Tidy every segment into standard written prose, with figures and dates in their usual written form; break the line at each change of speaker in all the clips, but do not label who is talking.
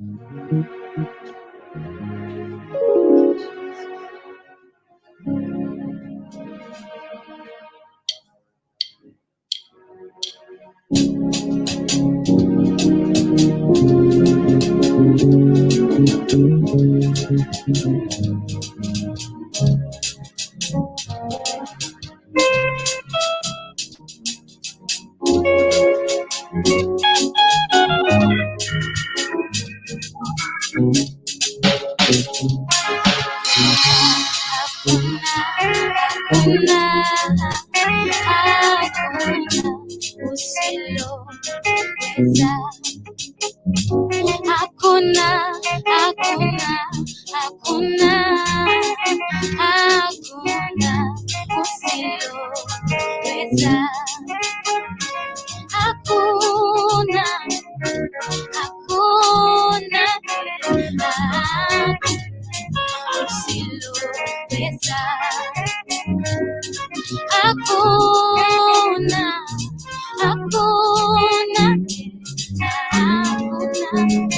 Hakuna, hakuna, hakuna, hakuna usiloweza. Hakuna, hakuna, hakuna usiloweza. Hakuna, hakuna, hakuna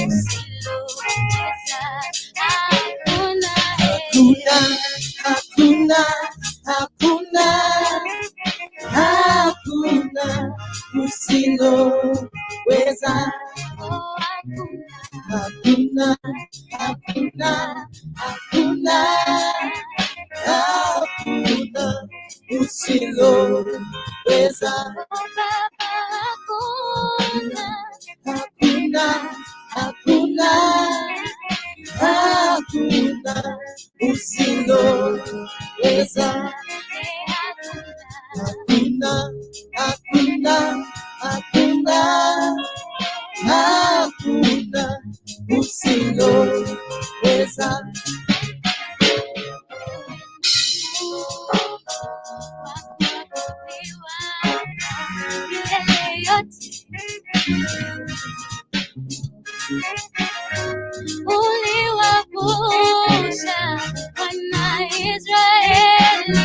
usiloweza. Hakuna,
Hakuna, hakuna, hakuna, hakuna usiloweza.
oh, hakuna,
Hakuna, hakuna, hakuna, hakuna usiloweza.
oh, Baba, hakuna,
Hakuna, hakuna, hakuna usiloweza.
eh, hakuna,
Hakuna, hakuna, hakuna, hakuna usiloweza.
Wakuabudiwa milele yote. Uliwavusha wana Israeli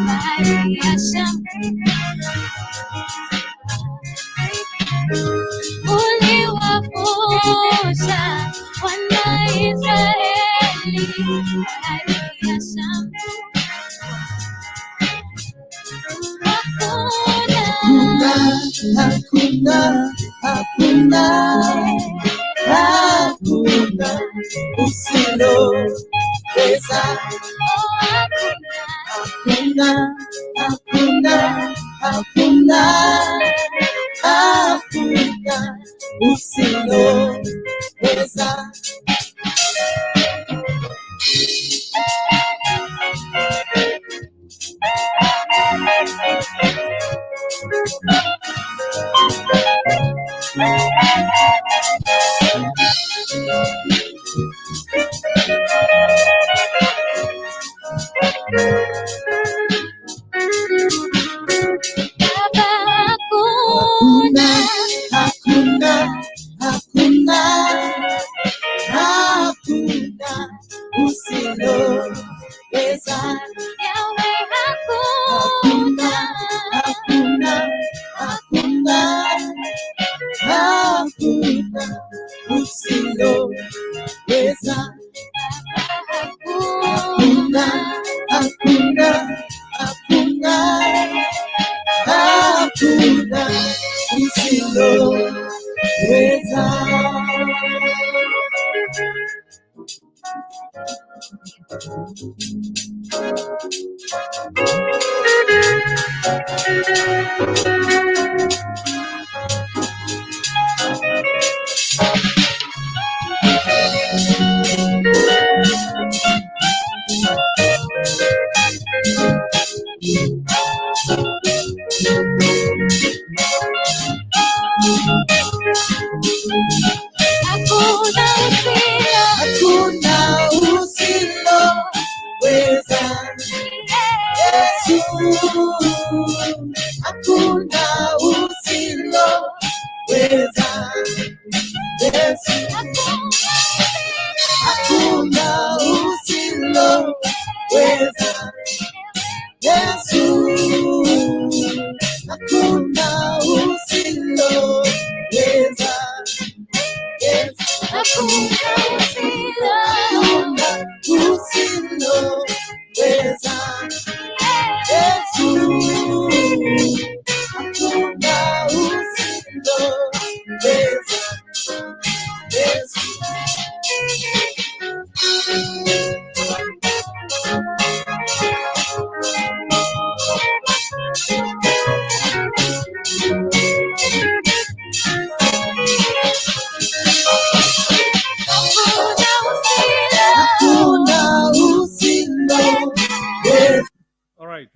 bahari ya Shamu. Uliwavusha wana Israeli bahari ya Shamu. Hakuna,
Hakuna, hakuna, hakuna, hakuna usiloweza.
oh, hakuna,
Hakuna, hakuna, hakuna, hakuna usiloweza.
Baba, hakuna,
Hakuna, hakuna, hakuna, hakuna usiloweza.
Yahweh, hakuna,
Hakuna, hakuna, hakuna usiloweza.
hakuna,
Hakuna, hakuna, hakuna usiloweza.
Hakuna usilo
Hakuna usiloweza. Hakuna usiloweza. Yesu, hakuna usiloweza. Yesu. Hakuna usiloweza.
All right.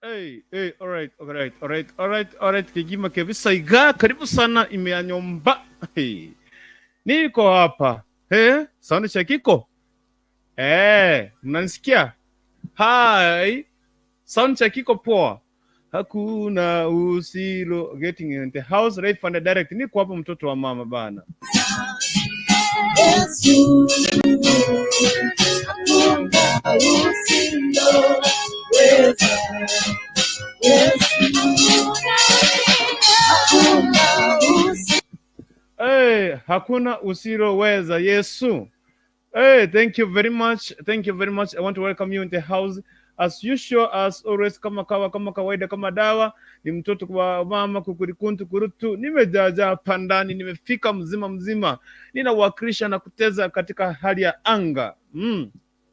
Hey, hey, all right, all right, all right, all right, all right. Kigima kabisa iga, karibu sana imeanyomba. Hey. Niko hapa. Hey, sound check iko? Eh, mnanisikia? Hi. Sound check iko poa. Hakuna usilo getting in the house right from the direct. Niko hapa mtoto wa mama bana.
Yesu, hakuna usiloweza. Yesu, hakuna usiloweza.
Hey, hakuna usiloweza Yesu. Hey, thank you very much. Thank you very much. I want to welcome you in the house. As usual, as always, kama kawa, kama kawaida, kama dawa, ni mtoto kwa mama kukurikuntu kurutu. Nimejaajaa hapa ndani, nimefika mzima mzima. Ninawakilisha na kuteza katika hali ya anga.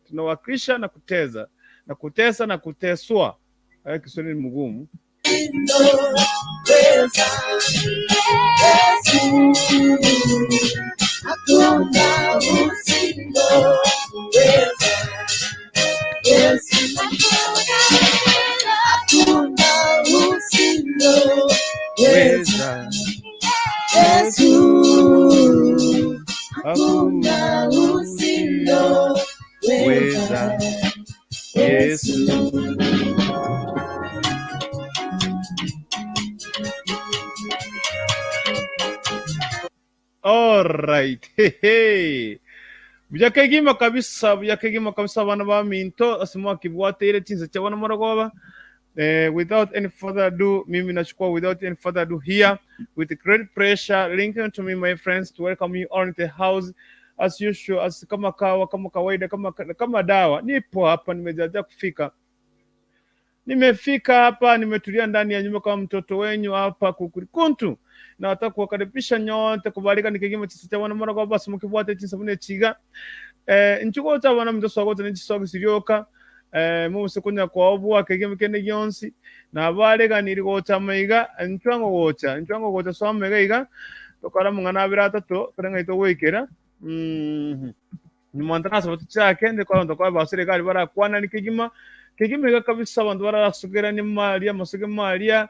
Tunawakilisha na kuteza na kutesa na kuteswa. Haya Kiswahili ni mgumu.
Usiloweza. Yesu, hakuna usiloweza. Yesu, hakuna usiloweza.
Weza.
Yesu, hakuna usiloweza.
Weza. Yesu. All right. Hey, hey. Bujakegima kabisa, bujakegima kabisa bana ba minto asimwa kibwateire chinse cha bana morogoba. Without any further ado, mimi nachukua without any further ado here with great pressure linking to me my friends to welcome you all in the house as usual, as kama kawa, kama kawaida, kama kama dawa. Nipo hapa nimejaja kufika. Nimefika hapa, nimetulia ndani ya nyumba kama mtoto wenyu hapa kukurikuntu. Na nataka kuwakaribisha nyote kubalika nikigima chisa cha wana mara kwa basi mukibwate chisa bune chiga. Nchuko cha wana mtoto swago ni chisogo sirioka. Mubuse kunya kwa obu akegema kende gionsi. Na balega nirigocha maiga nchwango gocha, nchwango gocha so maiga iga. Tokara mungana abira tatu turenga ito gwikira. Nyuma sabato chake ndiko ndo kwa basirikali barakwana nikigima. Kigima iga kabisa abantu barasugera ni maria masuge maria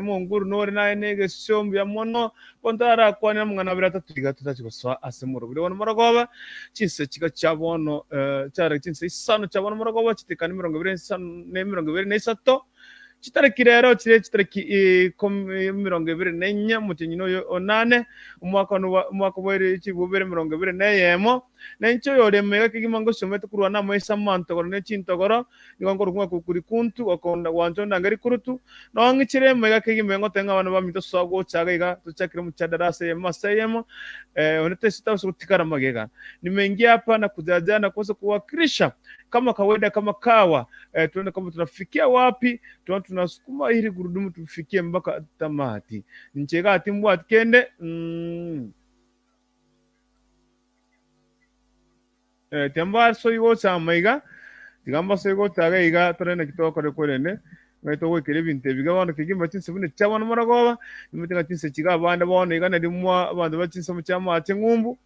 munguru nore naye nege sombi ya mono bontara kwana mungana abira tatu iga tutachikosoa ase murubire wono morogoba chinse chika chabono chara chinse isano chabono morogoba chitikani 25 ne 23 chitariki rero chire chitariki 24 mutinyi oyo onane omwaka nuwa omwaka bwere chibubere 21 nencho yoremega kigima ngosomete kurwa na moisa mantogoro ne chintogoro nigo ngorukumwa kukuri kuntu okonda wancho ndangeri kurutu no ng'ichire mega kigima ngotenga abana bamito sogo chaga iga tuchakire mu chadarasa ya masayemo onete sita kutikara magega. Nimeingia hapa na kujaja na kuweza kuwakilisha kama kawaida kama kawa tuone kama tunafikia wapi, tuone tunasukuma ili gurudumu tufikie mpaka tamati. Nchega atimbwa atikende Temba soigo chamaiga tigamba soigo chaga iga torene kitokore kwerene ngaito gwekere ebinto ebiga bono kegima chinse buna chabona morogoba nimutenga chinse chiga abande bono iga nari mwa abandu bachinse mu chama ng'umbu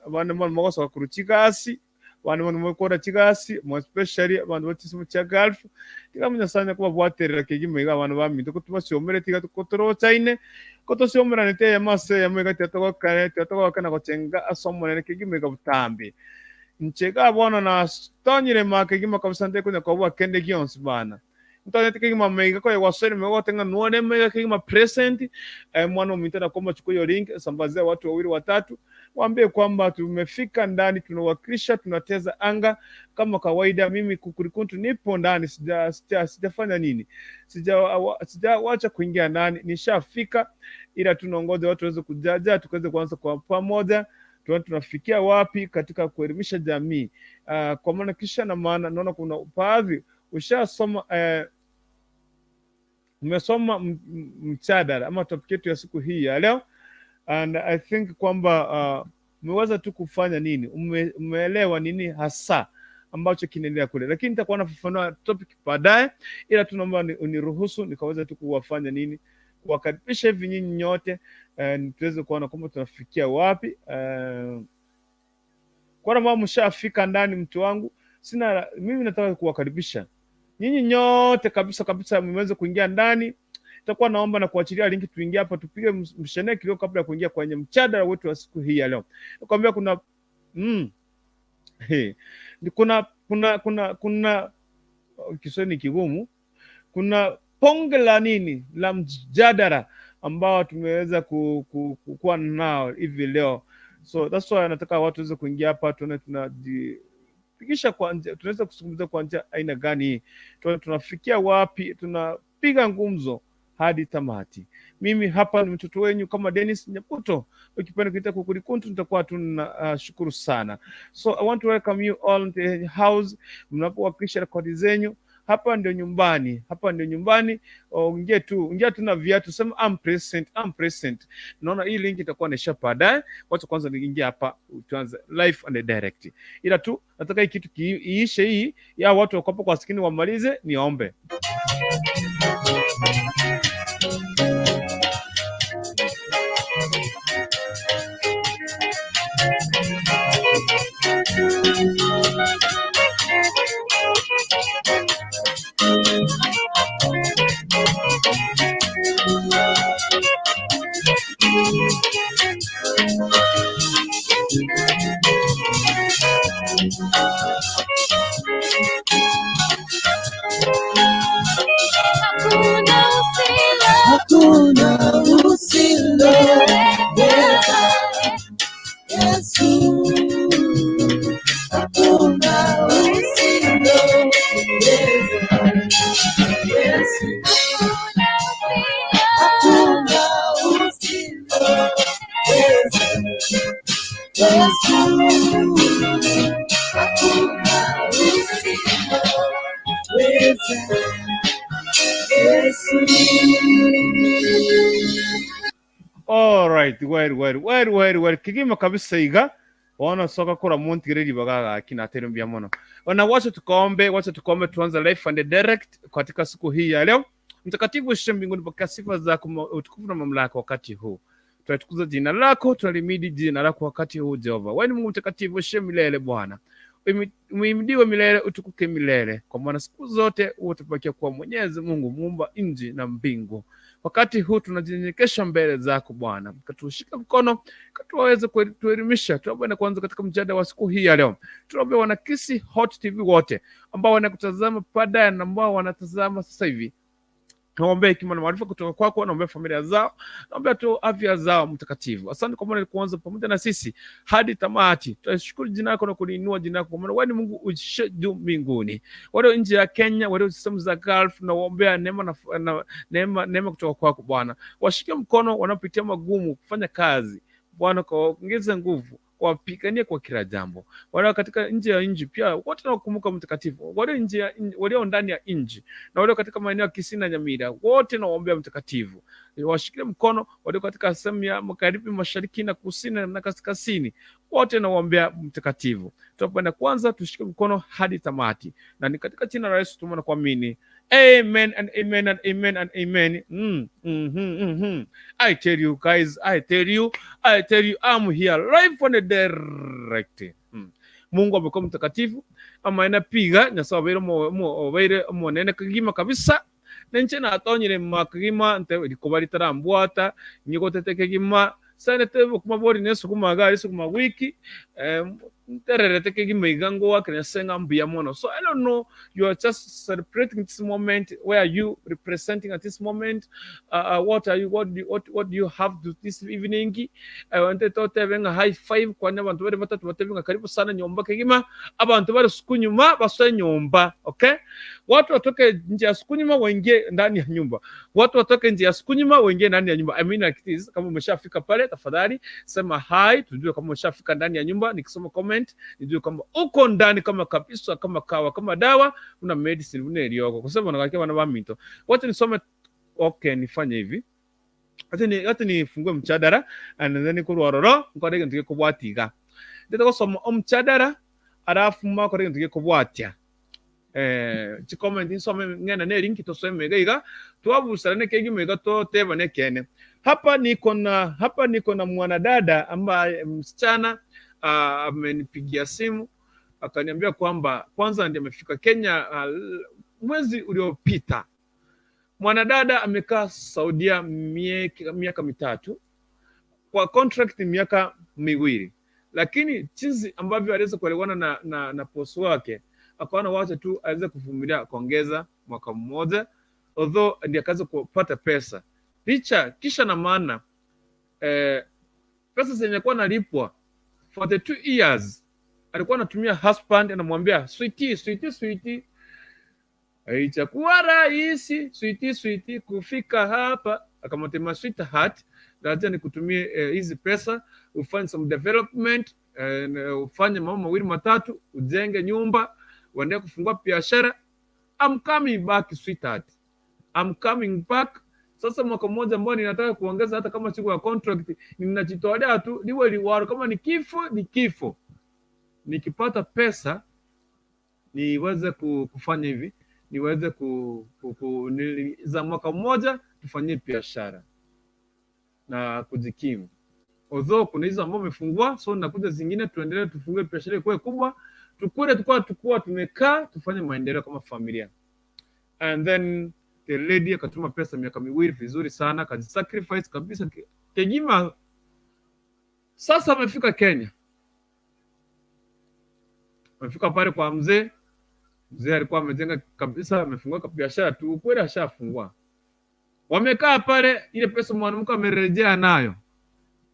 abande bono mogosoka korwa chigasi abande bono mokora chigasi mo especially abandu bachinse mu cha Gulf tiga munyasanya kubabwaterera kegima iga abandu baminto kotubasiomere tiga kotorochaine kotosiomera ya mase ya mwega tiatogokane tiatogokana gochenga asomonene kegima iga butambi nchega bono na tonyire make kegima kabisa nte kunya kwa kende gionsi bana. Ntonyete kegima maiga koye gwasoire maiga gote ng'a nore maiga kegima present. Eh, mwana ominto nakuomba chukua hiyo link, sambazia watu wawili watatu, waambie kwamba tumefika ndani, tunawakilisha, tunateza anga kama kawaida. Mimi Kukurikuntu nipo ndani, sija sija sijafanya nini, sijawacha sija kuingia ndani, nishafika, ila tunaongoza watu waweze kujaja, tukaweze kuanza kwa pamoja tuone tunafikia wapi katika kuelimisha jamii. Kwa maana kisha na maana naona kuna baadhi ushasoma umesoma mjadala ama topic yetu ya siku hii ya leo and I think kwamba umeweza tu kufanya nini, umeelewa nini hasa ambacho kinaendelea kule, lakini nitakuwa nafafanua topic baadaye, ila tunaomba uniruhusu nikaweza tu kuwafanya nini, kuwakaribisha hivi nyinyi nyote tuweze kuona kwamba tunafikia wapi. Kwa ambao mshafika ndani, mtu wangu, sina mimi nataka kuwakaribisha nyinyi nyote kabisa kabisa, mmeweza kuingia ndani. Itakuwa naomba na kuachilia linki tuingie hapa tupige mshene kidogo kabla ya kuingia kwenye mjadala wetu wa siku hii ya leo. Nakwambia kuna he, kuna kuna kuna kuna Kiswahili ni kigumu, kuna ponge la nini la mjadala ambao tumeweza kuwa nao hivi leo, so that's why nataka watu waweze kuingia hapa tuone tunajipigisha kwa njia, tunaweza kuzungumza kwa njia aina gani hii, tuone tunafikia wapi, tunapiga ngumzo hadi tamati. Mimi hapa ni mtoto wenyu kama Dennis Nyabuto, ukipenda kuita Kukurikuntu nitakuwa tuna shukuru sana. So I want to welcome you all in the house, mnapowakilisha rekodi zenyu hapa ndio nyumbani, hapa ndio nyumbani. Ingia tu, ingia tu na viatu, sema I'm present, I'm present. Naona hii link itakuwa naisha baadaye. Wacha kwanza niingie hapa tuanze live and direct, ila tu nataka hii kitu iishe, hii ya watu wako hapo kwa skrini wamalize, niombe.
Hakuna usilo
Hakuna usiloweza Yesu, hakuna usiloweza Yesu, hakuna usiloweza Yesu, hakuna usiloweza Yesu.
All right, well, well, well, well, well. Kigima kabisa iga. Wana soka kura monti riba kina tero mbia mono. Wana wacha tukaombe, wacha tukaombe tuanze live and direct katika siku hii ya leo. Mtakatifu uishiye mbinguni, pokea sifa zako, utukufu na mamlaka wakati huu. Tunatukuza jina lako, tunalimidi jina lako wakati huu Jehova. Wewe ni Mungu mtakatifu uishiye milele Bwana. Uhimidiwe milele, utukuke milele. Kwa maana siku zote utabakia kuwa Mwenyezi Mungu muumba nchi na mbingu. Wakati huu tunajinyenyekesha mbele zako Bwana, katushike mkono, katuweze kutuelimisha. Tunapoenda kuanza katika mjadala wa siku hii ya leo, tunaomba wana Kisii Hot TV wote ambao wanakutazama baadaye na ambao wanatazama sasa hivi, naombea hekima na maarifa kutoka kwako, naombea familia zao, naombea tu afya zao mtakatifu. Asante kwa maana kuanza pamoja na sisi hadi tamati. Tunashukuru jina lako na kuliinua jina lako, kwa maana wewe ni Mungu uishiye juu mbinguni. Walio nje ya Kenya, walio sehemu za Gulf, nawaombea neema na, na, neema, neema kutoka kwako Bwana. Washike mkono wanaopitia magumu kufanya kazi Bwana, kawaongeze nguvu wapiganie kwa kila jambo. Walio katika nje ya nchi pia wote nawakumbuka mtakatifu, walio nje ya walio ndani ya nchi na walio katika maeneo ya Kisii na Nyamira, wote nawaombea mtakatifu, washikilie mkono. Walio katika sehemu ya magharibi, mashariki na kusini na kaskazini, wote nawaombea mtakatifu. Tunapoenda kwanza, tushike mkono hadi tamati, na ni katika jina la Yesu tumeona kuamini. Amen and amen and amen and amen. I tell you guys, I tell you, I tell you, I'm here live on the direct. Mungu amekuwa mtakatifu ama inapiga nyasaye obeire obeire omonene kegima kabisa nenche natonyire makegima nte rikoba ritarambwata nyigotete kegima sanete bokuma bori ne sukuma gari sukuma wiki. Ntererete kegima iga ngoakera Nyasae ng'a mbuya mono. So I don't know you are just celebrating this moment where are you representing at this moment uh, uh, what are you what do, what, what do you have to this evening uh, ntete otebe ng'a high five kwani abantu bari batatu batebe ng'a karibu sana nyomba kegima abantu bari sukunyuma basoe nyomba okay watu watoke nje ya sukunyuma waingie ndani ya nyumba watu watoke nje ya sukunyuma waingie ndani ya nyumba I mean like this kama umeshafika pale tafadhali sema hi tujue kama umeshafika ndani ya nyumba nikisoma comment nijue kwamba uko ndani kama kabisa kama kawa kama dawa una medicine una eriogo kusema nagakia bana baminto wacha nisome okay nifanye hivi Acha ni acha nifungue mchadara and then korwa ororo nkore egento gekobwatia iga. Ndete gosoma omchadara alafu makore egento gekobwatia. Eh, chicomment nsome ng'ende ne link tosome iga iga twabusana ekegima iga totebane ekeene. Hapa niko na hapa niko na mwanadada ambaye msichana ah, amenipigia simu akaniambia kwamba kwanza ndiye amefika Kenya ah, mwezi uliopita. Mwanadada amekaa Saudia miaka mitatu kwa contract miaka miwili, lakini jinsi ambavyo aliweza kuelewana na, na, na boss wake akaona wacha tu aweze kuvumilia akaongeza mwaka mmoja, although ndiye akaweza kupata pesa licha kisha na maana eh, pesa zenye kuwa analipwa for the 2 years alikuwa anatumia husband, anamwambia sweetie, sweetie, sweetie haijakuwa rahisi sweetie, sweetie kufika hapa. Akamwambia sweetheart, lazima nikutumie eh, hizi pesa ufanye some development eh, na ufanye mambo mawili matatu, ujenge nyumba, uendelee kufungua biashara. I'm coming back sweetheart, I'm coming back. Sasa mwaka mmoja ambao ninataka kuongeza, hata kama siku ya contract, ninajitolea tu, liwe liwalo, kama ni kifo ni kifo. Nikipata pesa niweze kufanya hivi, niweze ku, ku, ku, ni, za mwaka mmoja tufanyie biashara na kujikimu. Although kuna hizo ambao wamefungua, so nakuja zingine tuendelee tufungue biashara ikuwe kubwa, tukule tukua tukua tumekaa tufanye maendeleo kama familia. And then the lady akatuma pesa miaka miwili vizuri sana, akajisacrifice kabisa kegima. Sasa amefika Kenya, amefika pale kwa mzee. Mzee alikuwa amejenga kabisa, amefungua biashara tu, ukweli ashafungua. Wamekaa pale, ile pesa mwanamke amerejea nayo,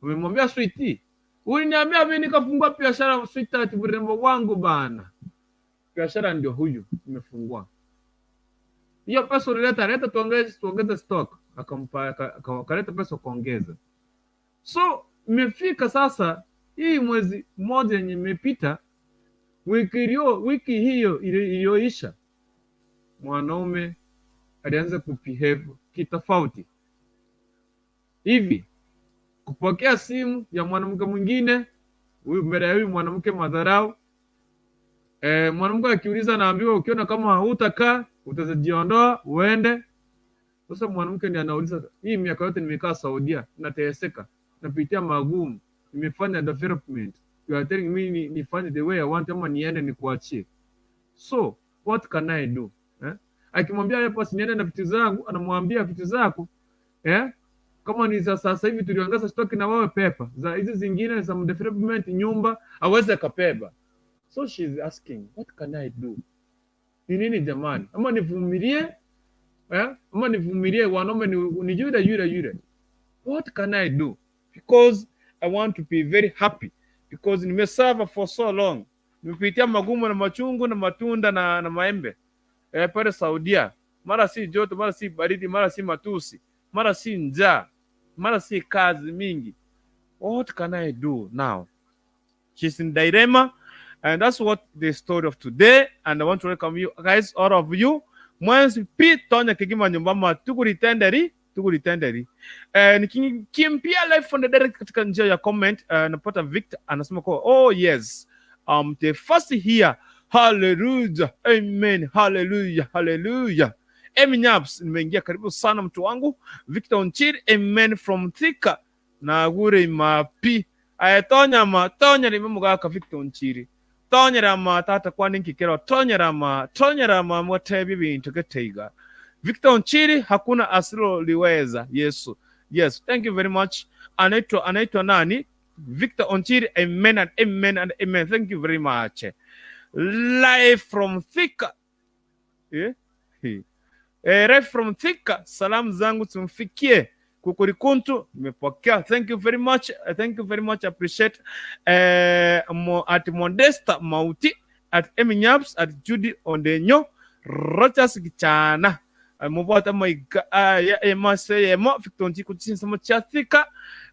amemwambia sweetie, uliniambia mimi nikafungua biashara sweetheart, mrembo wangu bana, biashara ndio huyu nimefungua. Hiyo pesa ulileta, leta tuongeze, tuongeze stock. Akampa, akaleta pesa kuongeza. So imefika sasa hii mwezi mmoja yenye imepita, wiki iliyo wiki hiyo iliyoisha, mwanaume alianza kubehave kitofauti hivi, kupokea simu ya mwanamke mwingine huyu mbele ya huyu mwanamke madharau. E, mwanamke akiuliza anaambiwa ukiona kama hutakaa utazijiondoa uende. Sasa mwanamke ndiye anauliza, hii miaka yote nimekaa Saudia, nateseka, napitia magumu, nimefanya development, you are telling me nifanye the way I want ama niende nikuachie? So what can I do eh? Akimwambia yeye basi niende na vitu zangu, anamwambia vitu zako eh? Kama ni za sasa hivi tuliongeza stock na wewe pepa za hizi zingine za development nyumba aweze akabeba. So she is asking what can I do? Ni nini jamani? Ama nivumilie eh? Ama nivumilie wanaume ni yule yule yule. What can I do? Because I want to be very happy because nimeserve for so long. Nimepitia magumu na machungu na matunda na maembe eh, pale Saudia, mara si joto, mara si baridi, mara si matusi, mara si njaa, mara si kazi mingi. What can I do now? She's in dilemma, and that's what the story of today. And I want to welcome you guys, all of you. Mwenzi pi tonya kigima nyumba ma tukuritenderi tukuritenderi. Eh, nikimpia live from the direct katika njia ya comment napata Victor anasema kwa oh yes the first here hallelujah amen hallelujah hallelujah Eminyaps nimeingia karibu sana mtu wangu Victor Onchiri amen from Thika na gure mapi aye tonya ma tonya rime mugaka Victor Onchiri tonyera ma tata kwani nkikero tonyera ma tonyera ma mwatebi bintu geteiga Victor Onchiri hakuna asiloliweza Yesu yes thank you very much anaitwa anaitwa nani Victor Onchiri, amen and amen and amen. Thank you very much. Live from Thika. Eh? Eh, right from Thika, salamu zangu zimfikie Kukurikuntu, nimepokea. Thank you very much. Thank you very much. Appreciate. Eh, mo, at Modesta Mauti, at Eminyaps, at Judy Ondenyo, Rogers Gichana. Eh, mobwate amaiga aya emase eyemo Victor Onchiko chinsemo chia Thika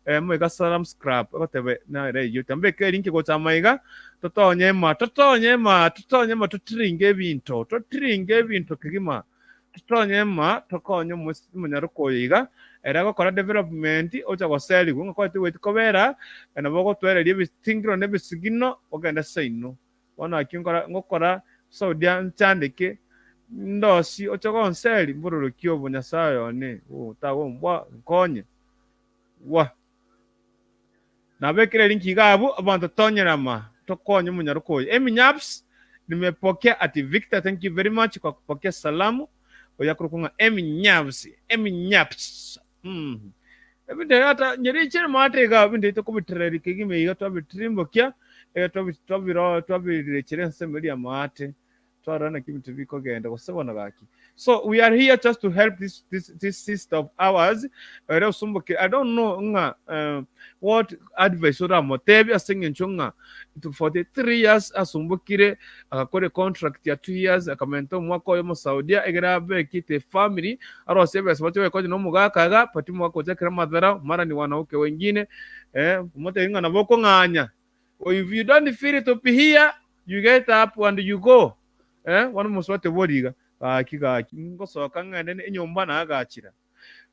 eh, moiga Salam Scrap egotebe nere eyio tambeke erinki gocha amaiga totonye ma totonye ma totonye ma totiringe ebinto totiringe ebinto kegima Totonye ma tokonye omonyaroka oyo iga, ere agokora development ocha goserigwa ng'a kwete goeti kobera nabo ogotwereria ebitingiro na ebisigino ogende seino. Bono aki nkora ngokora Saudia nchandeke ndosi oche gonseri mbororoki obo Nyasaye one oh tagombwa nkonye. Wah. Nabekire rinki iga abwo abanto tonyerama tokonye omonyaroka oyo. Eminyaps nimepokea ati Victor thank you very much kwa kupokea salamu oyo akorokwa ng'a Eminyaps Eminyaps mm. Ebinto ebi ata nyerichire maate iga ebinto ebi tokobitereri kegima iga twabitirimbokia iga twabiro twabirechere ensemo eria maate Twarora naki ebinto bikogenda gose bono gaki. So we are here just to help this this this sister of ours ere osombokire. I don't know ng'a what advice oramotebie ase eng'encho ng'a for the 3 years asombokire agakora econtract ya 2 years akamenta omwaka oyomo Saudia egere abekite efamily arosie ebesa bache goekonya na omogaka iga but omogaka ochakire amadharau mara ni wanawake wengine omotebie ng'a nabo okong'anya If you don't feel to be here, you get up and you go. Eh, bono mosubati obori iga, gaki gaki, ngosoka ng'ende ne enyomba nagachira.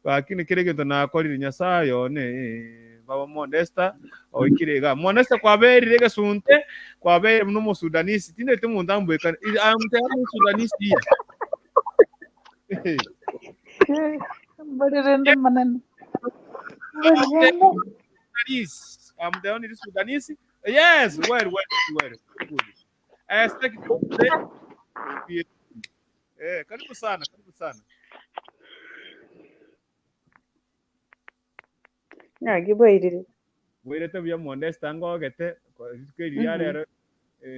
Gaki nekere egento nakorire Nyasaye one eh, baba Modesta oikire iga. Modesta kwaberire egesunte, kwabeire buna omosudanisi. Tindeti omonto ambwekane. I'm the Sudanese here.
Mbori rende manene. Mbori rende.
Sudanese. I'm the only Sudanese. Yes, well, well, well. Good. Sitaki karibu sana, karibu sana.
Ng'aki bwairire.
Bwairete buya Modesta ngogete kwa rituko eri ria rero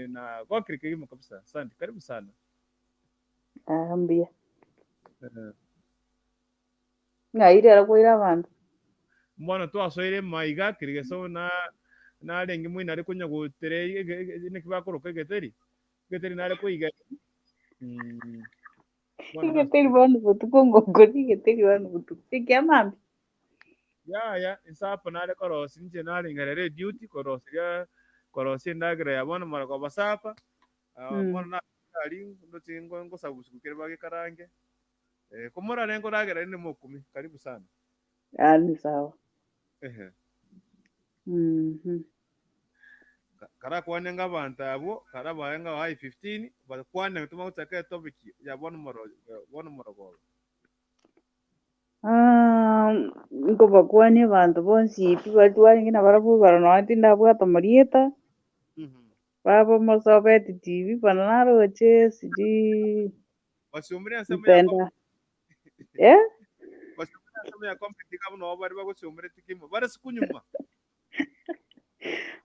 na gokire kegima kabisa. Asante, karibu sana.
Ah, mbuya. Ng'ai rero kwaire abanto?
Bono twasoire maiga kerigeso na narenge moino are konya gotere naki bakoroka egeteri, egeteri nare koiga bono
Egeteri bono botuko ngokori egeteri bono botuko. Ekia mambia.
Yaya, ensapa nare korosia inche narenge rero eduty koroseria korosia endagera ya bono mara kobasapa, bono nabeire aria ndoche ngosaba obosuku kere bagekarange. Eh, komorare nkoragera rende mokumi. Karibu sana.
Ah, ni sawa.
Ehe. Karakwane ng'a abanto abwo, karabae ng'a hai 15, bakwane toma gochaka etopic ya bono moro bono morogoba.
Ah, nkobakwania abanto bonsi pi baria twarenge nabarabwo igoro nonya tindabwata amarieta, baba Mosobeti TV bono naroche sijui
Basiomire ensemo ya
Mpenda. Eh?
Basiomire ensemo ya comment iga abwo nabo bare bagosiomereti kimo. Bare siku nyuma.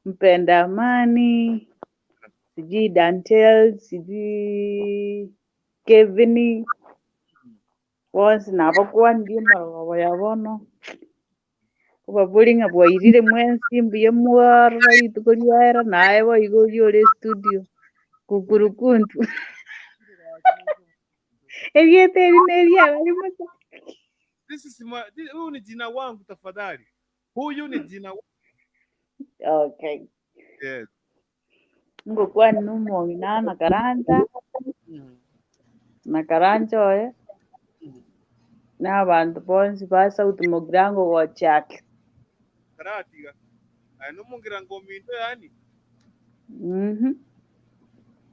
Mpenda Amani, sijui Dantel, sijui Kevin, bonsi nabakwanirie amarogoba ya bono. Obabori ng'a bwairire mwensi mbuya mwarora rituko riaera naye boigo oria ore studio kukurukuntu. Erieta eri neriago rimocha.
This is my, this, huyu ni jina wangu tafadhali. Huyu ni jina wangu.
Okay.
Yes.
Ngokwana na omong'ina na karanja na karanja oye na abanto bonsi ba South Mugirango gochaka.
Karatiga. Aye nomongirango ominto yani.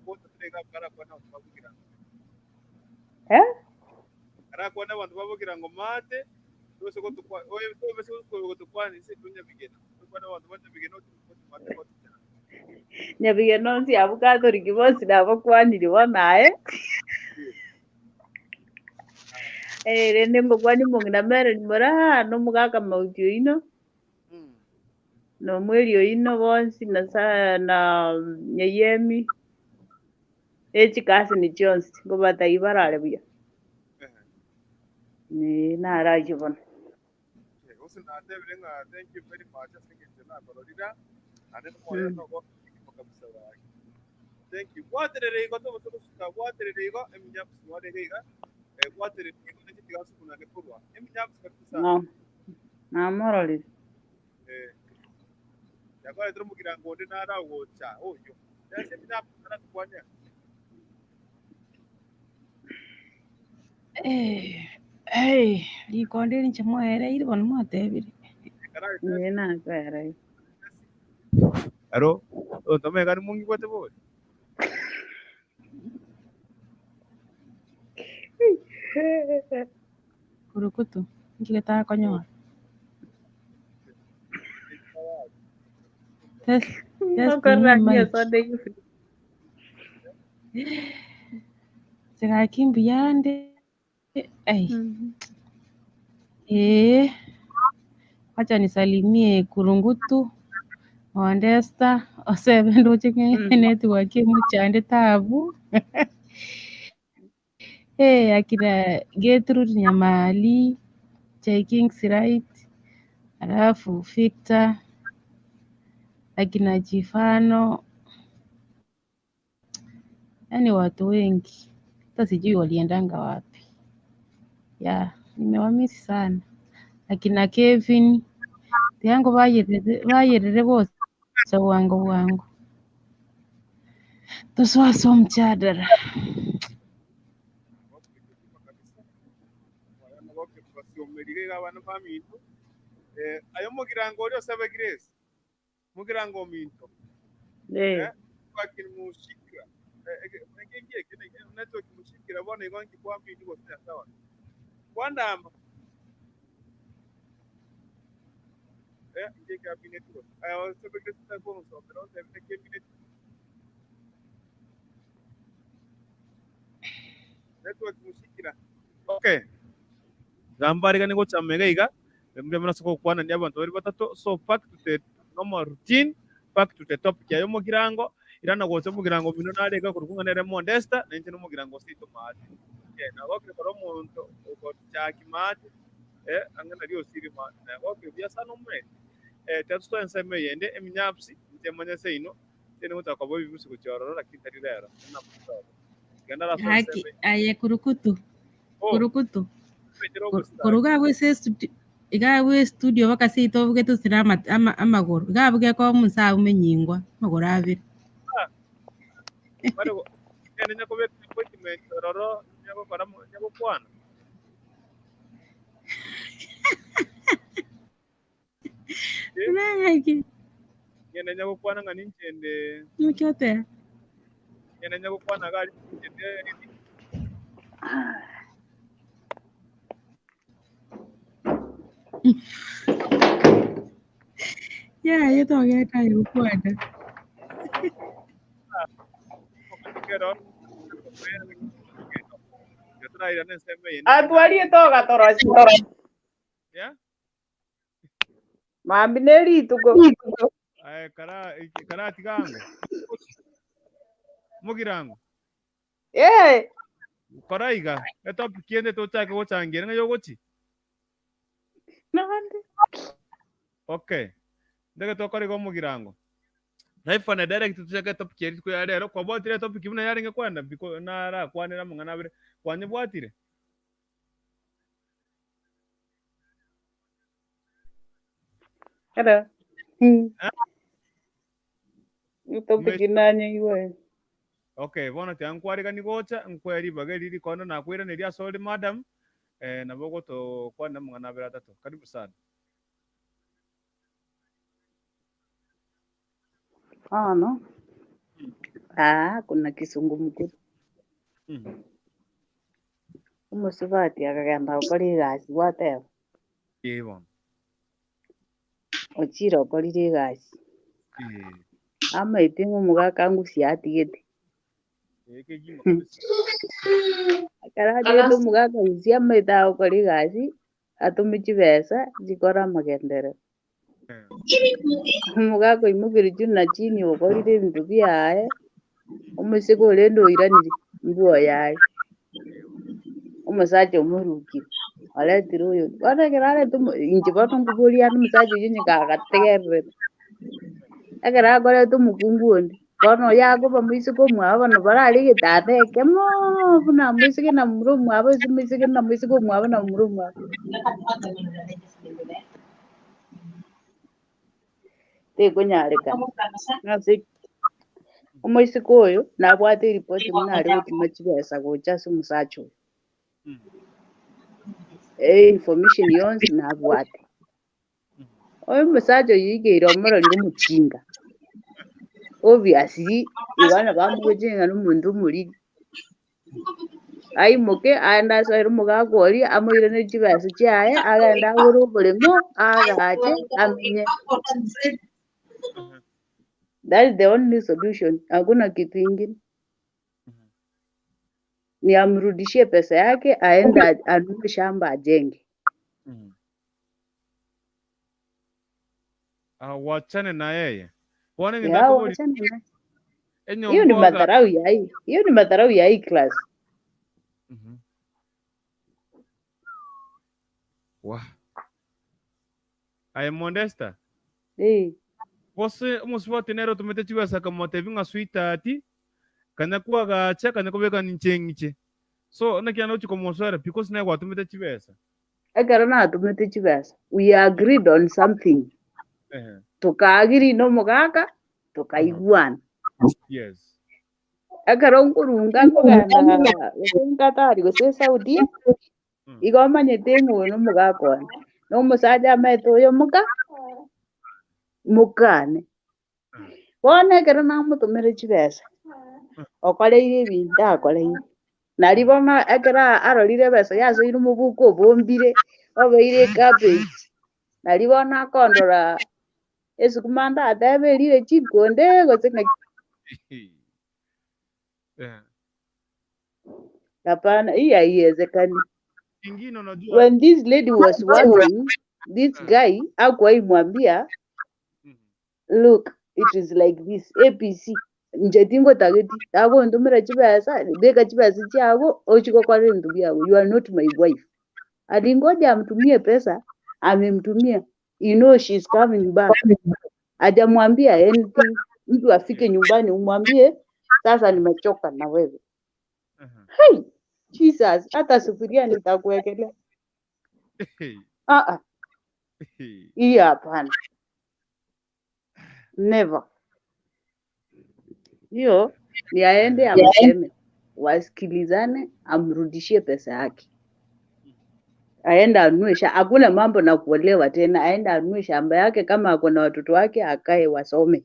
Gocha karakwana abanto babogirango.
Eh?
Karakwana abanto babogirango mate. Tose gotukwa oye tose gotukwana ise tunyabigena. Tukwana abanto banyabigena otumate gotucha.
Nyabigena onsi abwo Catholic bonsi nabakwanire bono aye. Eh, rende ngokwania omong'ina Mary Moraa na omogaka Mauti oino. Na omweri oino bonsi na sa na Nyeyemi, ne chikasini chionsi, nkobatebia barare buya. Ee, naro ayio bono.
Okay, gose natebire ng'a thank you very much ase eng'encho nakororire naende nomoyo nogoka kabisa gaki. Thank you. Bwaterere igo tobose gosuka bwaterere igo eminyabusi nore iga iga eh, bwaterere igo neche tiga nsukunane korwa eminyabusi karibu sana.
Na namororire.
Eh, yakoretire omogirango onde naro agocha oyo. Ase eminyabusi naratukwania.
Eh, eh, rikonde eri inche mwaereire bono mwatebire.
Ee, nakoereire.
Aro, otomegani mongigwete bori.
Kurukutu, inki getakonyora? Test, testing
Okorora
mic.
Sunday evening.
Gaki mbuyande. Ai. Eh. Wacha nisalimie Kurungutu, Ondesta, osebe ndoche ng'e network emuchande tabu. Eh, akina Gertrude Nyamali, J Kings Right, alafu Victor, akina Chifano, yaani watu wengi, hata sijui waliendanga wapi. Ya, nimewamisi sana. Akina Kevin, tiango bayerere bayerere bose bwango bwango. Toswasa omchadara.
Basiomerire iga abana baminto. Eh, ayo mogirango oria osabe Grace. Mogirango ominto.
Eh,
Eh, wakini mushikira. Eh, eke eke network mushikira bono igo nki kwamini gose nyasawa. Kwandama. Eh, nki cabinet gose. Ayo osabe Grace takono somera osabe cabinet. Network mushikira. Okay. Gamba riga nigo chamega iga. Mbe muna soko kwana ni abantu bari batatu. So back to the normal routine, back to the topic ya yomogirango. Irana gocha omogirango mino narega korukunga nere Modesta, nenche nomogirango sito maate. Okay, na gokire kora omonto ogochaki maate, eh, ang'e nari osiri maate. Na gokire buya sana omweri. Eh, tatusoe ensemo eyende eminyapsi, inche manye seino, tene gochaka koba ebibusi gochia ororo lakini tari rero. Ena Genda rasoe
Haki,
ensemo.
aye kurukutu,
Oh,
kurukutu.
mechero obositari.
Koruga abwe studio iga abwe studio bakasita obuge tusire ama, ama, amagoro iga abuge ko omunsa abumenyingwa amagoro abere
Bare kende nyakobeka appointment ororo nyagokora nyagokwana. Eh,
Nang'aki
ngende nyagokwana ng'a ninchende
nokiotea
ngende nyagokwana gari ninchende
yaye togeta gukwana
kero Gaturaira n'ensemo eyende
atwarie togatorochi
yeah
mambi ne rituko
Aye, kara karatigango mugirango
Eh,
koraiga etopic ende tochake gochangira ng'a yogochi
nande
okay ndege tokoriga omogirango live and direct tuchake topic eri ya rero kwabwatire topic buna yarenge kwenda biko narakwanera amang'ana abere kwanyebwatire
Hello.
Eh?
Topic nanye iwe.
Okay, bono tiga nkwarigani gocha nkweri ribaga eri rikondo nakwiraneria ase ore madam eh, nabo gotokwana amang'ana abere atato karibu sana
Ah, no. Ah, kuna kisungumkuti. Omusubati akagenda gokora egasi gwateba.
Ee bono
Ochire okorire egasi.
ee
Amaete ng'a omogaka ngusia atigete.
ee kegima kabisa
Ekero atigete omogaka ngusia amaete agokora egasi, atome chibesa, chikore amagenderero. Omogaka oimokeire juu na chini okorire ebinto biaye, omoiseke orende oiranire, mbwoye are. Omosacha omorukire, oretire oyonde. Bono ekero areta omo inche bono nkoboria ande omosacha oyio onye kagategererete, ekero akoreta omokungu onde, bono oyo akoba moiseke omwabo bono barare egetanda ekemooo buna moiseke na momura omwabo gose moiseke na moiseke omwabo na momura omwabo. Tekonyarekana. Ase omoiseke oyo nabwate eripoti buna are gotuma chibesa gocha ase omosacha oyo. Einformation yonsi nabwate. Oyo omosacha oyo oikeire omororire omochinga, obviously igo nabo amogochia ng'a nomonto omoriri. Aimoke aende asoere omogaka oria amoiranerie chibesa chiaye, agende agore oboremo, aagache, amenye. That is the only solution, hakuna kitu ingine. Ni amrudishie pesa yake aende anunue shamba ajenge.
Ah, wachane na yeye. Bono
Yeah,
egento akobori
wachane naye. Hiyo ni
enyomba oga
madharau ya hii. Hiyo ni madharau ya hii class.
Wah. Aye Modesta.
Eh.
Gose omosubati nere otomete chibesa akamotebia ng'a sweetheart, kanya kwagacha kanya kobeka ninche ng'iche. So naki naende ochia komosoera because naye gwatomete chibesa.
Ekero natomete chibesa, we agreed on something.
Ehe.
Tokaagiri na omogaka, tokaigwana.
Yes.
Ekero nkorunga nkogenda gose Qatar gose Saudi, igo omanyete ng'a oyo nomogaka one, na omosacha amaete oyo moka, mokane. Bono ekero namotomera chibesa, okoreire ebinto akoreire, nari bono ekero arorire ebesa yasoire omobuko obombire, obeire ecabbage, nari bono akondora esukuma ndatebe erire chinkonde gose ng'aki. Hapana, hii haiwezekani.
Ingine unajua
When this lady was working, this guy hakuwahi mwambia look it is like this abc inche tingotageti tagontomera chibesa beka chibesa chiago ochie gokora ebinto biago you are not my wife alingoja amtumie pesa amemtumia you know she's coming back hajamwambia anything mtu afike nyumbani umwambie sasa nimechoka na wewe hey, Jesus hata sufuria nitakuwekelea ah ah hiyo hapana never hiyo ni aende amseme wasikilizane amrudishie pesa yake aende anunue sha hakuna mambo na kuolewa tena aende anunue shamba yake kama ako na watoto wake akae wasome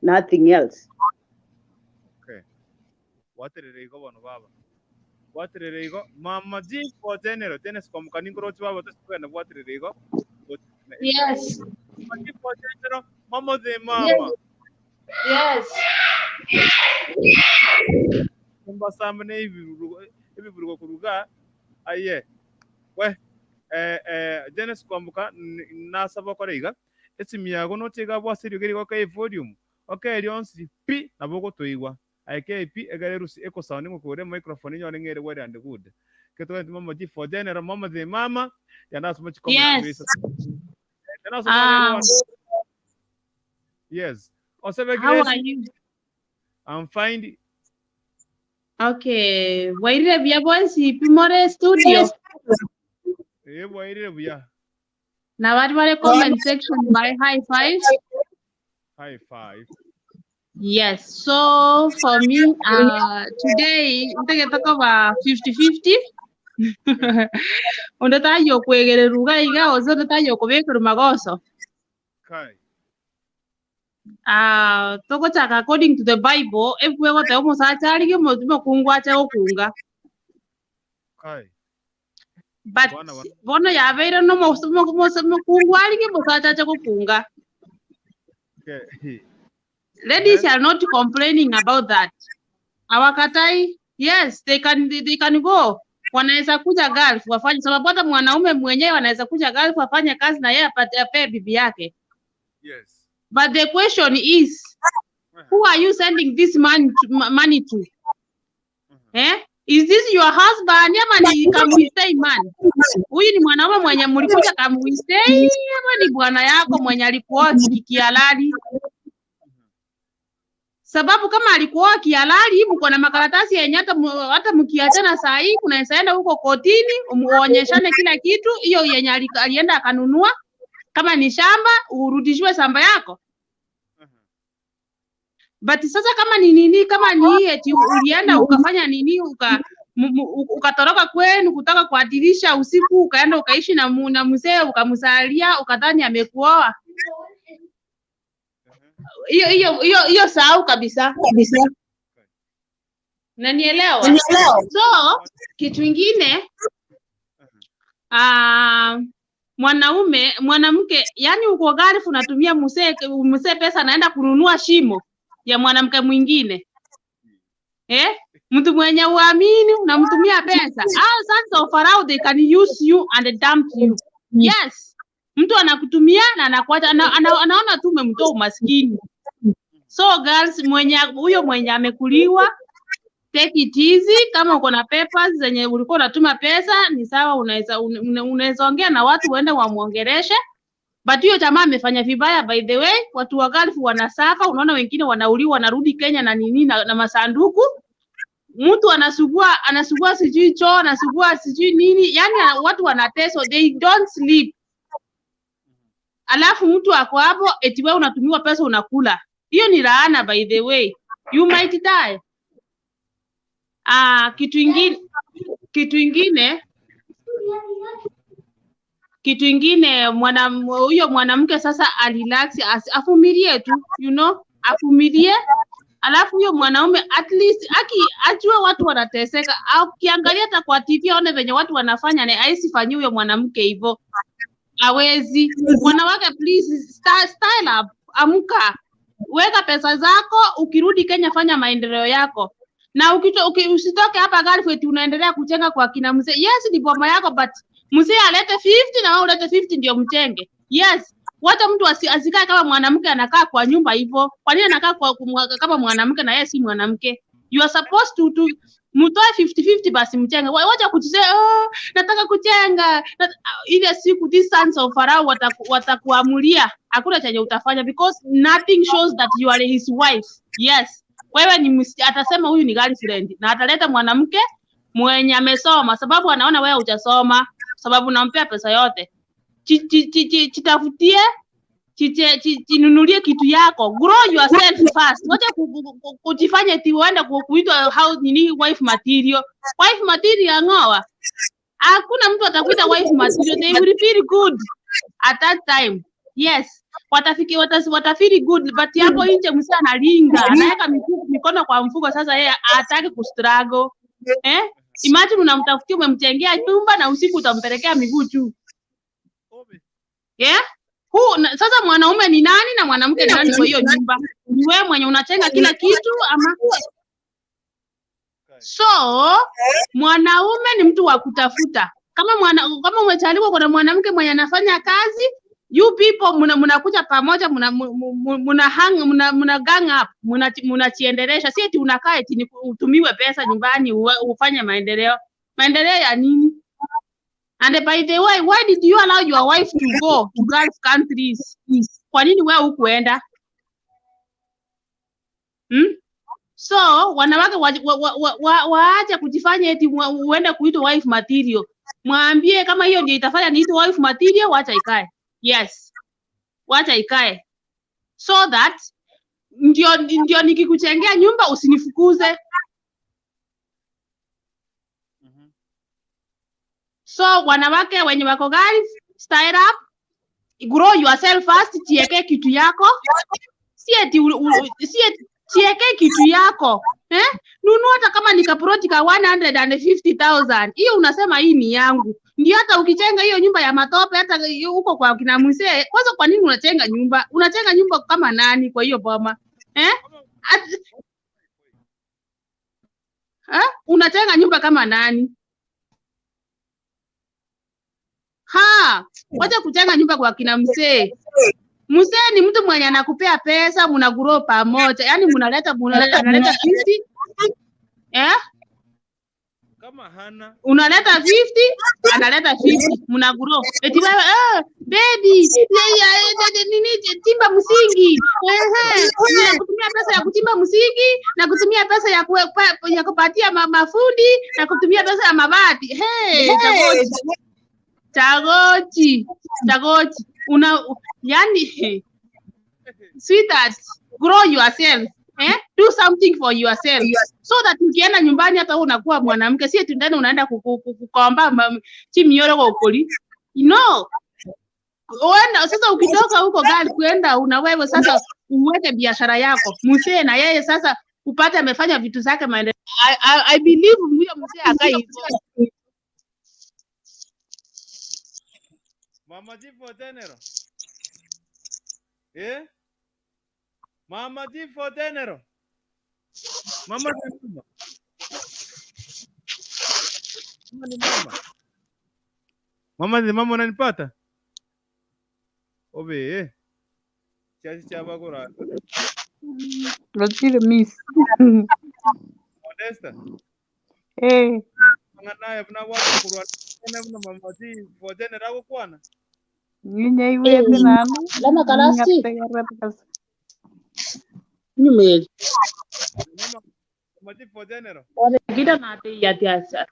nothing else
Okay. Bwaterere igo bono baba. Bwaterere igo mama G for general Dennis kwamuka ninkorochi baba tosikogenda bwaterere igo.
Yes.
Mama G for general mama the mama.
Yes.
Mbasamba ne ebiburugo ebiburugo kuruga aye we eh, eh, Dennis kwambuka nasaba okore iga esimi yago noche iga bwase eriogi rigo okeye volume okeye rionsi pi nabo ogotoigwa aye keye pi egere erusi ekosound ng'okore microphone enyore ng'ere well and good ketogenti mama G for general mama the mama yanasoma chikomenti
Yes.
Yanasoma yes osebe
How
Grace
are you?
I'm fine
Okay. Wairire buya bonsi pi more studio.
eh bwairire buya
Na bari bare comment section by high five.
high five
Yes. So for me, today ntegete koba 50-50. Onde tayo kwegererwa iga gose onde tayo kobekerwa magoso.
kai
Ah, togochaka according to the Bible, ebwe goteba omosacha arige omotu mokungu ache gokunga.
kai
But
Bwana wa-
bono yabeire no mokungu arige omosacha ache gokunga.
okay
Ladies are not complaining about that. Awakatai, yes, they can go. Wanaweza kuja Gulf wafanye, sababu hata mwanaume mwenyewe anaweza kuja Gulf afanye kazi na yeye apate apee bibi yake.
Yes.
But the question is, who are you sending this man to, money to? Eh? Is this your husband ama ni come we stay man? Huyu ni mwanaume mwenye mlikuja come we stay ama ni bwana yako mwenye alikuoa kihalali? Sababu kama alikuoa kihalali, mko na makaratasi yenye hata hata mkiachana saa hii kunaweza enda huko kotini muonyeshane kila kitu, hiyo yenye alienda akanunua, kama ni shamba urudishiwe shamba yako. But sasa kama ni nini, kama ni eti ulienda ukafanya nini ukatoroka kwenu kutoka kwa dirisha usiku ukaenda ukaishi na, na mzee ukamzalia ukadhani amekuoa, hiyo hiyo hiyo hiyo sahau kabisa. Nanielewa? So kitu ingine mwanaume mwanamke, yani uko Gulf unatumia mzee mzee pesa anaenda kununua shimo ya mwanamke mwingine eh? Mtu mwenye uamini unamtumia pesa. Ah, sons of Pharaoh they can use you and dump you. Yes, mtu anakutumia na anakuacha ana, ana, anaona tu umemtoa umaskini. So girls, mwenye huyo mwenye amekuliwa take it easy. Kama uko na papers zenye ulikuwa unatuma pesa ni sawa, unaweza unaweza ongea na watu uende wamuongeleshe, but huyo jamaa amefanya vibaya. By the way, watu wa Gulf wanasuffer, unaona wengine wanauliwa wanarudi Kenya na nini na masanduku. Mtu anasugua anasugua sijui choo anasugua sijui nini, yani watu wanateswa, they don't sleep. Alafu mtu ako hapo eti wewe unatumiwa pesa unakula. Hiyo ni laana by the way, you might die. Ah, kitu ingine mwana huyo mwanamke sasa arelax, avumilie tu avumilie. Alafu huyo mwanaume at least aki ajue watu wanateseka, akiangalia hata kwa TV aone venye watu wanafanya, na aisifanyie huyo mwanamke hivyo, hawezi. Wanawake please, style up, amka, weka pesa zako, ukirudi Kenya fanya maendeleo yako na usitoke hapa Gulf eti unaendelea kujenga kwa kina mzee. Yes, ni boma yako but mzee alete 50 na wewe ulete 50 ndio mjenge. Yes, wacha mtu asikae kama mwanamke anakaa kwa nyumba hivyo. Kwa nini anakaa kama mwanamke na yeye si mwanamke? You are supposed to mtoe 50-50 basi mjenge. Wacha kujisema oh, nataka kujenga. Na, ile siku these sons of Pharaoh watakuamulia hakuna chenye utafanya because nothing shows that you are his wife. Yes. Wewe ni atasema huyu ni girlfriend na ataleta mwanamke mwenye amesoma sababu anaona wewe hujasoma sababu unampea pesa yote. Chitafutie chinunulie kitu yako, grow yourself first. Wacha kujifanya eti uende kuitwa how nini wife material. Wife material ng'oa. Hakuna mtu atakuita wife material. They will feel good at that time. Yes, watafeel good but hapo nje msee analinga, anaweka mikono kwa mfuko sasa yeye hataki kustruggle. Eh? Imagine unamtafutia umemjengea nyumba na usiku utampelekea miguu juu. Yeah? Sasa mwanaume ni nani na mwanamke ni nani kwa hiyo nyumba? Ni wewe mwenye unachenga kila kitu ama? So mwanaume ni mtu wa kutafuta. Kama umechaliwa kuna mwanamke mwenye anafanya kazi, you people mnakuja pamoja muna hang muna gang up mnachiendelesha. Si eti unakaa eti ni utumiwe pesa nyumbani ufanye maendeleo. Maendeleo ya nini? And by the way, why did you allow your wife to go to Gulf countries? Kwa nini wewe hukuenda? So wanawake waache kujifanya eti uende kuitwa wife material. Mwambie kama hiyo ndio itafanya niitwe wife material, wacha ikae. Yes, wacha ikae so that ndio nikikuchengea nyumba usinifukuze. So wanawake wenye wako Gulf, style up, grow yourself first, jieke kitu yako. Si eti jieke kitu yako. Eh? Nunua hata kama ni kaploti ka 150,000. Hiyo unasema hii ni yangu. Ndio hata ukichenga hiyo nyumba ya matope hata hiyo huko kwa kina mzee, kwanza kwa nini unachenga nyumba? Unachenga nyumba kama nani kwa hiyo boma? Eh? Eh? Unachenga nyumba kama nani? Ha, wacha kujenga nyumba kwa kina mzee. Mzee ni mtu mwenye anakupea pesa, mna grow pamoja, yaani mnaleta mnaleta analeta 50 eh,
Kama hana
unaleta 50 analeta 50, mna grow. Eti wewe eh, baby ye- ye- ye- nini timba msingi ehe, ninakutumia pesa ya kutimba msingi na kutumia pesa ya kue, pa, ya kupatia ma, mafundi na kutumia pesa ya mabati. Hey, chagochi chagochi chagochi una yani sweetheart grow yourself eh? do something for yourself so that ukienda nyumbani hata wewe unakuwa mwanamke si eti ndani unaenda kukomba chimioro gokori no uenda sasa ukitoka huko gari kuenda una wewe sasa uweke biashara yako mzee na yeye sasa upate amefanya vitu zake maendeleo I, I, I believe huyo mzee akai hivyo
Mama G for General. Eh? Mama G for General. Mama ni mama. Mama ni mama. Mama ni mama unanipata? Obe eh. Chachi cha bagora.
Lotire miss.
Modesta.
Eh,
Nganaye buna watu kurwa na buna mama G for General agokwana.
nyinya iwete nanu.
lama karasi
Ng'ategerera kabisa.
nyumeri
Mama Mama G for General.
kita nateia tiasa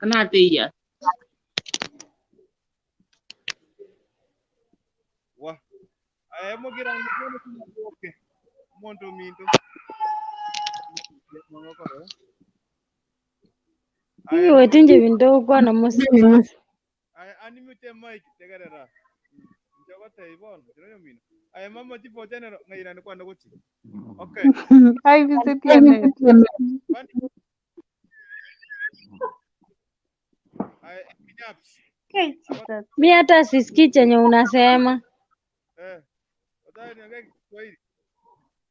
nateia
Wa. Aya mugira ngo okay. Mondo minto. Mama koro.
Mimi wetinje bindokwana musima.
Aya unmute mic tegerera. Njogote ibon, kiro mino. Aya mama G for General ngairani kwana guchi. Okay.
Ai visit net.
Kwani aya kinyaps.
Kai Jesus.
Mi hata sisikii chenye unasema.
Eh. Wataka niongee Kiswahili.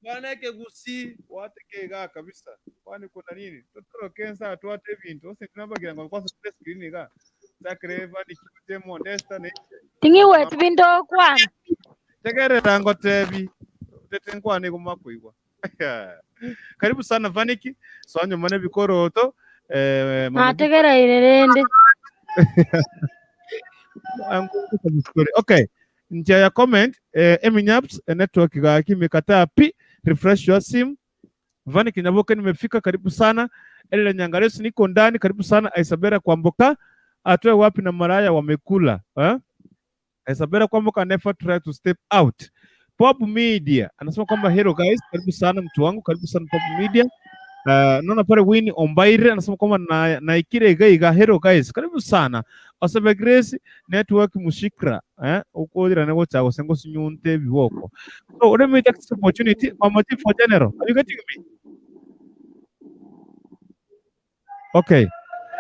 Bwana kegusi wate kega kabisa. Kwani kuna nini? Totoro kensa twate bintu. Ose tunabagira ngo kwa screen ga. Sakreva ni kite modesta ne.
Tingi wet bindokwana.
Tegerera ngo tebi. Tete nkwane kumakuigwa. Karibu sana Vaniki. So nyuma ne bikoroto. Eh mama
Nategera irerende.
Okay. Njia ya comment eh, Eminyaps eh, network gaki imekataa pi refresh your sim. Vaniki Nyaboke nimefika karibu sana. Elena Nyangaresu niko ndani karibu sana. Isabella Kwamboka atoe wapi na maraya wamekula eh? Isabella Kwamboka never try to step out. Pop Media anasema kwamba hello guys, karibu sana mtu wangu, karibu sana Pop Media. Uh, naona pale Winnie Ombaire anasema kwamba na, naikire igaiga hello guys, karibu sana. Osebe Grace network mushikra eh ukodira nego chago sengo sinyunte biboko. So let me take this opportunity Mama Chief for General. Are you getting me? Okay.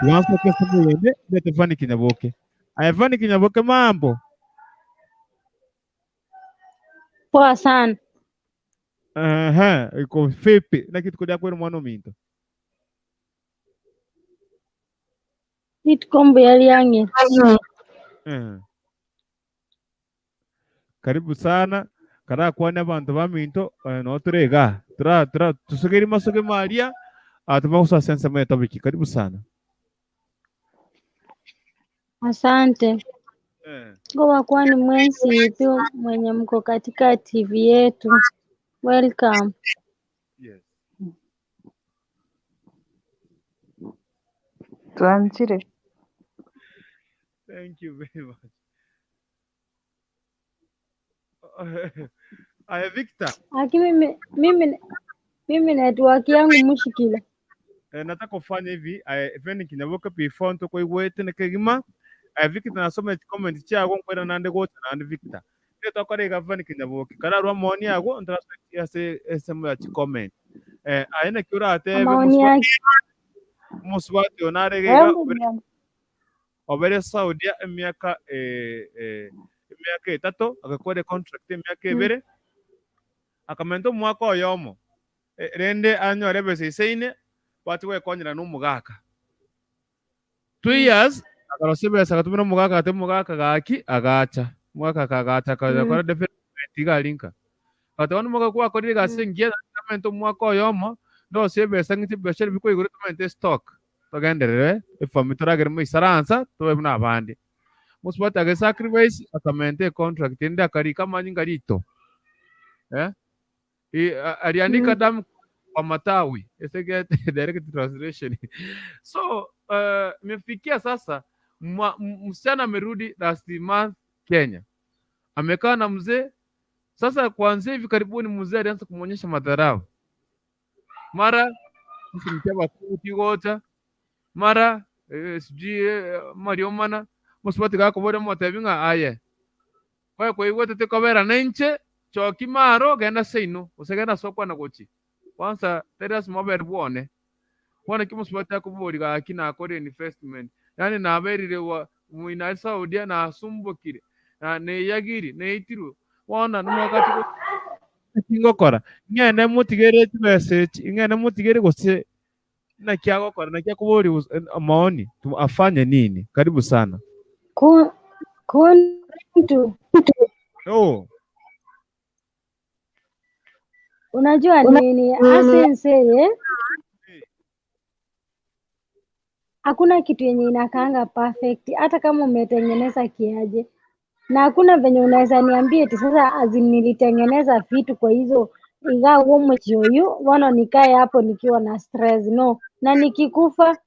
Wansa kwa yende lete Vani Kinyaboke. Aya Vani Kinyaboke mambo.
Poa sana.
Aha, iko vipi? Na kitu kudia kwenu mwana minto.
Nitkombu yali
Eh. Karibu sana kara kwana abantu ba minto eh, no turega tura tura tusogeri masoge maria atuma kusa mwe topic karibu sana.
Asante.
Eh.
Ngowa kwani mwensi tu mwenye mko katika TV yetu. Welcome.
Yes.
Tuanzire.
Thank you very much. Aya Victor,
Aki mimi mimi mimi network yangu mushikila.
eh, nataka ufanye hivi eh, Veni Kinyaboke before ntoko igwete nekegima eh, Victor nasoma comment chako nkwera nande gocha nande Victor Ndio twakorega Veni Kinyaboke kararwa maoni yago ntrasa ase esemo ya comment eh aina kiuratebe
Maoni yake.
musubati onaregega
Embu nyangu.
obere Saudia emiaka eh, eh, emiaka etato agakora contract emiaka ebere akamenta omwaka oyomo Eh, rende anyore ebesa iseine bati gwekonyera na omogaka 2 years Akarosia ebesa agatumera omogaka agati omogaka gaki agacha. Omogaka akagacha akaja
Mm.
kora development iga aria nka. Agoteba bono omogaka gwakorire egasi engiya naende namente omwaka oyomo ndosie ebesa ng'ite ebiashara bikwa igoro tomente estock togenderere efamiri toragere moisaransa tobe buna abande. Mosubati age sacrifice akamenta econtract erinde akarika amanyinga rito eh I- a- aliandika
Mm.
damu kwa matawi Ese get direct translation so uh, imefikia sasa mwa- m- msichana amerudi last month Kenya amekaa na mzee sasa kuanzia hivi karibuni mzee alianza kumwonyesha madharau mara msimtia bakuti mara eh, sijui eh, mariomana mosubati gakobora motebi ng'a aye Koe koigwete tikobera nainche, choki maro, genda seino, gose genda ase okwana gochia. Kwansa tari lasima obere bwone. Bono ki mosubati akoboria gaki nakore investment, yaani naberire wa moino Saudia nasumbokire, na neyagiri, neitirwe, bono nomwakati go naki ngokora? Ng'ende motigere chibesa echi, ng'ende motigere gose naki agokora, naki akoboria gose maoni, afanye nini? Karibu sana.
Ku, kuntu
Oh.
unajua nini asenseye hakuna kitu yenye inakaanga perfect hata kama umetengeneza kiaje na hakuna venye unaweza niambia eti sasa as in nilitengeneza vitu kwa hizo ingawa uomochioyu bono nikae hapo nikiwa na stress no na nikikufa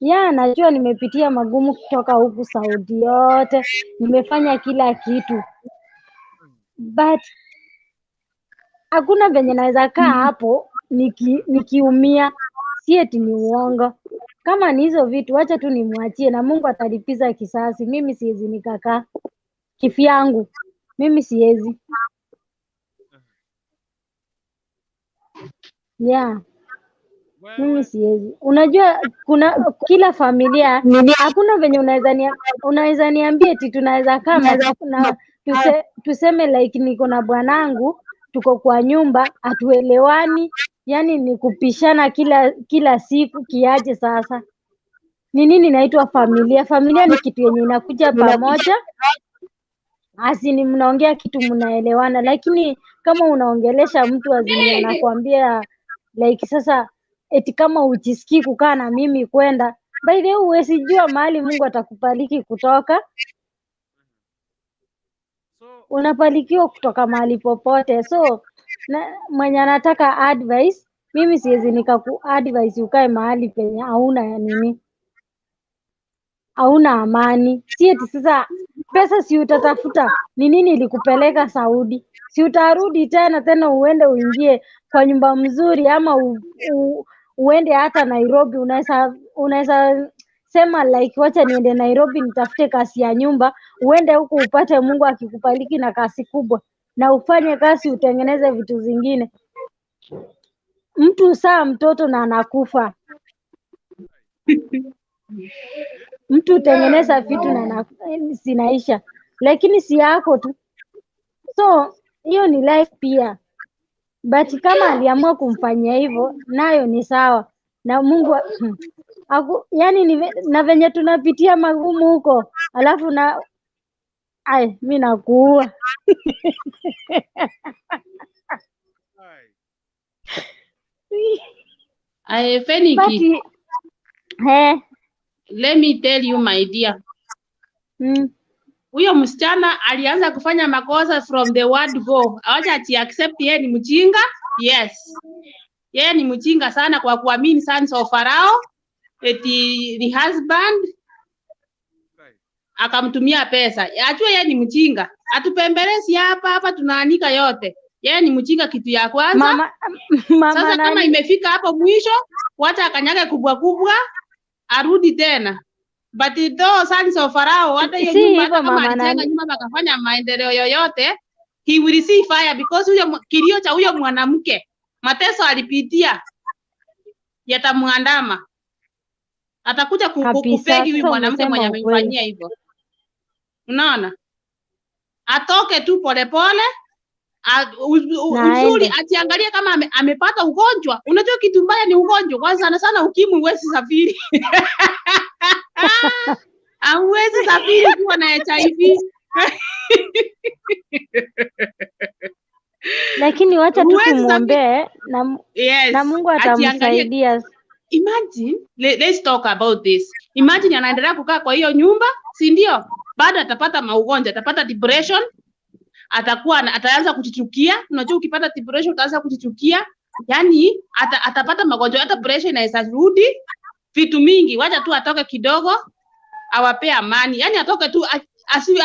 ya najua nimepitia magumu kutoka huku Saudi yote nimefanya kila kitu but hakuna venye naweza kaa hapo niki, nikiumia si eti ni uongo kama ni hizo vitu wacha tu nimwachie na Mungu atalipiza kisasi mimi siwezi nikakaa kivyangu mimi siwezi yeah mimi siwezi unajua kuna kila familia hakuna venye unaweza nia, unaweza niambia eti tunaweza kaa na, na tuse, tuseme like niko na bwanangu tuko kwa nyumba hatuelewani yani ni kupishana kila kila siku kiaje sasa ni nini inaitwa familia familia ni kitu yenye inakuja pamoja asini mnaongea kitu mnaelewana lakini kama unaongelesha mtu azini anakuambia like sasa eti kama ujisikii kukaa na mimi kwenda by the way huwezi jua mahali Mungu atakubariki kutoka unabarikiwa kutoka mahali popote so na, mwenye anataka advice mimi siwezi nikaku advice ukae mahali penye hauna ya nini hauna amani si eti sasa pesa si utatafuta ni nini ilikupeleka Saudi si utarudi tena tena uende uingie kwa nyumba mzuri ama u, u, uende hata Nairobi unaweza unaweza sema like wacha niende Nairobi nitafute kazi ya nyumba uende huku upate Mungu akikubariki na kazi kubwa na ufanye kazi utengeneze vitu zingine mtu saa mtoto na anakufa mtu hutengeneza vitu na na- zinaisha lakini si yako tu so hiyo ni life pia but kama aliamua kumfanyia hivyo nayo ni sawa na Mungu aku, yani ni, ve- na venye tunapitia magumu huko alafu na ai mi nakuua
Aye,
but
Feniki,
eh,
let me tell you my dear.
mm,
Huyo msichana alianza kufanya makosa from the word go. Awacha ati accept yeye ni mjinga. Yes. Yeye ni mjinga sana kwa kuamini sons of Pharaoh eti ni husband akamtumia pesa. Ajue yeye ni mjinga. Atupembelezi hapa hapa tunaanika yote. Yeye ni mjinga kitu ya kwanza.
mama mama
Sasa kama
nani
imefika hapo mwisho, wacha akanyage kubwa kubwa, arudi tena. But though sons of Pharaoh, hata hiyo
si
nyumba, hata
hivyo
kama
mama
alijenga
nani
nyumba akafanya maendeleo yoyote, he will see fire because huyo kilio cha huyo mwanamke, mateso alipitia yatamwandama, atakuja ku- ku-
kabisa
kupegi huyu
sasa
mwanamke mwenye
umesema ukweli
amemfanyia hivyo. Unaona, atoke tu polepole A- u- u-
na
uzuri
aende
ajiangalie kama ame, amepata ugonjwa. Unajua kitu mbaya ni ugonjwa, kwanza sana sana ukimwi, huwezi safiri. Hauwezi safiri ukiwa na HIV.
Lakini wacha tu
Huwezi safiri.
tumwombee na,
Yes.
na Mungu
Ajiangalie.
atamsaidia.
Imagine, let's talk about this. Imagine anaendelea kukaa kwa hiyo nyumba, si ndio? Bado atapata maugonjwa, atapata depression, atakuwa ataanza kujichukia. Unajua ukipata depression utaanza kujichukia. Yaani atapata magonjwa, hata pressure inaweza rudi, vitu mingi. Wacha tu atoke kidogo, awapee amani. Yaani atoke tu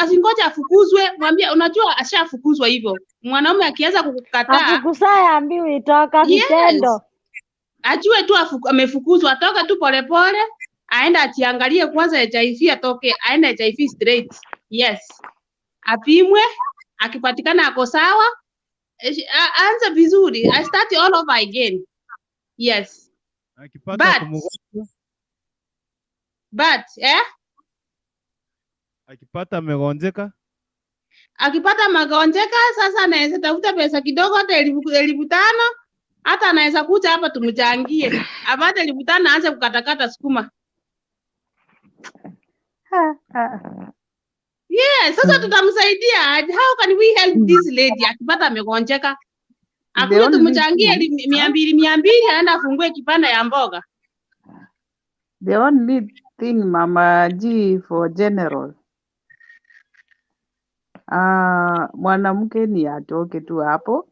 asingoje afukuzwe, mwambie unajua ashafukuzwa hivyo. Mwanaume akianza kukukataa,
Afukusaye ambiwi toka
Yes.
vitendo.
Ajue tu amefukuzwa, atoke tu polepole, aende ajiangalie kwanza HIV, atoke aende HIV straight. Yes, apimwe, akipatikana ako sawa, aanze vizuri, I start all over again. Yes.
Akipata kumgonjwa,
But
akipata amegonjeka,
akipata magonjeka sasa anaweza tafuta pesa kidogo, hata 5,000, hata anaweza kuja hapa tumchangie, apate 5,000 aanze kukatakata sukuma. Yeah, sasa tutamsaidia. How can we help this lady akipata amegonjeka?
The
Akuja
only
tumchangie
thing,
200 200, aende afungue kibanda ya mboga.
the only thing Mama G for general. Mwanamke ni atoke tu hapo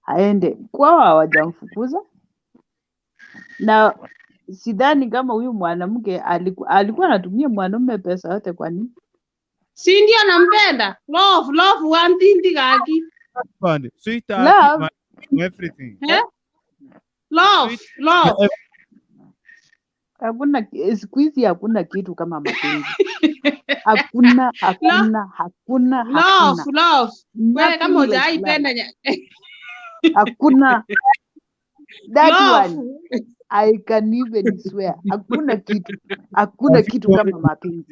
aende kwao, hawajamfukuza na sidhani kama huyu mwanamke alikuwa anatumia mwanaume pesa yote. Kwa nini?
Si ndio nampenda? Love, love one thing gaki.
Husband, sweetheart,
Love.
my everything.
Eh? Love,
Sweet,
love.
Hakuna siku hizi hakuna kitu kama mapenzi. Hakuna, hakuna, hakuna,
Love,
hakuna.
love. Wewe kama
Nothing like
hujaipenda
love. Hakuna. That
Love.
one I can even swear. Hakuna kitu. Hakuna kitu kama mapenzi.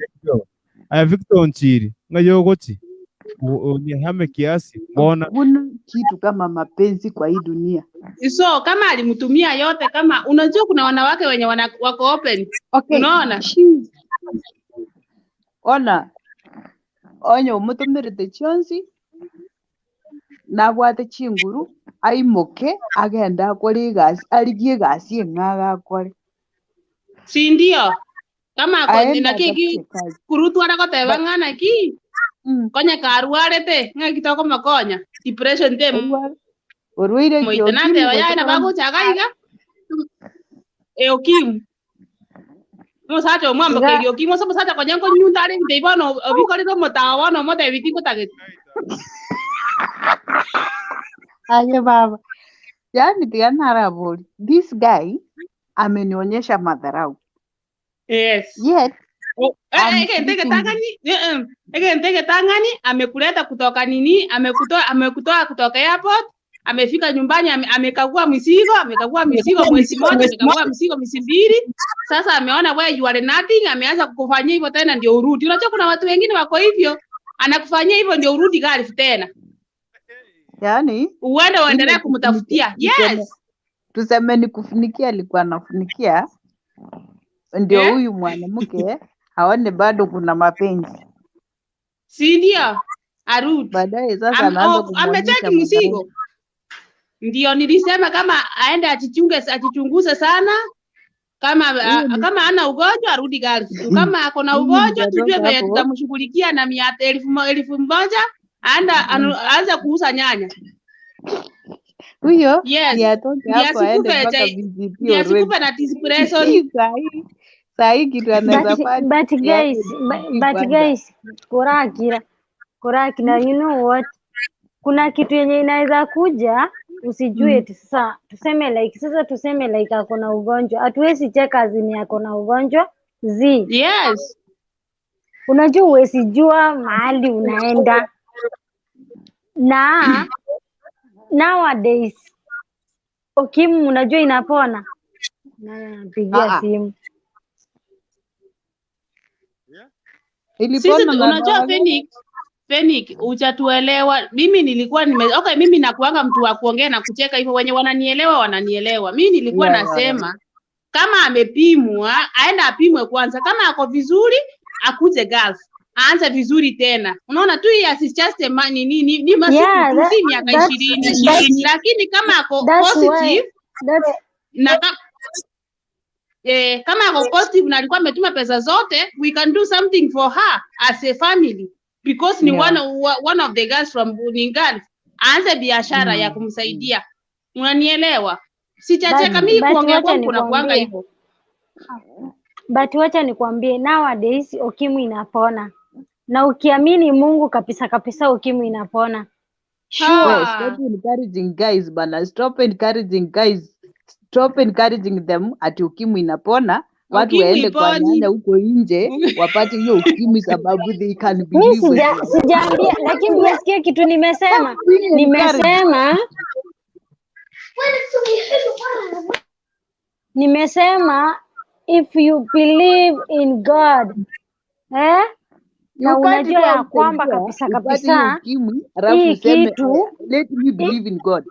Aya, Victor Onchiri, ngayogochi. Unihame kiasi, mbona?
Hakuna kitu kama mapenzi kwa hii dunia.
So kama alimtumia yote, kama unajua kuna wanawake wenye wako open.
Okay.
Unaona?
She's Ona, onye umutumirite chionsi nabwate chinguru aimoke agenda akore egasi arigie egasi eng'aga akore.
Si ndio? Kama ako
Aende
na kiki
atafute kazi.
kurutwa na koteba
But
ng'ana ki konya karwarete ng'a kitoko makonya depression te
Orwaire
moite
ki
na
ukimwi
teba
gose
yaye na
bono?
bagochaka iga e ukimwi omosacha omwambokeire ukimwi ase omosacha konya nkonyunta are ebinto ebi bono obikorire omotao bono omotebi tingotagete.
Aye baba. Yaani tiga narabori. This guy amenionyesha madharau.
Yes.
Yet
Oh,
I'm
egente
sleeping.
getang'ani, egente getang'ani amekuleta kutoka nini? Amekutoa kutoka airport, amefika nyumbani, amekagua mizigo, amekagua mizigo mwezi moja, amekagua mizigo mwezi mbili. Sasa ameona wewe you are nothing, ameanza kukufanyia hivyo tena ndio urudi. Unajua kuna watu wengine wako hivyo, anakufanyia hivyo ndio urudi gari tena.
Yaani
Uende uendelee
ile
kumtafutia. Yes.
Tuseme ni kufunikia, alikuwa anafunikia ndio huyu mwanamke aone bado kuna mapenzi.
Si ndio? Arudi.
Baadaye sasa anaanza kumuonyesha
Amecheki
madharau.
mzigo. Ndio nilisema kama aende ajichunguze sana. Kama
Huyu ni
kama ana ugonjwa arudi Gulf. Kama ako na
Huyu ni
ugonjwa tujue
mtoto
venye
hapo.
tutamshughulikia na mia elfu elfu moja aenda aanze kuuza nyanya.
Huyo
Yes.
ni atoke
Ndiye
hapo aende
asikufe
mpaka
cha-
VCT
ndiye
already.
asikufe na depression.
Sahi kitu anaweza
But,
fanya
but
ni aende
guys,
VCT
but
kwanza.
guys, kurakira, you know what? Kuna kitu yenye inaweza kuja usijue eti sasa tuseme like sasa tuseme like ako na ugonjwa. Hatuwezi check azini ako na ugonjwa. Z.
Yes.
Unajua huwezi jua mahali unaenda. Na nowadays ukimwi unajua inapona. Na napigia simu.
Ilipona
Sisi
na
unajua
dawa gani?
Phoenix, Phoenix hujatuelewa. Mimi nilikuwa nime okay, mimi nakuanga mtu wa kuongea na kucheka hivyo, wenye wananielewa wananielewa. Mimi nilikuwa
Yeah, yeah, yeah.
nasema Kama amepimwa aende apimwe kwanza, kama ako vizuri akuje Gulf aanze vizuri tena. Unaona, 2 years is just a money, ni masiku
Yeah,
tu,
that,
si miaka
that's
20,
that's
lakini kama ako
that's why
positive
that's
na kama ako positive na alikuwa ametuma pesa zote, we can do something for her as a family because ni one of the girls from Gulf, aanze biashara ya kumsaidia. Unanielewa? Sijacheka
but
mimi,
but
kuongea
wacha
kwangu kuna kuanga
nikwambie
hivyo.
But wacha nikwambie, nowadays ukimwi inapona, na ukiamini Mungu kabisa kabisa, ukimwi inapona
Well,
sure.
stop encouraging guys bana. Stop encouraging guys. Stop encouraging them ati ukimwi inapona. Watu
Ukimwi
waende kwa
iponi.
nyanya huko nje wapate hiyo ukimwi sababu they can
Mi
believe when
sijaambia, lakini umesikia kitu nimesema?
Stop being encouraged.
Nimesema if you believe in God, eh? Na
You can't
unajua
go
ya kwamba
kusaidia
kabisa
upate hiyo
kabisa
ukimwi alafu
hii
useme
kitu
let me believe in God.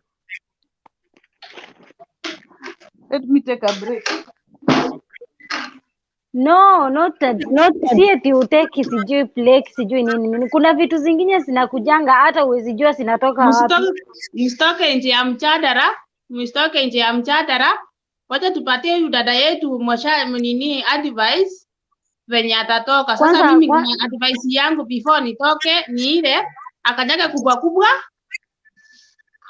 Let me take a break.
No, not that. Si eti uteki sijui plaque sijui nini nini. Kuna vitu zingine zinakujanga hata huwezi jua zinatoka wapi.
Msitoke nje ya mjadala, msitoke nje ya mjadala. Wacha tupatie huyu dada yetu mwasha nini advice venye atatoka. Sasa
Kwanza
mimi advice yangu before nitoke ni ile akanyage kubwa kubwa,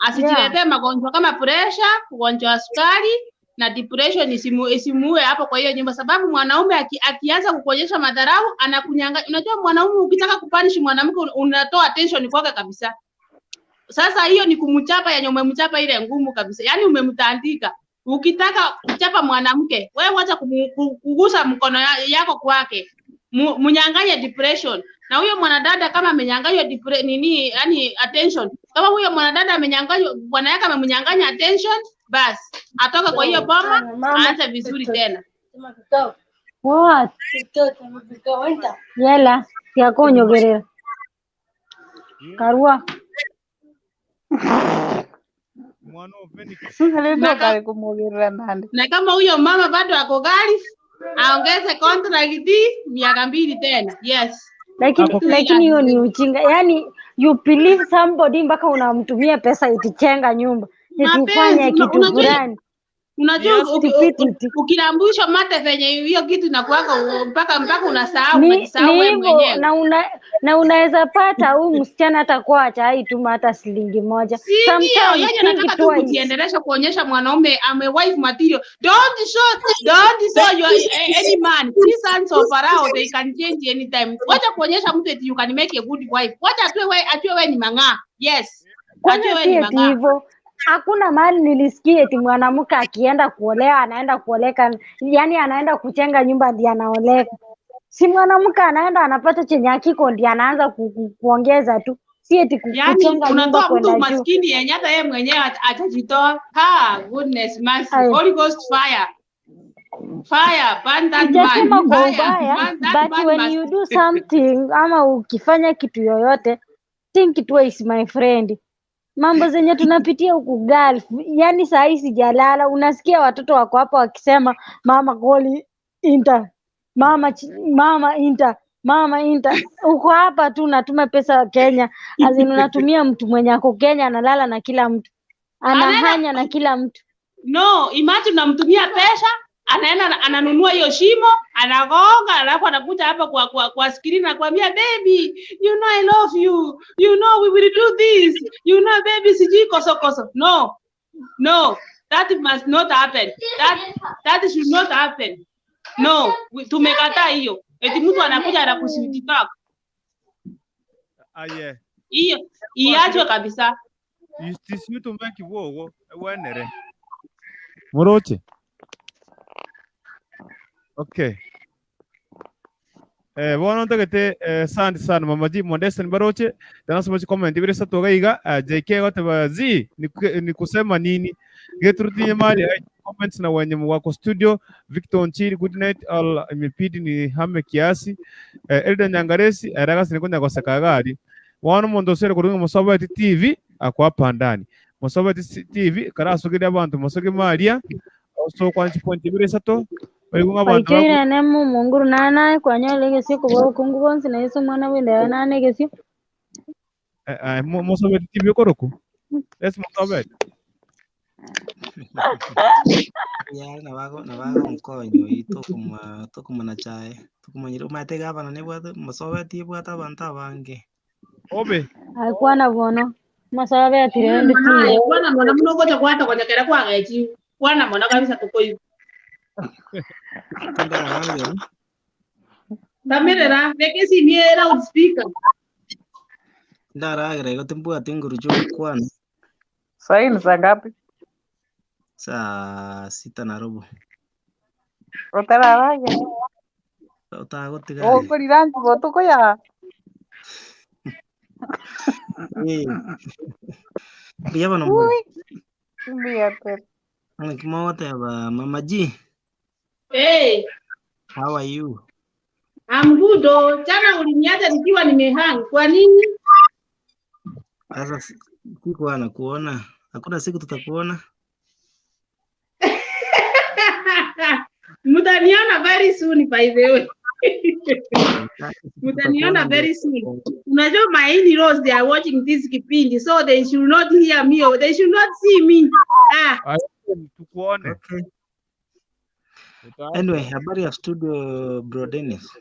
asijiletee magonjwa kama pressure, ugonjwa wa sukari na depression isimuue hapo kwa hiyo nyumba, sababu mwanaume akianza kukuonyesha madharau anakunyanga. Unajua mwanaume ukitaka kupunish mwanamke unatoa attention kwake kabisa. Sasa hiyo ni kumchapa yenye umemchapa ile ngumu kabisa, yaani umemtandika. Ukitaka kuchapa mwanamke, wewe wacha kugusa mkono yako kwake, munyang'anye depression. Na huyo mwanadada kama amenyang'anywa nini, yani attention, kama huyo mwanadada amenyang'anywa, bwana yake amemnyang'anya attention, bas atoke kwa hiyo boma, aanze vizuri tena.
What? Yela, yakonyogerera. Karua.
Mwana wa Phoenix.
Na, ka,
Kare kumugerera nande.
na kama huyo mama bado ako Gulf, aongeze contract miaka 2 tena. Yes.
Lakini
Ako
lakini hiyo ni ujinga. Yaani you believe somebody mpaka unamtumia pesa iti chenga nyumba. Eti ufanye
Mapenzi,
kitu
unajua
fulani.
unajua
Stupidity.
ukilambishwa mate venye hiyo kitu inakuwaka mpaka unasahau,
Ni
unajisahau
ni
wewe
hivyo
mwenyewe.
na unaweza pata huyu msichana hata kwa haituma hata shilingi moja.
Si ndio?
Sometimes
Yeye
think
anataka tu
twice.
kujiendelesha kuonyesha mwanaume I'm a wife material. Don't show your any man. See sons of Pharaoh they can change anytime. Wacha kuonyesha mtu eti you can make a good wife. Wacha atue wewe ni mang'aa. Yes.
Kwanza
Atue wewe
si
ni
eti
mang'aa.
hivyo. Hakuna mahali nilisikia eti mwanamke akienda kuolewa anaenda kuoleka, yani anaenda kujenga nyumba ndiye anaoleka. Si mwanamke anaenda anapata chenye akiko ndiye anaanza kuongeza tu, si eti
Yaani
kujenga nyumba
unatoa mtu
kwenda juu.
umaskini yenye hata yeye mwenyewe atajitoa. Ha, goodness mercy.
Ay.
Holy Ghost fire. Fire, burn that man.
Sijasema kwa
Fire,
ubaya,
burn that
but
man
when
must
you do something ama ukifanya kitu yoyote, think twice my friend. Mambo zenye tunapitia huku Gulf, yani saa hii sijalala, unasikia watoto wako hapa wakisema mama goli Inter, mama Inter, mama Inter. Uko hapa tu unatuma pesa Kenya, as in unatumia mtu mwenye ako Kenya analala na kila mtu,
anaenda
anahanya na kila mtu.
No, imagine unamtumia pesa, anaenda ananunua hiyo shimo, anagonga, alafu anakuja hapa kwa screen na kuambia baby, you know I love you. You know we will do this. You know baby sijui koso koso. No. No, that must not happen. That should not happen. No, tumekataa hiyo. Eti mtu anakuja anakusweet talk.
Aye.
Hiyo iachwe kabisa.
Tisiutumeki bwogo wenere. Moroche. Okay. Bono ntagete asante sana Mama G Modeste Baroche. Tena chi comment ibere sato gaiga JK goteba Z ni kusema nini? Geturutinye mali comments na wenye wako studio Victor Nchiri good night all imepidi ni hame kiasi. Elda Nyangaresi araga sinikunya goseka gari. Bono mondo sere kurunga Musobeti TV akwapa ndani. Musobeti TV karasugira abantu musoge maria. So kwana chipointi ibere isato, oigwe ng'a abanto
Oichoire ane momonguru nana kwanyora egesio kobua obokungu bonsi na Yeso omwana bw'enda yaye nane egesio.
Eh, eh, mosobeti tibi okoroku? Yes, mosobeti.
Yare nabago nabagonkonya oyio tokoma tokomana chae tokomanyire omanyete gavana nebwate mosobeti ebwate abanto abange.
Obe.
Aye kwana bono, mosobeti rende
Mono aye
tiga.
kwana mono buna ogocha gwatogonya kera kwagechigwe. Kwana mono kabisa tokoigwa.
Tindaragera.
Tamerera, beka esimi eye loud speaker.
Ndaragera igo timbwati nguru chi'ogokwana.
Sai ni saa ngapi?
Saa sita na robo.
Otararagera.
Otagotiga.
Okorira nchi botuko ya.
Eh. Mbuya bono more.
Ui. Mbuya kweli.
Naki mogoteba Mama G,
Hey,
how are you?
I'm good. Oh. Jana uliniacha nikiwa nimehang. Kwa nini?
Sasa sikuwa nakuona. Hakuna siku tutakuona.
Mutaniona very soon by the way. Mutaniona
Tutakuona
very soon. Unajua my in-laws they are watching this kipindi so they should not hear me or they should not see me. Ah,
Aya, tukuone.
Okay. Anyway, habari ya studio bro Dennis.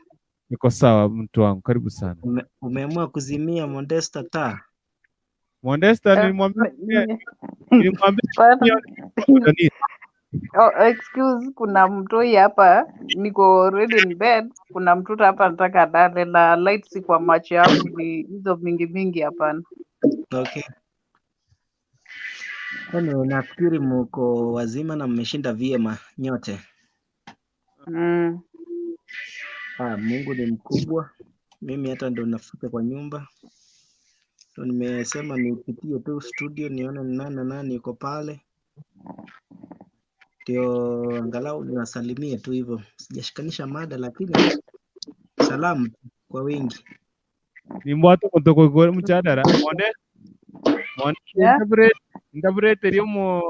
Niko sawa mtu wangu, karibu sana.
Umeamua kuzimia Mondesta taa.
Mondesta nilimwambia nilimwambia
Bana. Oh, excuse, kuna mtoi hapa, niko already in bed. Kuna mtoto hapa anataka alale na light si kwa macho yangu, ni hizo mingi mingi, hapana.
Okay. Anyway, nafikiri mko wazima na mmeshinda vyema nyote. Ah, Mungu ni mkubwa. Mimi hata ndo nafika kwa nyumba. So nimesema nipitie tu studio nione ni nani na nani yuko pale, ndio angalau niwasalimie tu hivyo. Sijashikanisha mada, lakini salamu kwa wingi.
Nimbwate omonto koigwa muchadara monde monde.
Yeah.
Ntabureterie omo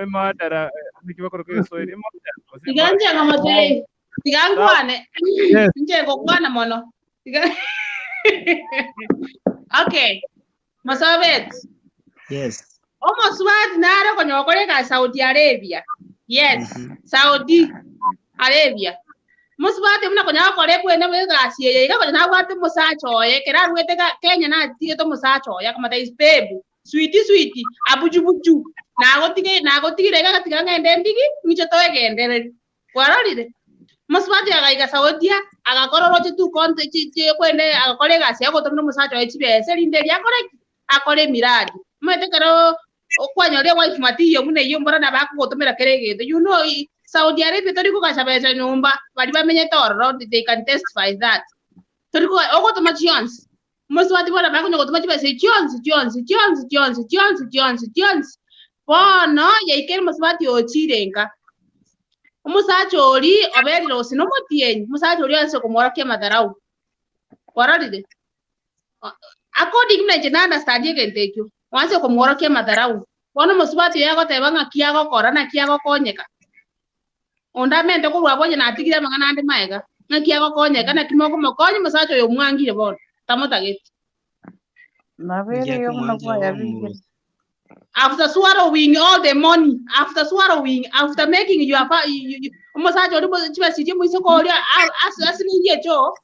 emadara niki bakoroka egeswahili emadara gose
tiga njengo mote. Tiga ngwane.
Yes.
Njengo kwana mono. Tiga. Okay. Masabet.
Yes.
Omoswati nare konyokoreka Saudi Arabia. Yes, Saudi Arabia. Musubati buna konya gokora ebwene bwa egasi eye iga konya nabwate omosacha oye ekero arwete Kenya natigete omosacha oye akamata is babe sweetie sweetie abujubuju nagotige nagotigire iga agatiga ng'ende ndigi ng'iche toegendereri kwarorire mosubati agaiga Saudia agakora oroche tu konte chi kwende agakora egasi agotomera omosacha oye chibesa erinde eria akore ki? Akore emiradi omanyete ekero okwanyoria wife material buna eywo mbora nabo akogotomera kera egento you know Saudi Arabia tori kogacha besa nyomba bari bamenyete ororo they can testify that tori ogotoma chionsi mosubati bono bakonya gotoma chibesa chionsi chionsi chionsi chionsi chionsi chionsi chionsi bono yaikere mosubati ochire nka omosacha ori oberire gose nomotienyi omosacha ori ase komworokia amatharau kwarorire according buna inche na understand egento ekio oanse komworokia amatharau bono omosubati oyo agoteba ng'aki agokora naki agokonyeka onde amente korwa abwo onye natigire amang'ana ande maega ng'aki agokonyeka naki mokomokonya omosacha oyo omwangire bono tamotageti.
Nabere buna kwayabigire.
After swallowing all the money, after swallowing, after making your omosacha ori chibesa moiseke oria asiningie echo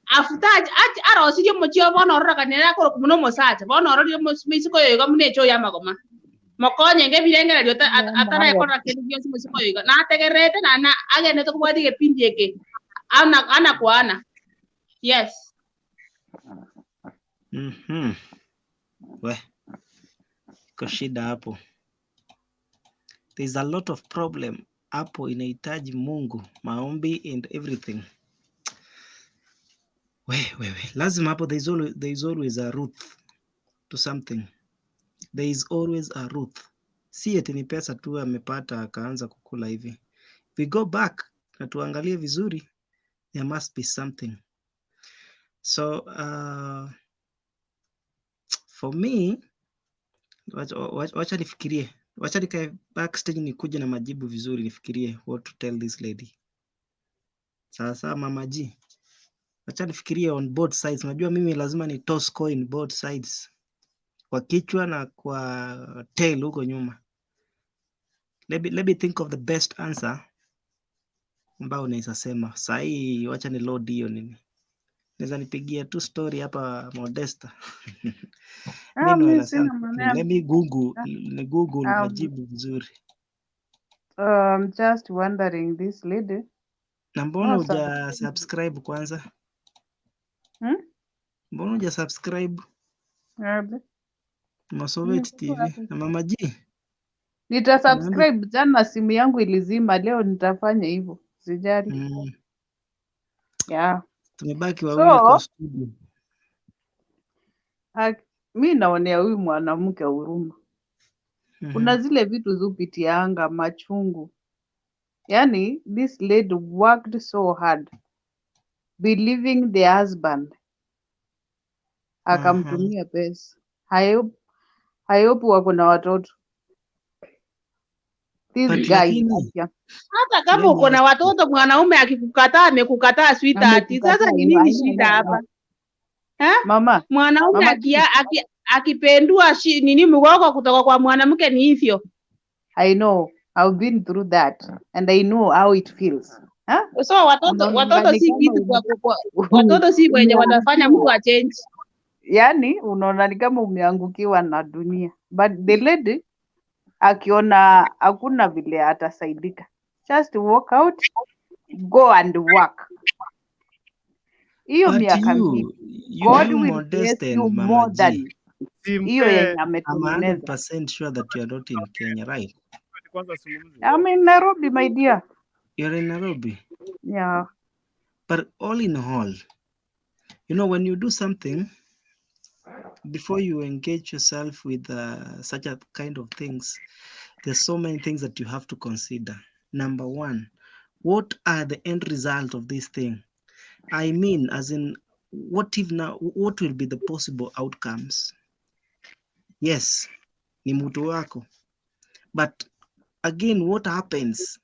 after arosirie omochie bono ororekana akoroka buna omosacha bono ororire moiseke oyo iga buna echo ya amagoma mokonye ngebirengererio ataraekorera kende gionsi moiseke oyo iga nategererete na agendete kobwatia egepindi eke ana ana kwa ana yes.
We, iko shida hapo. There's a lot of problem hapo, inahitaji Mungu, maombi and everything. We, we, we. Lazima hapo there is always a root to something. There is always a root. Si eti ni pesa tu amepata akaanza kukula hivi. If we go back na tuangalie vizuri, there must be something. So for me, wacha nifikirie. Wacha nikae backstage nikuje na majibu vizuri, nifikirie what to tell this lady. Sasa Mama G, wacha nifikirie on both sides. Unajua mimi lazima ni toss coin both sides, kwa kichwa na kwa tail huko nyuma. Let me think of the best answer ambao unaweza sema sahii. Wacha ni load hiyo nini, naweza nipigia tu story hapa Modesta.
Ah,
Meanwhile,
mi sina
asante.
maneno.
Let me google, ni google majibu vizuri.
I'm just wondering this lady.
Na mbona
No,
huja subscribe kwanza?
Hmm?
Mbona huja subscribe
Aje.
Masovet
Nimekuwa
TV
hapo.
na Mama G?
Nita subscribe jana, simu yangu ilizima, leo nitafanya hivyo. Sijali. Yeah.
Tumebaki wawili kwa
So,
studio.
mi naonea huyu mwanamke huruma. Kuna zile vitu zupitianga machungu. Yani, this lady worked so hard believing the husband akamtumia pesa. I hope wako na watoto. This
But
guy
lakini
Hata kama
let me
uko na
ask you,
watoto, mwanaume akikukataa amekukataa sweetheart. Sasa
amekukataa.
ni
I know,
nini
I know, I
shida
know, I
hapa
know.
eh?
Mama,
Mwanaume
Mama G,
akipendua nini mgongo kutoka kwa mwanamke ni hivyo.
I know. I've been through that and I know how it feels. Huh?
So watoto
Unaona
watoto
ni
si
kama
kitu kwa watoto si wenye watafanya mtu
umeangukiwa,
achange.
yani unaona ni kama umeangukiwa na dunia, but the lady akiona hakuna vile atasaidika, just walk out, go and work. Hiyo
but
miaka 2
you,
God
you
will bless
Modeste
you
and Mama
more than
G,
hiyo yenye
Simpe
I'm
ametengeneza.
100% sure that you are not in Kenya, right?
kwanza zungumze.
I'm in Nairobi, my dear.
You're in Nairobi.
Yeah.
But all in all, when you do something, before you engage yourself with such a kind of things, there's so many things that you have to consider. Number one, what are the end result of this thing? I mean, as in, what if now, what will be the possible outcomes? Yes, ni mtu wako. But again, what happens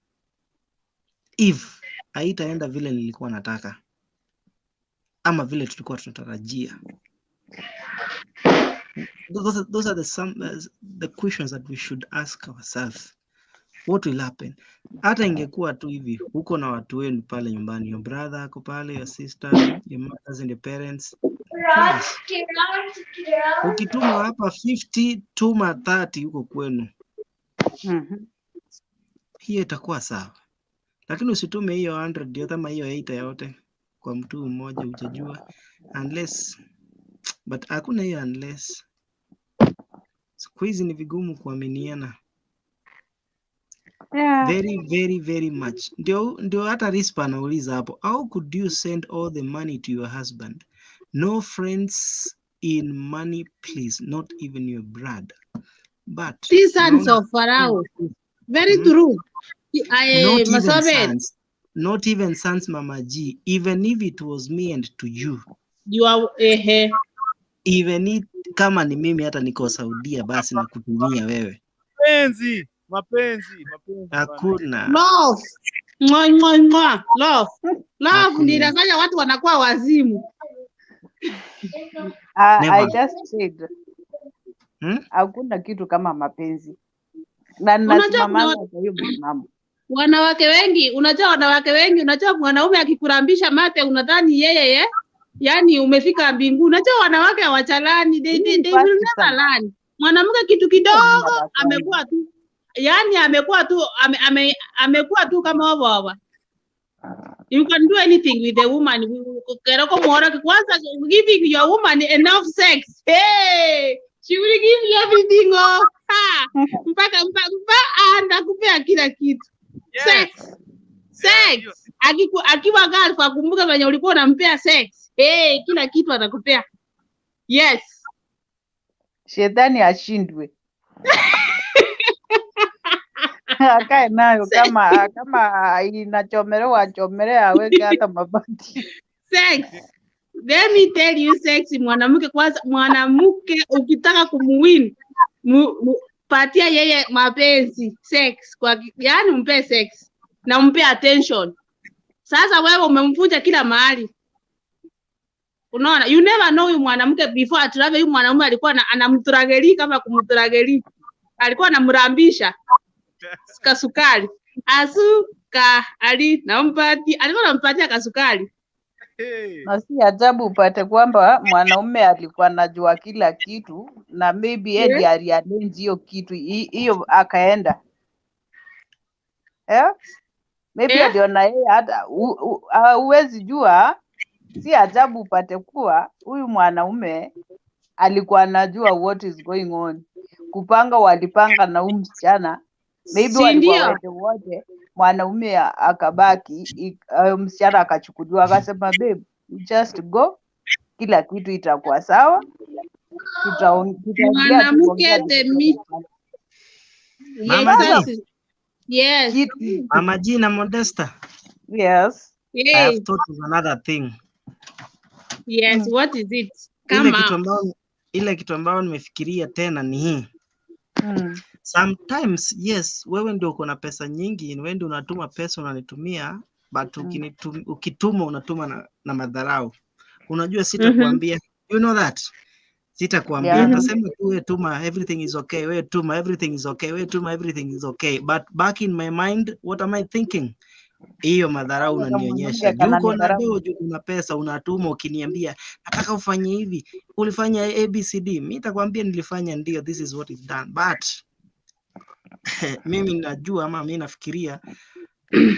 if haitaenda vile nilikuwa nataka ama vile tulikuwa tunatarajia? Those are the questions that we should ask ourselves. What will happen? Hata ingekuwa tu hivi, uko na watu wenu pale nyumbani, your brother ako pale, your sister, your mothers and your parents. Please, ukituma hapa 50, tuma 30 huko kwenu, hiyo itakuwa sawa, lakini usitume hiyo 100 yote ama hiyo 80 yote kwa mtu mmoja, hujajua unless, but hakuna hiyo unless. Siku hizi ni vigumu kuaminiana. Very, very, very much. Ndio hata Rispa anauliza hapo, how could you send all the money to your husband? No friends in money, please, not even your brother. But
These sons
unaona,
of Pharaoh. Very true. I
not even
Masobe,
sons, not even sons, Mama G. Even if it was me and to you,
you are eh,
even if kama ni mimi hata niko Saudia, basi nakutumia wewe.
Mapenzi, mapenzi, mapenzi bana.
Hakuna,
love. Mwa, mwa, mwa. Love. Love ndio
hakuna,
inafanya watu wanakuwa wazimu.
I
never.
just said
Hmm?
hakuna kitu kama mapenzi na
Unajua kuna
ninasimamanga kwa hiyo msimamo.
wanawake wengi, unajua wanawake wengi, unajua mwanaume akikurambisha mate unadhani yeye ye, yani umefika mbinguni. Unajua wanawake hawachalani, they, they,
Hii
they will
first
never
time.
learn. Mwanamke kitu
Hiyo ni
kidogo
mara ya kwanza.
amekuwa tu yani amekuwa tu amekuwa tu kama wawawa. You can do anything with a woman. Keroko muhora kwanza giving your woman enough sex. Hey, she will give you everything. Oh, ha. Mpaka mpaka mpaka anakupea kila kitu.
Yes.
Sex. Sex.
Hiyo.
Akiwa girl akumbuka venye ulikuwa unampea sex. Hey, kila kitu atakupea. Yes.
Shetani ashindwe. Akae nayo kama inachomelewa achomelee, aweke hata mabati.
Sex. Let me tell you sex, mwanamke kwanza, mwanamke ukitaka kumuwin Patia yeye mapenzi, sex kwa, yani umpe sex na umpe attention. Sasa wewe umemvunja kila mahali. Unaona, you never know huyu mwanamke before atravel, huyu mwanaume alikuwa anamtrageli kama kumtrageli, alikuwa anamrambisha kasukari asukari nampatia, alikuwa anampatia kasukari.
Na si ajabu upate kwamba mwanaume alikuwa anajua kila kitu na maybe yeye ndiye aliarrange hiyo kitu hiyo akaenda. Eh? Maybe aliona yeye hata huwezi jua. Si ajabu upate kuwa huyu mwanaume alikuwa anajua what is going on. Kupanga walipanga na huyu msichana, maybe
Si
walikuwa
ndio?
wote wote, mwanaume akabaki, msichana akachukuliwa, akasema babe, you just go, kila kitu itakuwa sawa, tutaongea
Mwanamke
tukiongea
the
vizuri.
mi
Mama G.
Exactly. Yes.
Kitu.
Mama G na Modesta.
Yes.
I have
Hey.
thought of another thing.
Yes, what is it?
Ile
Come
kitu
up.
ambayo ile kitu ambayo nimefikiria tena ni hii. Sometimes yes, wewe ndio uko na pesa nyingi, wewe ndio unatuma pesa unanitumia, but ukituma unatuma na madharau. Unajua sitakuambia, you know that. Sitakuambia, nitasema tu wewe tuma, everything is okay, wewe tuma, everything is okay, wewe tuma, everything is okay. But back in my mind, what am I thinking? Hiyo madharau
Kama
unanionyesha.
mwanamke
Juu uko na
akananidharau.
doo, juu kuna pesa unatuma ukiniambia nataka ufanye hivi, ulifanya ABCD, mimi nitakwambia nilifanya ndio, this is what is done. But mimi najua ama mimi nafikiria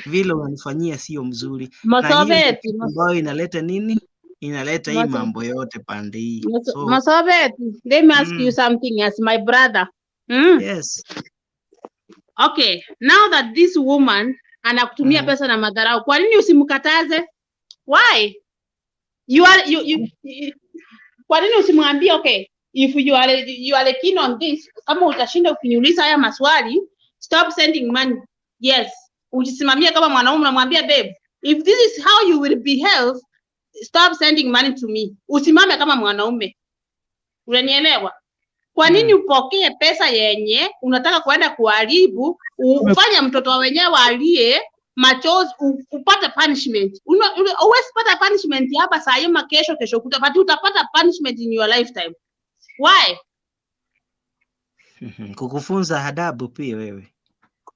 vile unanifanyia sio mzuri, na hiyo ndio
Mosobeti,
kitu ambayo inaleta nini? Inaleta hii mambo yote pande hii. So
Mosobeti, let me ask you something as my brother.
Yes.
Okay, now that this woman anakutumia pesa na madharau, kwa nini usimkataze? Why? You are you, you, you, kwa nini usimwambie okay, if you are keen on this, kama utashinda ukiniuliza haya maswali, stop sending money. Yes, ujisimamie kama mwanaume, unamwambia babe, if this is how you will behave, stop sending money to me. Usimame kama mwanaume, unanielewa? Kwa nini upokee pesa yenye unataka kuenda kuharibu, ufanye mtoto wa wenyewe alie machozi, upate punishment? Huwezi pata punishment hapa saa hii ama kesho, kesho kutwa, but utapata punishment in your lifetime. Why?
Kukufunza adabu pia wewe.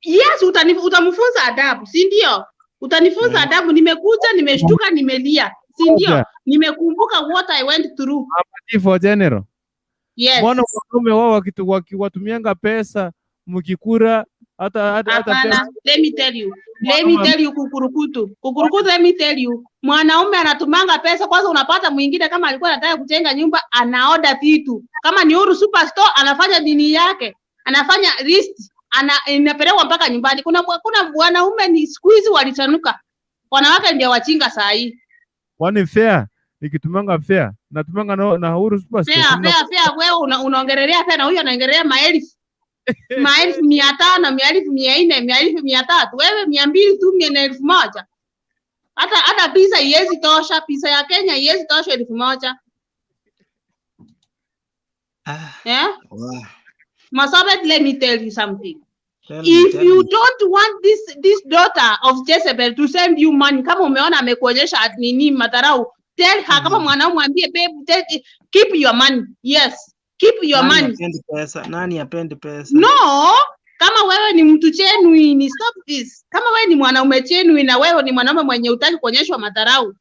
Yes, utamfunza adabu, si ndio? Utanifunza adabu. Nimekuja, nimeshtuka, nimelia, si ndio? Nimekumbuka what I went through.
For general.
Yes.
Mbona wanaume wao wakiwatumianga pesa mkikura hata hata hata
Hapana, let me tell you. Let me tell you kukurukutu. Kukurukutu, let me tell you. Mwanaume anatumanga pesa kwanza, unapata mwingine kama alikuwa anataka kujenga nyumba anaoda vitu. Kama ni Uhuru Superstore anafanya dini yake, anafanya list, inapelekwa mpaka nyumbani. Kuna wanaume ni siku hizi walitanuka. Wanawake ndio wachinga saa hii.
Kwani fair nikitumanga fair natumanga na Uhuru Superstore.
Fair, fair, fair, wewe unaongelelea fair na huyu anaongelelea maelfu. Maelfu 500, maelfu 400, maelfu 300, wewe 200 tu mia na 1000. Hata pesa haiwezi tosha, pesa ya Kenya haiwezi tosha 1000. Yeah?
Wow.
Masobet, let me tell you something.
Tell me,
If
tell
you
me.
don't want this daughter of Jezebel to send you money, kama umeona amekuonyesha nini madharau, tell her, kama mwanaume mwambie babe, keep your money. Yes, keep your
Nani
money.
hapendi pesa? Nani hapendi pesa?
No, kama wewe ni mtu genuine, stop this. Kama wewe ni mwanaume genuine na wewe ni mwanaume mwenye hutaki kuonyeshwa madharau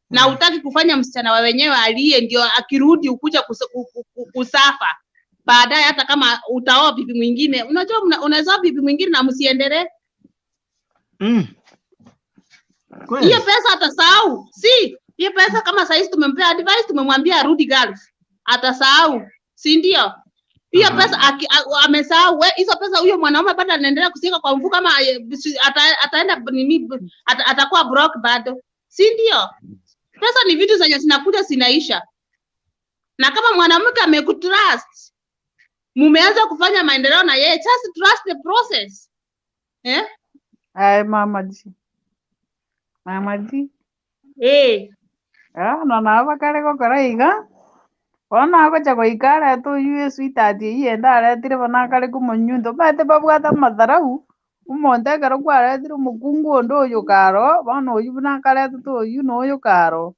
na hutaki kufanya msichana wa wenyewe aliye ndio akirudi ukuja kusafa baadaye, hata kama utaoa bibi mwingine, unajua unaweza oa bibi mwingine na msiendelee. Hiyo pesa atasahau. Si hiyo pesa, kama saizi tumempea advice, tumemwambia arudi Gulf, atasahau, si ndio? Hiyo pesa amesahau. Hizo pesa huyo mwanaume bado anaendelea kusieka kwa mfuko, kama si, ataenda nini, atakuwa broke bado, si ndio? Pesa ni vitu zenye zinakuja zinaisha, na kama mwanamke amekutrust, mumeanza kufanya maendeleo na yeye, just trust the process.
Ay, Mama G. Mama G. Ah, no naba kare gokora iga. Bono agocha goika arete oywo esweetheart eywo ende aretire bono akare komonyunyunta, omanyete babwate amatharau, omonto ekero kwaretire omokungu onde oyo kare oo, bono oywo buna akaretete oywo na oyo kare oo.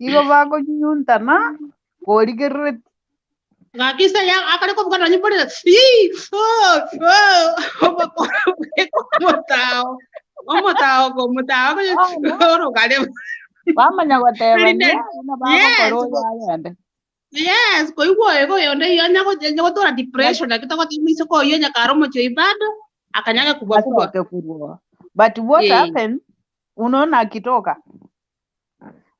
Igo bakonyunyuntana, korigerereti.
Gaki ise ya akare kobuga nonye mborere ii oh oh omotao omotao komotao
Bono
orogare
bamanya
Erinde
gotebania buna bagokora
yes
oyo agende.
yes koigwa oyo oyonde iyo onya onya gotora depression lakini togoteba omoiseke oyio onye kare omochie oyio bado akanyage kubwa kubwa.
Asoke korwa. But what
Eh.
happens, unaona akitoka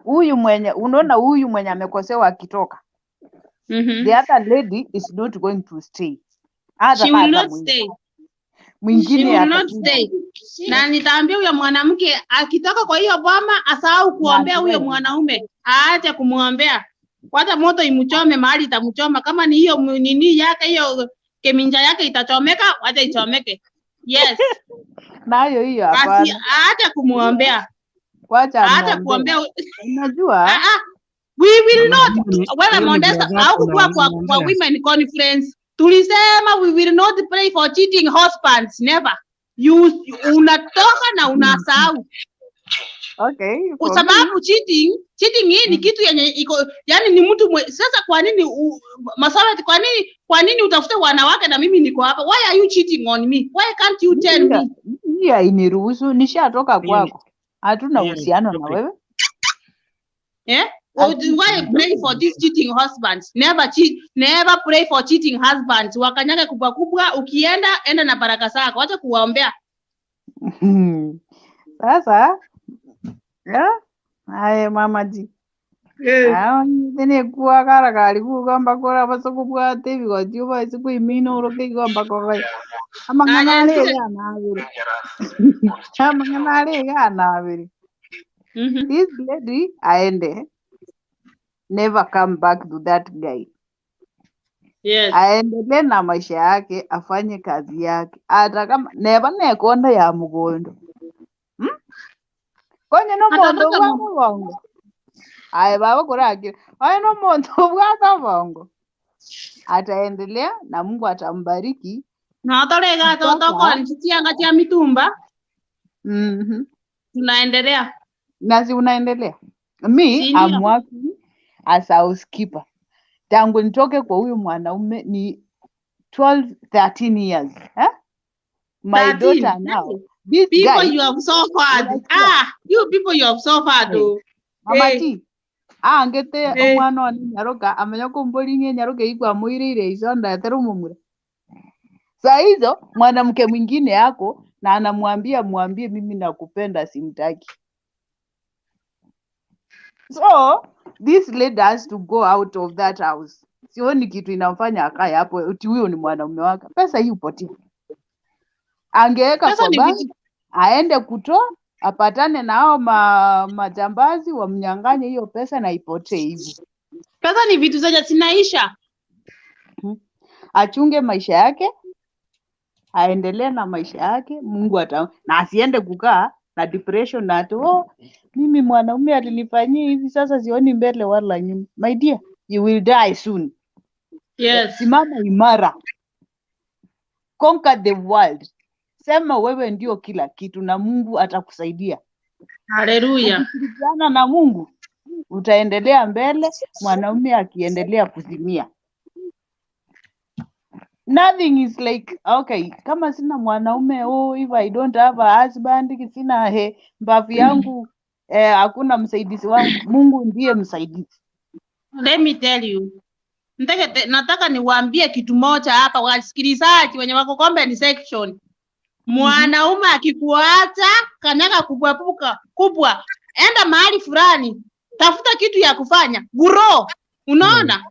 huyu mwenye unaona huyu mwenye amekosewa akitoka the other lady is not going to stay hata
She will
hata
not
mwingine
stay. She
mwingine
will not
atakuja
stay. Na nitaambia huyo mwanamke akitoka kwa hiyo boma asahau
na
kuombea huyo
asiwahi
mwanaume, aache kumwombea. Wacha moto imchome mahali itamchoma. Kama ni hiyo nini yake hiyo keminja yake itachomeka, wacha ichomeke. Yes.
nayo hiyo
Asi
hapana
aache kumwombea.
wacha
Aache
amwombee
kuombea.
unajua
Ah, ah. We will
Mama
not.
hiyo ni
Wewe
hiyo ni
Modesta,
brother yako
haukukuwa
na
kwa, kwa
unamwombea.
women conference. Tulisema we will not pray for cheating husbands. Never. You unatoka na unasahau.
okay
Kwa
for me
sababu cheating, cheating hii ni
mm,
kitu yenye iko yani ni mtu mwe, sasa kwa nini u- Masawe kwa nini kwa nini utafute wanawake na mimi niko hapa? Why are you cheating on me? Why can't you tell
hiyo
me?
hiyo hainiruhusu nishatoka
Hiyo ni
kwako hatuna
hiyo ni
uhusiano na
topic.
wewe
Eh? Why pray for these cheating husbands? Never cheat, never pray for cheating husbands. Wakanyage kubwa kubwa, ukienda enda na baraka zako, wacha kuwaombea.
Sasa yeah, aye mama ji
Eh.
aye nikuwa kara kari kugamba kora basokobwate ebigoti obaise koimina oroke igomba kogoya amang'ana
Aya,
are
nsize.
igana abere amang'ana are igana abere this lady aende never come back to that guy
Yes.
aendelee na maisha yake afanye kazi yake hata kama neba nekonda ya mugondo hmm? Konye nomonto
Atatoka
obwate
mu
obongo aye baba korakire oye nomonto obwate obongo ataendelea na Mungu atambariki
na otorega
mpaka
totokora chianga chia mitumba
mm-hmm.
tunaendelea.
na si unaendelea me
Si
I'm
ndio?
working as a housekeeper tangu nitoke kwa huyu mwanaume ni 12 13 years eh? my
13.
daughter now
Hey.
this
People
guy
you have suffered.
unasikia
Ah, you people you have suffered
hey,
oh.
mama
Eh,
T angete
eh.
omwana one nyaroka amenya komboring'e nyaroka igwa moireire iso ndetera omomura saa hizo mwanamke mwingine yako na anamwambia mwambie mimi nakupenda simtaki so this lady has to go out of that house sioni kitu inamfanya akae hapo ati huyo ni mwanaume wake pesa hii upotea angeweka
Pesa
kwa
ni
bank
vitu
aende kutoa apatane na hao ma, majambazi wamnyang'anye hiyo pesa na ipotee hivyo
pesa ni vitu zenye zinaisha.
Achunge maisha yake aendelee na maisha yake Mungu ata na asiende kukaa na depression na ati oh, mimi mwanaume alinifanyia hivi sasa sioni mbele wala nyuma. My dear, you will die soon.
Yes.
Simama imara, conquer the world. Sema wewe ndio kila kitu na Mungu atakusaidia.
Haleluya.
Ukishirikiana na Mungu utaendelea mbele, mwanaume akiendelea kuzimia. Nothing is like okay, kama sina mwanaume oh, if I don't have a husband, sina he, mbavu yangu eh, hakuna msaidizi wangu. Mungu ndiye msaidizi.
Let me tell you. Nataka, nataka niwaambie kitu moja hapa wasikilizaji wenye wako comment section. Mwanaume akikuacha kanyaga kubwa puka kubwa, enda mahali fulani, tafuta kitu ya kufanya, grow. Unaona?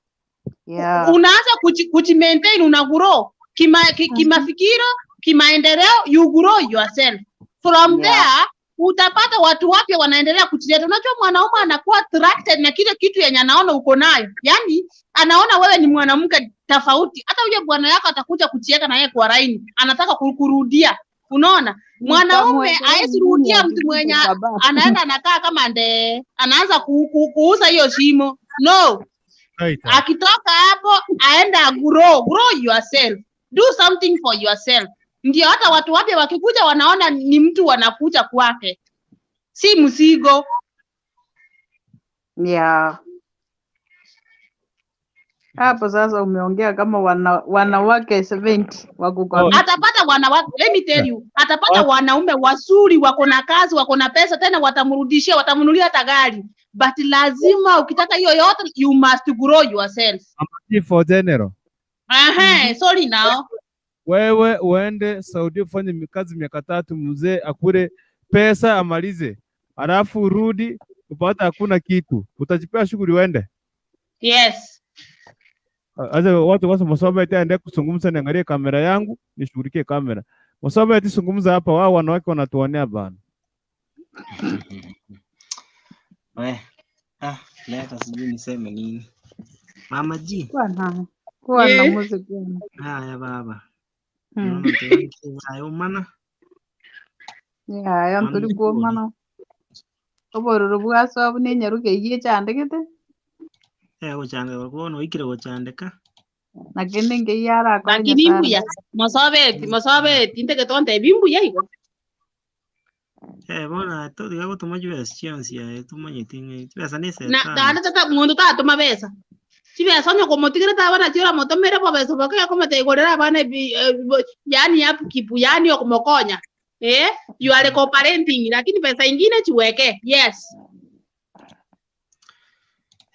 Yeah.
Unaanza kuji, kuji maintain una grow kima, ki, kimafikira, kimaendeleo, you grow yourself. From
Yeah.
there utapata watu wapya wanaendelea kuchileta. Unajua mwanaume anakuwa attracted na kile kitu yenye anaona uko nayo, yaani anaona wewe ni mwanamke tofauti. Hata huyo bwana yako atakuja kuchieka na yeye kwa laini, anataka kukurudia. Unaona, mwanaume
Nitamwekea
haezi
mimi
rudia mtu
akikuja
mwenye
kwa baba.
anaenda anakaa kama ndee, anaanza ku, ku, kuuza hiyo shimo. No,
Taita.
Akitoka hapo aende grow, grow yourself. Do something for yourself. Ndio hata watu wapya wakikuja wanaona ni mtu wanakuja kwake. Si mzigo.
Yeah. Hapo sasa umeongea kama wana, wanawake 70 wako kwa
Oh.
miti.
Atapata wanawake, let me tell you, atapata wanaume wazuri wako na kazi, wako na pesa, tena watamrudishia, watamnunulia hata gari. But lazima ukitaka hiyo yote you must grow yourself.
For general.
Ehe, sorry now.
Wewe uende Saudi ufanye kazi miaka tatu, mzee akule pesa amalize, alafu urudi upate hakuna kitu, utajipea shughuli uende.
Yes.
Aza watu wasa Mosobe eti aende kuzungumza, niangalie kamera yangu nishughulikie kamera. Mosobe eti zungumza hapa, wao wanawake wanatuonea bana.
We, ah, leta sijui niseme nini. Mama G.
Kuwa na kuwa na
Yeah.
music bwana.
Haya baba.
Mm.
Naona tunayo mana.
Yeah, yon
Mano
tuli
kuoni.
kuomana. Obororo bwaso bune nyaruke iye chandikite
Eh, gochandeka kuona oikire gochandeka.
lakini ngeiara akore
Lakini
Nyasaye.
mbuya. Mosobeti, mosobeti, inteke tonte bimbuya igo.
Eh, bona to diga gotuma chibesa chionsi aye tumanyete ng'e chibesa ni
Na
setani.
dana tata mundu tatuma besa. Chibesa onye komotigere tabana chira motomere bo besa boke komete igorera abana bi eh, yani upkeep, yani okumokonya. Eh, you are co-parenting lakini pesa ingine chiweke. Yes.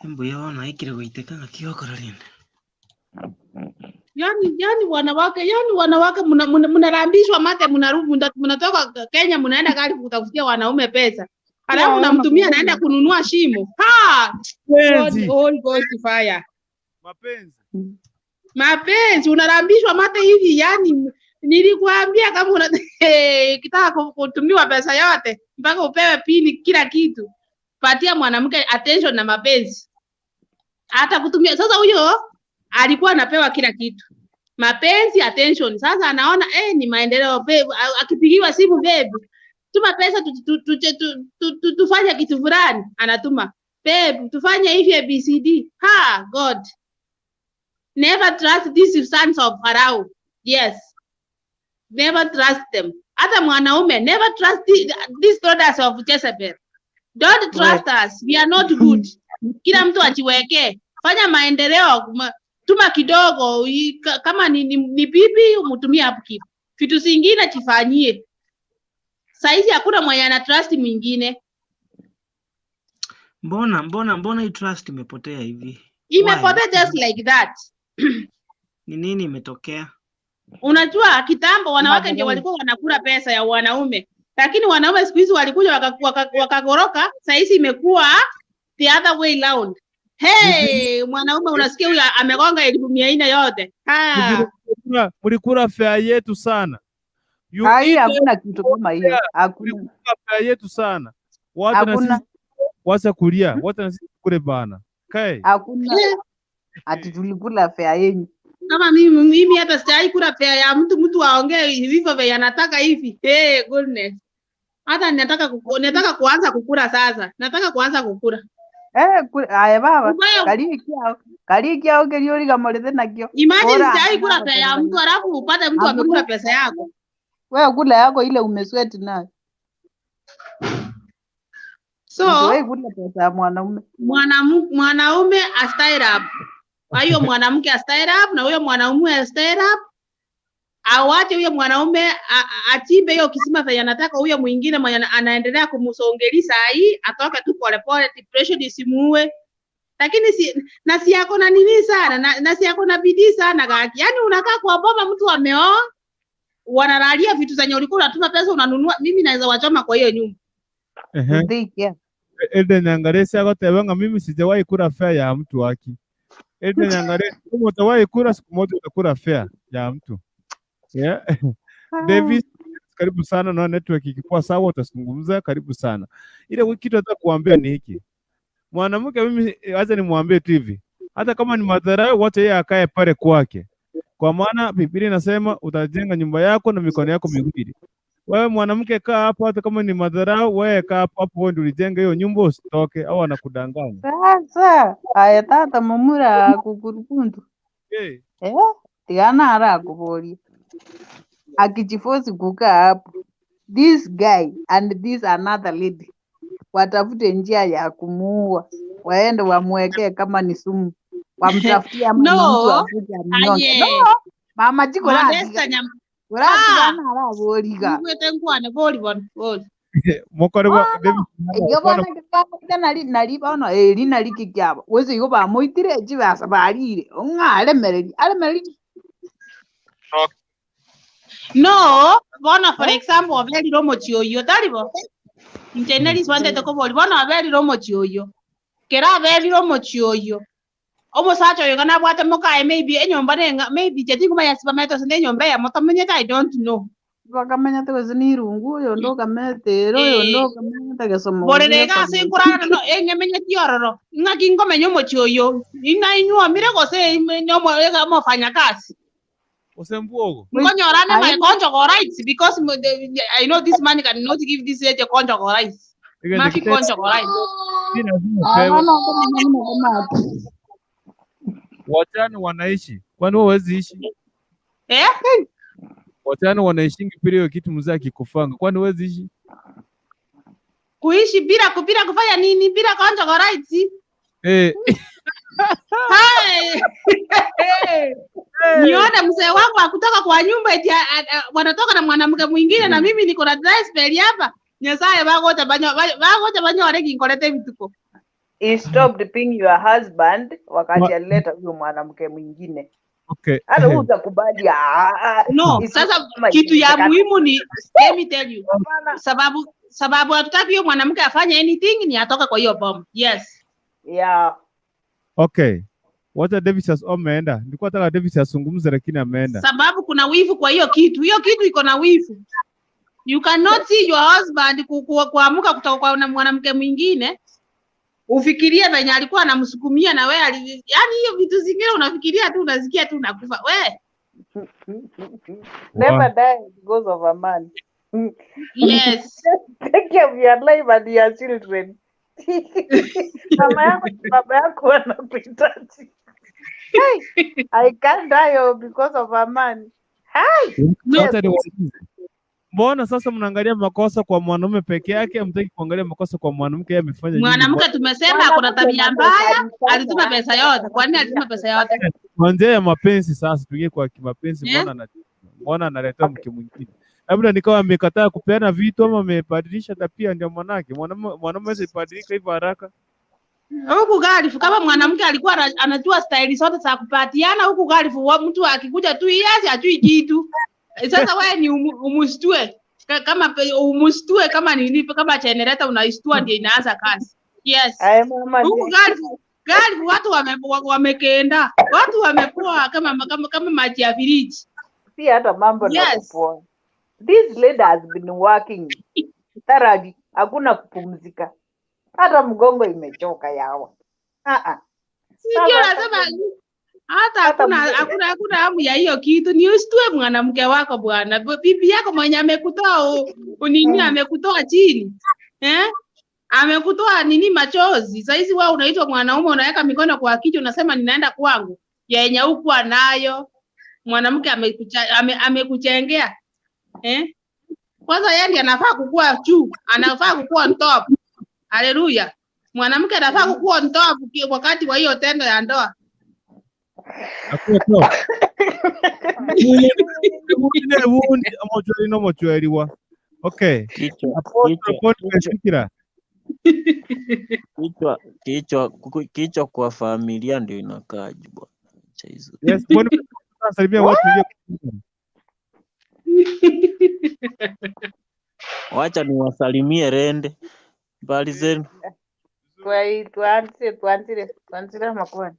Embuya bono aikire goiteka ng'aki gokora rende.
Yani, yani wanawake, yani wanawake mnarambishwa mate, mnaru- mnatoka Kenya mnaenda gari kutafutia wanaume pesa. Alafu
Yeah,
unamtumia anaenda kununua shimo. Ha! God,
Mapenzi,
Holy Ghost fire.
mapenzi.
Mapenzi unarambishwa mate hivi yani nilikuambia kama una hey, kitaka kutumiwa pesa yote mpaka upewe pini kila kitu. Patia mwanamke attention na mapenzi. Hata kutumia sasa huyo alikuwa anapewa kila kitu. Mapenzi, attention. Sasa anaona eh, ni maendeleo babe. Akipigiwa simu babe, tuma pesa tu, tu, tu, tu, tu, tu, tu, tufanye kitu fulani, anatuma. Babe, tufanye hivi ABCD. Ha, God. Never trust these sons of Pharaoh. Yes. Never trust them. Hata mwanaume, never trust these daughters of Jezebel. Don't trust us. We are not good. Kila mtu ajiweke. Fanya maendeleo, tuma kidogo, kama ni, ni, ni bibi umtumie upkeep. Vitu zingine jifanyie. Saizi hakuna mwenye ana trust mwingine.
Mbona mbona mbona hii trust imepotea hivi? Why?
Imepotea just like that.
Ni nini imetokea?
Unajua kitambo wanawake ndio walikuwa wanakula pesa ya wanaume, lakini wanaume siku hizi walikuja wakagoroka waka, waka saizi imekuwa the other way round. Hey, mwanaume unasikia huyu amegonga 400,000 yote. Ha.
Mlikula fare yetu sana.
You Hai, hakuna kitu kama hiyo. Hakuna.
Mlikula fare yetu sana. Watu na sisi wacha kulia, watu na sisi kule bana. Okay.
Hakuna. Ati tulikula fare yenyu.
Kama mimi mimi hata sijai kula fare ya mtu, mtu aongee hivyo vile anataka hivi. Hey, goodness. Hata nataka nataka kuanza kukula sasa. Nataka kuanza kukula.
Eh, aya baba. Kali kiao. Kali kiao keliori kamolete nakio.
Imagine sijai kula pesa ya mtu alafu upate mtu amekula pesa yako.
Wewe kula yako ile umesweat nayo.
So,
wewe kula pesa ya mwanaume.
Mwanaume a style up. Kwa hiyo mwanamke a style up na huyo mwanaume a style up. Awache huyo mwanaume achimbe hiyo kisima venye anataka, huyo mwingine mwenye anaendelea kumsongeli saa hii atoke tu polepole, depression isimuue. Lakini si na si yako na nini sana na, na si yako na bidii sana kaki. Yaani unakaa kwa boma mtu ameoa, wanalalia vitu zenye ulikuwa unatuma pesa unanunua. Mimi naweza wachoma kwa hiyo nyumba.
Ehe. Elde Nyangaresi agoteba nga mimi sijawahi kula fare ya mtu waki. Elde Nyangaresi, kama utawahi kula siku moja utakula fare ya mtu. Yeah. Davis, karibu sana na network ikikuwa sawa utazungumza, karibu sana. Ile kitu nataka kuambia ni hiki. Mwanamke mimi acha nimwambie tu hivi. Hata kama ni madharau, wacha yeye akae pale kwake. Kwa maana Biblia inasema utajenga nyumba yako na mikono yako miwili. Wewe mwanamke kaa hapo, hata kama ni madharau, wewe kaa hapo hapo, wewe ndio ulijenga hiyo nyumba, usitoke au anakudanganya.
Sasa aye tata mumura kukurukundu
Hey.
eh tigana arakuboria akijifosi kukaa hapo this guy and this another lady watafute njia ya kumuua, waende wamwekee kama ni sumu, wamtafutie ama ni mtu
No,
akuje amnyonge. No,
aye
mama jiko
Modesta
ratiga
nyam
uratigana
ah
araboriga
nigwete nkwane bori bono bori
Mokore ba
bono
David
igo
mwana
bono kibamoita nari nari bono eri nari kikiabo gose igo bamoitire chibesa barire ong'a aremereri aremereri
no bono for
eh?
example oberire omochi oyio tari bo inche neri swantete kobori bono aberire omochi oyio kera aberire omochi oyio omosacha oyo gana abwate mokaye maybe enyomba nenga maybe inche tingomanya sibamanyete gose na enyomba eyemo tomenyete I don't know.
Bakamenyete gose ni irungu oyo onde okamete ere oyo onde
Eh,
okamete gesomo
bore
gose
rega ase
gesomo
nkorara no eng'emenyeti ororo ng'aki nkomenya omochi oyo inainyuomire gose omofanyakazi
ose mbuogo.
nkonyorane
aye
my conjugal rights because I know this man cannot give this lady conjugal rights.
Igende
Mafi
kitete
conjugal rights.
si lazima upewe.
bono okomenya buna komati
Wachane wanaishi. Kwani wewe huwezi ishi?
Eh?
Wachane wanaishingi bila hiyo kitu mzee akikufanga. Kwani huwezi ishi?
Kuishi bila bila kufanya nini? Bila conjugal rights.
Eh.
Hey! Nione mzee wangu akutoka kwa nyumba eti wanatoka na mwanamke mwingine na mimi niko na dry spell hapa. Nyasaye bagocha banyo bagocha banyore kinkorete vituko.
He stopped being your husband wakati alileta huyo mwanamke mwingine.
Okay.
Hata wewe utakubali ah, ah,
No,
isiwe
sasa
kama
kitu ya
ikiwezekana.
muhimu ni let me tell you.
Hapana.
Sababu hatutaki huyo mwanamke afanye anything ni atoke kwa hiyo bomb. Yes.
Yeah.
Okay. Wacha Davis ameenda. Nilikuwa nataka Davis azungumze lakini ameenda.
Sababu kuna wivu kwa hiyo kitu. Hiyo kitu iko na wivu. You cannot see your husband kuamuka kutoka kwa mwanamke mwingine ufikirie venye alikuwa anamsukumia na wewe yani hiyo vitu zingine unafikiria tu unasikia tu unakufa. We.
Never die because of a man.
Yes.
Take care of your life and your children. Mama yako na baba yako wanakuhitaji. Hey, I can't die oh, because of a man. Hey,
No.
Wacha niwaulize. Mbona sasa mnaangalia makosa kwa mwanaume peke yake, hamtaki kuangalia makosa kwa mwanamke? Yeye amefanya nini?
Mwanamke tumesema kuna
mwanamke
tabia
makosa
mbaya,
alifanya
alituma pesa yote. Kwa nini alituma pesa yote?
Kwa njia ya mapenzi sasa, tuingie kwa kimapenzi.
Eh?
Mbona analeta
Okay.
mke mwingine? Labda nikawa amekataa kupeana vitu ama amebadilisha tabia, ndio mwanake. Mwanamume hawezi badilika hivyo haraka.
Huku garifu kama mwanamke alikuwa anajua staili zote za kupatiana, huku garifu mtu akikuja tu yes ajui kitu. Sasa wewe ni umushtue kama umushtue kama nini, kama generator unaishtua ndio inaanza kazi. Yes.
Ay, mama
Huku garifu watu wamekenda. Watu wamepoa kama maji ya firiji.
Si hata mambo na
Yes.
kupoa. This lady has been working thoroughly, hakuna kupumzika, hata mgongo imechoka yawa. Ah ah.
Sio
Sasa
nasema hata
hata
hakuna hamu ya hiyo kitu. Ni usitue mwanamke wako bwana, bibi yako mwenye amekutoa nini, amekutoa chini eh? Amekutoa nini machozi. Saizi wewe unaitwa mwanaume, unaweka mikono kwa kichwa, unasema ninaenda kwangu, yenye hukuwa nayo mwanamke amekuchengea eh? Kwanza yeye ndiye anafaa kukua juu, anafaa kukua on top. Haleluya! Mwanamke anafaa kukua on top wakati wa hiyo tendo ya ndoa.
Akuwe top. Wundi wundi omochweri nomochweriwa. Okay.
Kichwa,
Apostle
kichwa,
Boniface
kichwa,
Fikira.
kichwa, kichwa, kichwa kwa familia ndio inakaaje bwana. Acha hizo.
Yes, Boniface salimia watu walio
Wacha niwasalimie rende. Mbali zenu.
Tuanze tuanzire makwani.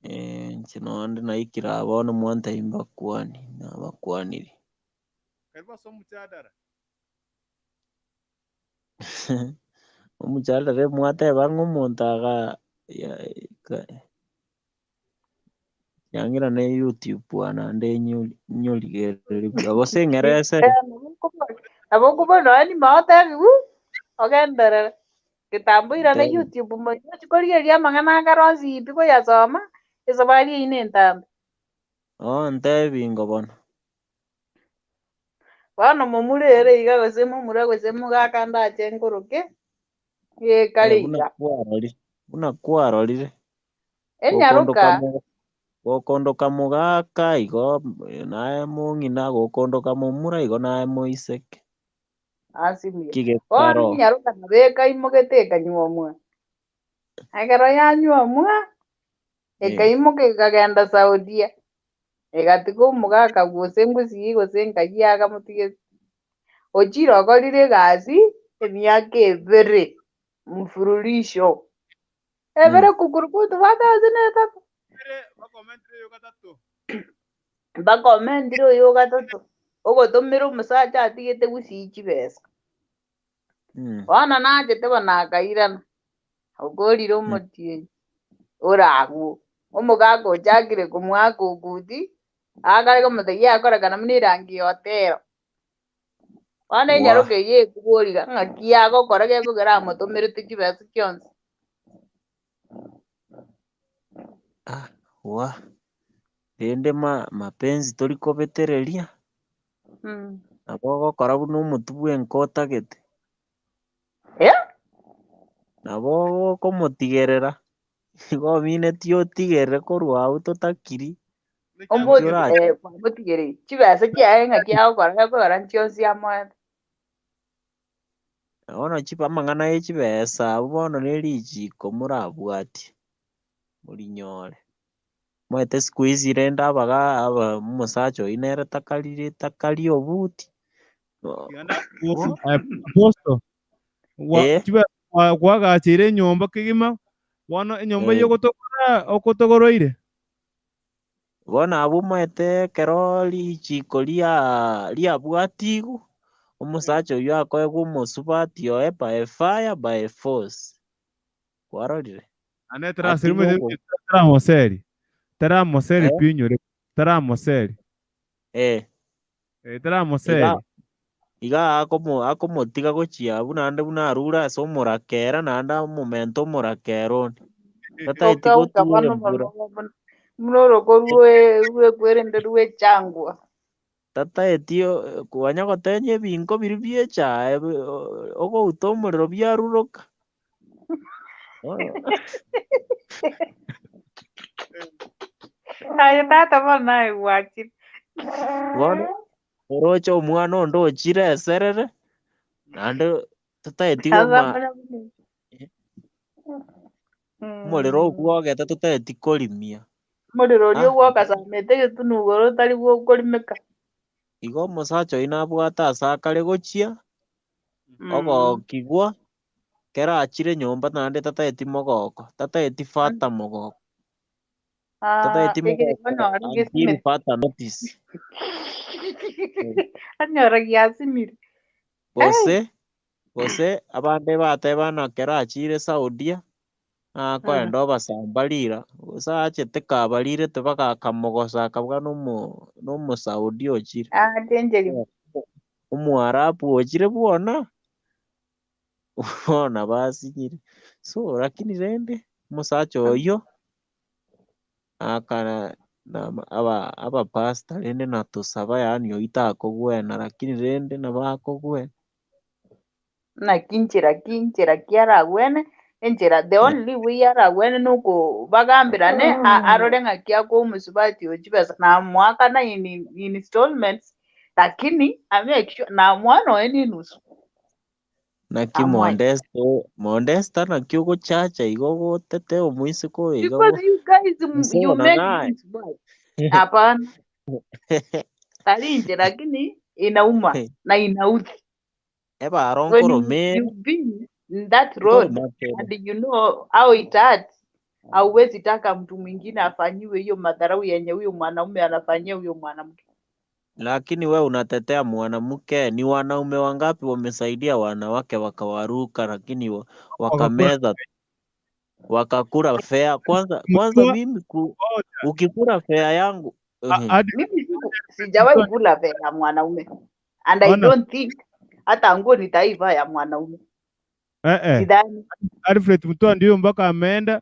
Eh, nchino ndi naikira abono mwantaimba kwani nabakwanire.
Karibu asomu chadara.
Omuchalare mwateba ng'a omonto aga yangira ne YouTube bwana nde nyorigereri buya gose ng'erese.
Nabo okobua nonya nyuma otebiwu, ogenderere. Getambo irana
Ntebi.
YouTube moino ochie korigereria amang'ana akare onsi pi koyasoma, esabari eyio na entambe.
Oo ntebi ingo bono.
Bono momura ere iga gose momura gose mogaka ndache nkoroke,
Eh,
gekare
buna
iga.
kwarorire, buna kwarorire.
Enyaroka
Gokondoka mo gokondoka mogaka igo naye mong'ina, gokondoka momura igo naye moiseke.
asimire.
Ki
Bono
gekaro?
enyaroka nabo ekaimogete ekanyuomwa. Ekero yanyuomwa,
Eh.
ekaimoka ekagenda Saudia, egatiga omogaka gose ngusii gose nkai akamotigete. Ochire okorire egasi emiaka ebere mfururisho. Ebere kukurukutu 1003. Bakomentire oyo ogatato, ogotomera omosacha atigete gusii chibesa. Bono nachete bono akairana, okorire omotienyi ore agwo. Omogaka ochakire komoaka oguti, akare komotebia yakorekana buna erangi ya otero. Bono
Wa.
enyaroka eyio ekoboriga ng'aki yagokora gekogera amotomerete chibesa chionsi.
Ah, wa. Rende ma mapenzi tori kobetereria, nabo ogokora buna omotwe bwenka otagete.
Eh?
Nabo okomotigerera, igo ominetie otigerere korwa abwo totakiri, naki
Omoti
orache.
eh, kwamotigereire. Chibesa chiaye ng'aki agokora gekogera nchionsi amoete.
Bono chibe amang'ana ya chibesa abwo bono ne richiko morabwatie, morinyore. Omanyete siku hizi rende abaga aba omosacha oyio nere takarire takari obuti. Bo
Apostle, gwa-
eh,
chibe- gwa- kwagacheire enyomba kegima, bono enyomba eyio
eh.
ogotogora okotogoroire.
Bono abwo omanyete ekero richiko ria riabwatigwe, omosacha oyio akoegwa omosubati oye by fire by force. Kwarorire?
Ane teraseri
Atige ogo
teramoseri. Teramoseri
eh,
pi onyore. Teramoseri.
eh.
Eh,
Iga
teramoseri.
iga akomo akomotiga gochia abwo naende buna arure ase omorakera naende amomente omorakera onde. Tataeti
Okauka
gotura
bono
embura.
bono bono buna oroko rwe rwekwerende rwechangwa.
Tataeti konya gotenya ebinko biria bia echae ogouta omorero biaruroka. Bono
Aye tata bono naye gwachire.
bono oroche omwana onde ochire eserere naende totaeti
Sasa
goma
mbona buna
omorero ogwogete totaeti korimia.
Omorero oria
Ah,
ogwokasamete egetunu igoro otari gokorimeka.
Igo omosacha oyio nabwate ase akare gochia, ogokigwa, kero achire nyomba naende tataeti mogoko, tataeti further mogoko.
Ah,
Tataeti
ekere
mogoko
onyora
until
gesimete.
further notice.
Anyora giasimire.
Gose, gose abande batebana kero achire Saudia, akoenda obasamba rira, gose achete kabarirete bagakamogosa akabwa nomo nomosaudi ochire.
Ah, chencheri.
Omoarabu ochire bwona, bono basinyire. So lakini rende, omosacha oyio, akana na aba abapastor rende natosaba yaani oyio takogwena lakini rende nabo akogwena.
Naki nchera ki nchera ki aragwene, enchera the only way aragwene nokobagambirane arore ng'aki akoa omosubati oyo chibesa namoakana in in installments lakini amake sure namoa nonya na enusu.
Naki
Amoe.
Modesto, Modesta naki ogochacha igo ogotete omoiseke oyo iga
Because you guys you
gosona
make
naye.
things worse. Hapana. Tari inche lakini inauma na inaudhi.
Ebaro
When you,
nkoromere,
you've been in that road
nkoroma kere.
and you know how it hurts, hauwezi taka mtu mwingine afanyiwe hiyo madharau yenye huyo mwanaume anafanyia huyo mwanamke.
Lakini we unatetea mwanamke, ni wanaume wangapi wamesaidia wanawake wakawaruka, lakini
Wakakula
wakameza wakakula fea. Kwanza kwanza
mjua
mimi ku,
ngoja
ukikula fea yangu
hadi
Mimi sijawahi kula fea ya mwanaume and I
ona
don't think Hata nguo nitaivaa ya mwanaume.
Eh eh.
Sidhani.
Alfred Mutua ndio mpaka ameenda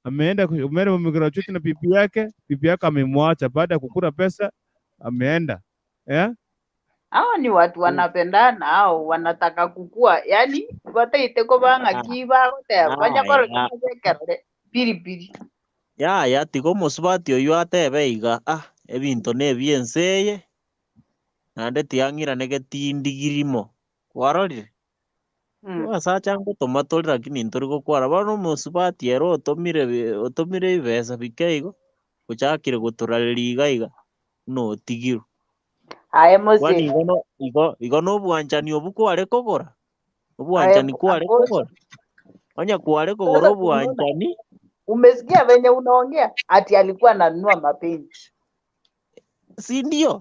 ameenda ameenda wamegraduate na bibi yake, bibi yake amemwacha baada ya kukula pesa ameenda. Eh?
Hao ni watu wanapendana hao wanataka kukua. Yaani bataite kobanga ki bagoteba banyakore
Aya.
bekerere piripiri.
Yaya tiga omosubati oywo atebe iga ah ebinto na ebiense eye naende tiang'irane getindigirimo kwarorire abasacha ngotoma tori lakini ntori gokwara bono omosubati ere otomire otomire ebesa bike igo ochakire gotorareria iga iga buna otigirwe.
Aye
Kwani
mose.
igo no igo igo na obwanchani obwo kware kogora
Aye
obwanchani kware
apo.
kogora onya kware kogora
Sasa unaona
obwanchani
umesikia venye unaongea ati alikuwa ananunua mapenzi.
si ndio?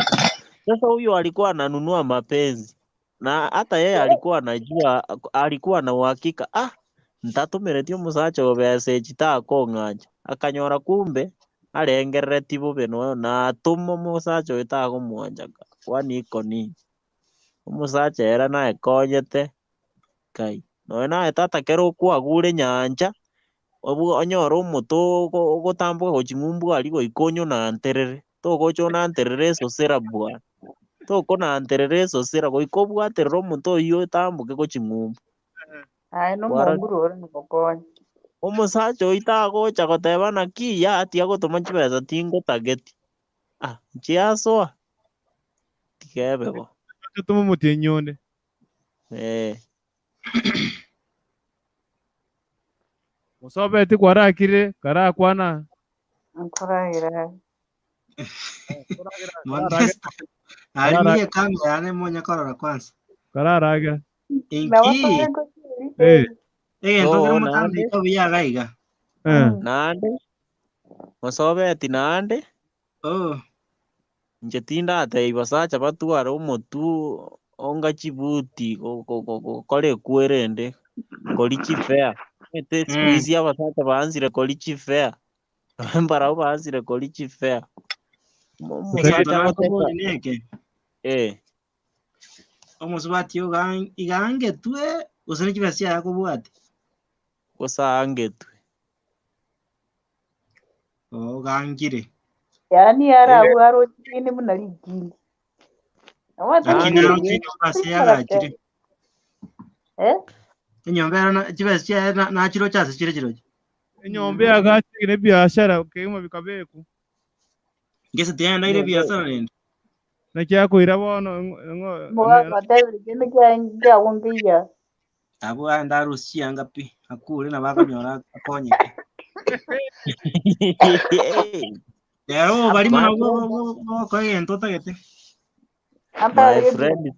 Sasa huyo alikuwa ananunua mapenzi na hata yeye alikuwa anajua, alikuwa na uhakika ah, ntatumiretie omosacha obesa echi takong'ancha akanyora kumbe arengereretie bobe noyo natuma omosacha oyo tagomwancha kwani iko nini omosacha ere naekonyete kai nonya naye tata kero okwagure nyancha obwo onyore omoto ogotamboka gochia ng'umbu aria goika onyonanterere togocha onanterere esosera bwana tokonanterera esosera goika obwaterere omonto oywo otamboke gochia ng'umbu.
Aye no
Kwarora
monguru ore nogokonya.
omosacha oyio tagocha goteba naki yatia agotoma chibesa tingotageti ah nchiasoa tigebe bo
Toma omotienyi onde.
eh.
Mosobeti kwarakire karakwana.
Nkoragera.
Modesta. Arimie kamera yane monya korora kwanza.
Kararaga.
Inki.
Eh.
Egento
Oo,
kero
naende
motandika buya iga iga.
Eh.
naende mosobeti naende
Oh.
inche tindatebia basacha batware omotu onga chibuti gokora ekwerende kori chifare omanyete siku hizi abasacha baanzire kori chifare mbarabwo baanzire kori chifare
Egento
omosacha agoteka
nakobori neke.
eh
Omosubati oga igangetwe gose ne chibesa chiaye akobwati.
gose aangetwe
Oh, gangire.
Yaani arabu arochine buna rikindi.
Lakini
Aangetwe
aroche enyomba ase yagachire.
Eh?
Enyomba ero chibesa chiaye nachiroche ase chire chiroche.
Enyomba yagachire ne biashara kegima bikabeku.
Ngese tiaenda ire
enyomba
biasara rende.
Nakiakoira bono ng'o
Mogaka tebire kende kiagongeia.
Abwo aenda arusie chianga pi. Akure nabo akonyora akonyeke. Rero barimo
my
nabwo
friend
bogokora egento otagete.
my friend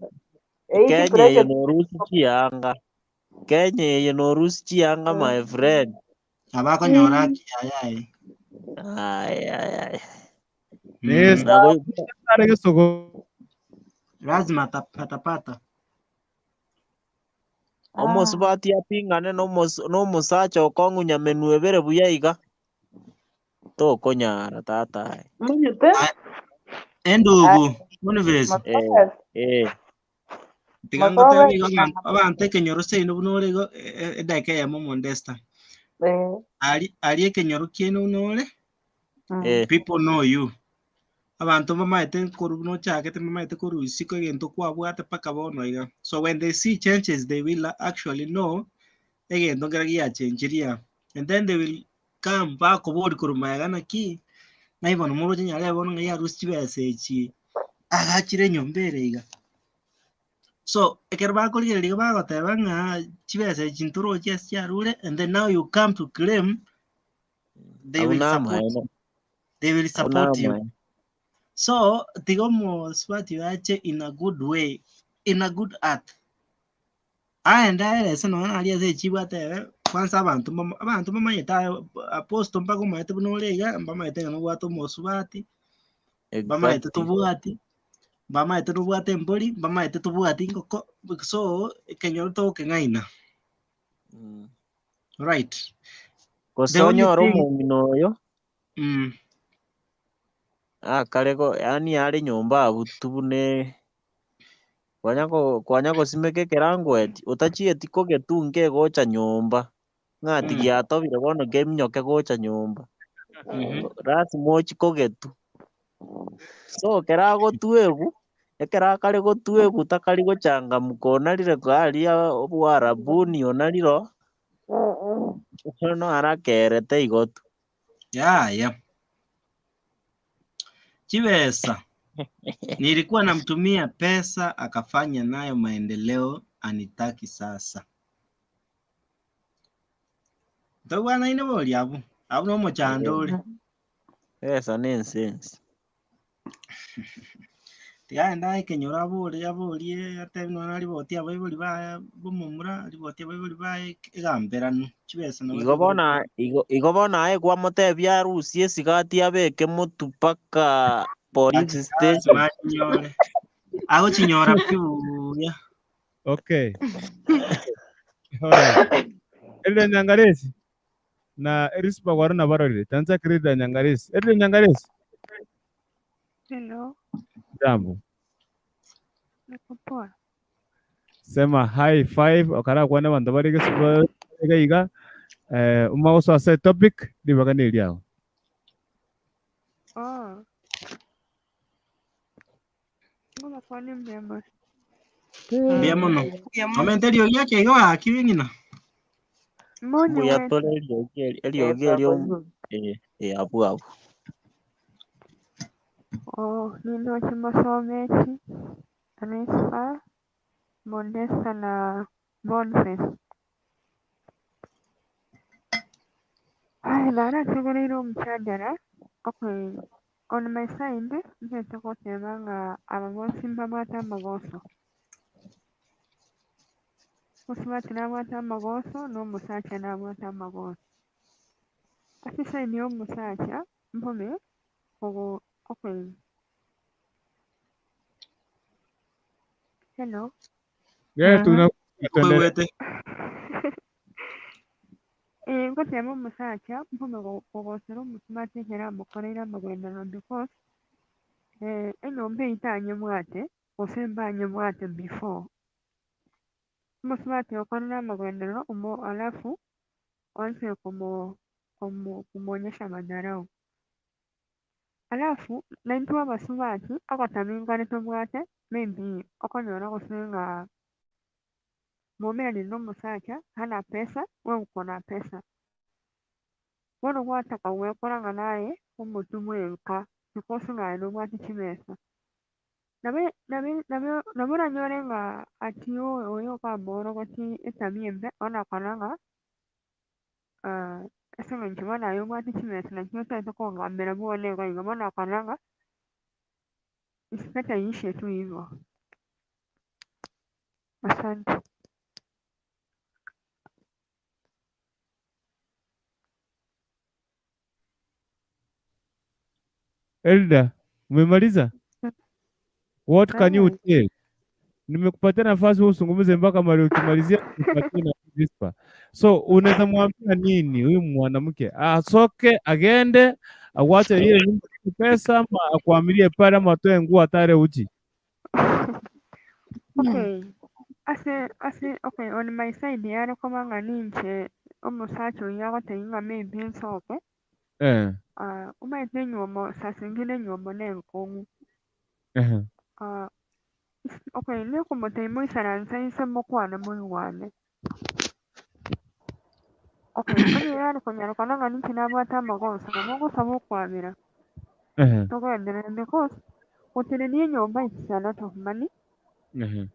Eithi
Kenya eye
pressure.
norusi chianga Kenya eye norusi chianga my friend
Nabo akonyora akiayaye.
ay ay ay
Nesa
nago
are gesogo.
Lazima atapata.
omosubati apingane nomosacha okong'unya menwe ebere buya iga tokonyara tata
Manyete?
Endugu, Boniface.
eh eh
Tiga ngotebi igo abanto ekenyoro seino buna ore igo edakika eyemo Mondesta.
Eh.
Ari ari ekenyoro kiaino buna ore
eh
people know you. Abanto mbamaete korwa buna ochagete mbamaete korwa isiko egento kwabwate mpaka bono iga. So when they see changes they will actually know egento nkere giachenchirie. And then they will come bakobori korwa maega naki nai bono moroche nyarebe bono ng'ai arusia chibesa echi agachire enyomba ere iga. So ekero bakorigereria iga bagoteba ng'a chibesa echi ntorochi ase chiarure and then now you come to claim they
abwo
will support
namaene
you. They will
abwo
support you.
namaene
So tiga omosubati ache in a good way, in a good heart. Aende aerese nonya naria ase echibu atebe kwanza abanto abanto bamanyete aye apostle mpaka omanyete buna ore iga mbamaete ng'a nobwate omosubati, mbamaete
exactly
tobwati, mbamaete nobwate embori, mbamaete tobwati engoko, so ekenyoro togokeng'aina. Right.
Gose
The only
onyore
thing
omong'ina oyo akarego yaani are nyomba abutu bune Kwanya ko kwanya gosimeka ekerangweti, otachieti kogetunga egocha nyomba, ng'a
Mm.
tigiatobire bono keminyoke gocha nyomba.
Mhm.
Lasima ochie kogetu. So ekero agotwegwa, ekero akare gotwegwa takari gochangamka onarire aria obwarabuni onarire oo, bono arakerete igo tu.
Yaya. Chibesa. Nilikuwa namtumia pesa akafanya nayo maendeleo anitaki sasa. Tobwanaine bori abwo. Abwo nomochando ore.
Besa na ensensi.
Tiga aende ekenyoro abore aborie atebi nonya ariboti abaibori baye bomomura ariboti abaibori baye egamberanu chibesa nabo
Igo bono
chigoro
igo, igo bono aye kwamotebia arusie esigati abeke motu mpaka police station.
lazima achinyore agochinyora pi buya
Okay. Alright. Elda Nyangaresi na Rispa gwaro nabarorire. Tanza Elda Nyangaresi. Elda Nyangaresi.
Hello,
Jambo.
niko poa.
Sema high five okara kwana bantu bari gesiba iga iga. Eh umagoso ase topic ribaga ne riao.
Oh. Ngoma kwani mrembo.
mbuya mono omente eriogi ake igo gaki bing'ina
Monye
Mbuya
we.
tore eriogi eri- eriogi erio eh, eh, abwo abwo.
Oh, ninochi mosomeki. Rispa, Mondesa na Boniface. Ai, narategereire omukyagara. Okay, on my side, mpete koteba nga aba bonsi mbabwate amagoso. Musubati nabwate amagoso n'omusajja nabwate amagoso. Ase side y'omusajja mpome ogo okay. Hello.
Yeah, tuna tuendelee.
okoigwete
Eh, ngoteba omusajja mpome kogosera omusubati ekero amokoreire amagenderero because eh, enyomba eyio tanyebwate gose mbanyebwate before. Omusubati okorire amagenderero omo alafu oanse komo komo kumwonyesha madharau. Alafu naintwe abasubati agotaminga tobwate maybe okonyora gose ng'a mwomeranire na omosacha hana pesa we uko na pesa. Bono gwataka gwekora ng'a naye omotu bwenka because ng'a aye nobwate chibesa. Nabe nabe nabe nabo oranyore ng'a ati oyo oyo okamorogeti etabia embe onakora ng'a ah, ase eng'encho bono aye obwate chibesa naki otagete kongambera bwone iga iga bono akora ng'a it's better iishe tu hivo. Asante.
Elda, umemaliza? What can you
Ah.
tell? Nimekupatia nafasi wewe usungumuze mpaka mali ukimalizia nipatie na Rispa. So unaweza mwambia nini huyu mwanamke? Asoke agende awache ile nyumba pesa ama akuamilie pale ama atoe nguo atare uchi.
Okay. Ase ase okay on my side yare koba ng'a ninche omosacha oyo agotebia ng'a maybe nsoke
Eh.
ah, omanyete enywomo saa zingine enywomo na enkong'u.
Eh.
Ah, okay nekomotebia moisaranse inse mokwane moigwane. Okay, onye yare konyarekana ng'a ninche nabwate amagoso nabo ogosaba okwabera
Eh.
togenderere because gotenenia enyomba it's a lot of money
Eh.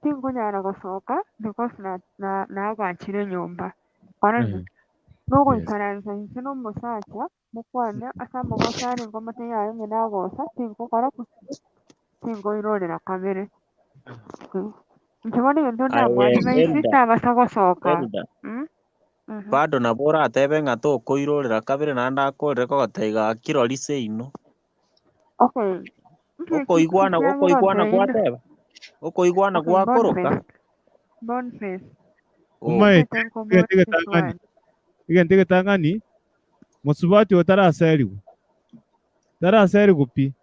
tinkonyara gosoka because na na naagachire enyomba. Korende
Eh. Yes.
nogoikaransa inse na omosacha mokwane ase amagoso are nkomotebia yaye ng'a nagosa tinkokora ki tinkoirorera kabere. Okay. Inche bono egento
Aye
ndamwadvise
Elda,
tabasa gosoka.
Elda,
Mm? Mhm.
bado nabo oratebe ng'a tokoirorera kabere naende akorire kogotebia gaki rori seino.
Okay. Nki eki
Okoigwana okoigwana
ekiagera
gwateba, okoigwana
Okay,
gwakoroka,
Boniface. Boniface.
oh.
Umaete
Ntete nkoborie
egento egetang'ani.
swali.
Egento egetang'ani mosubati otaraserigwa. Taraserigwa pi.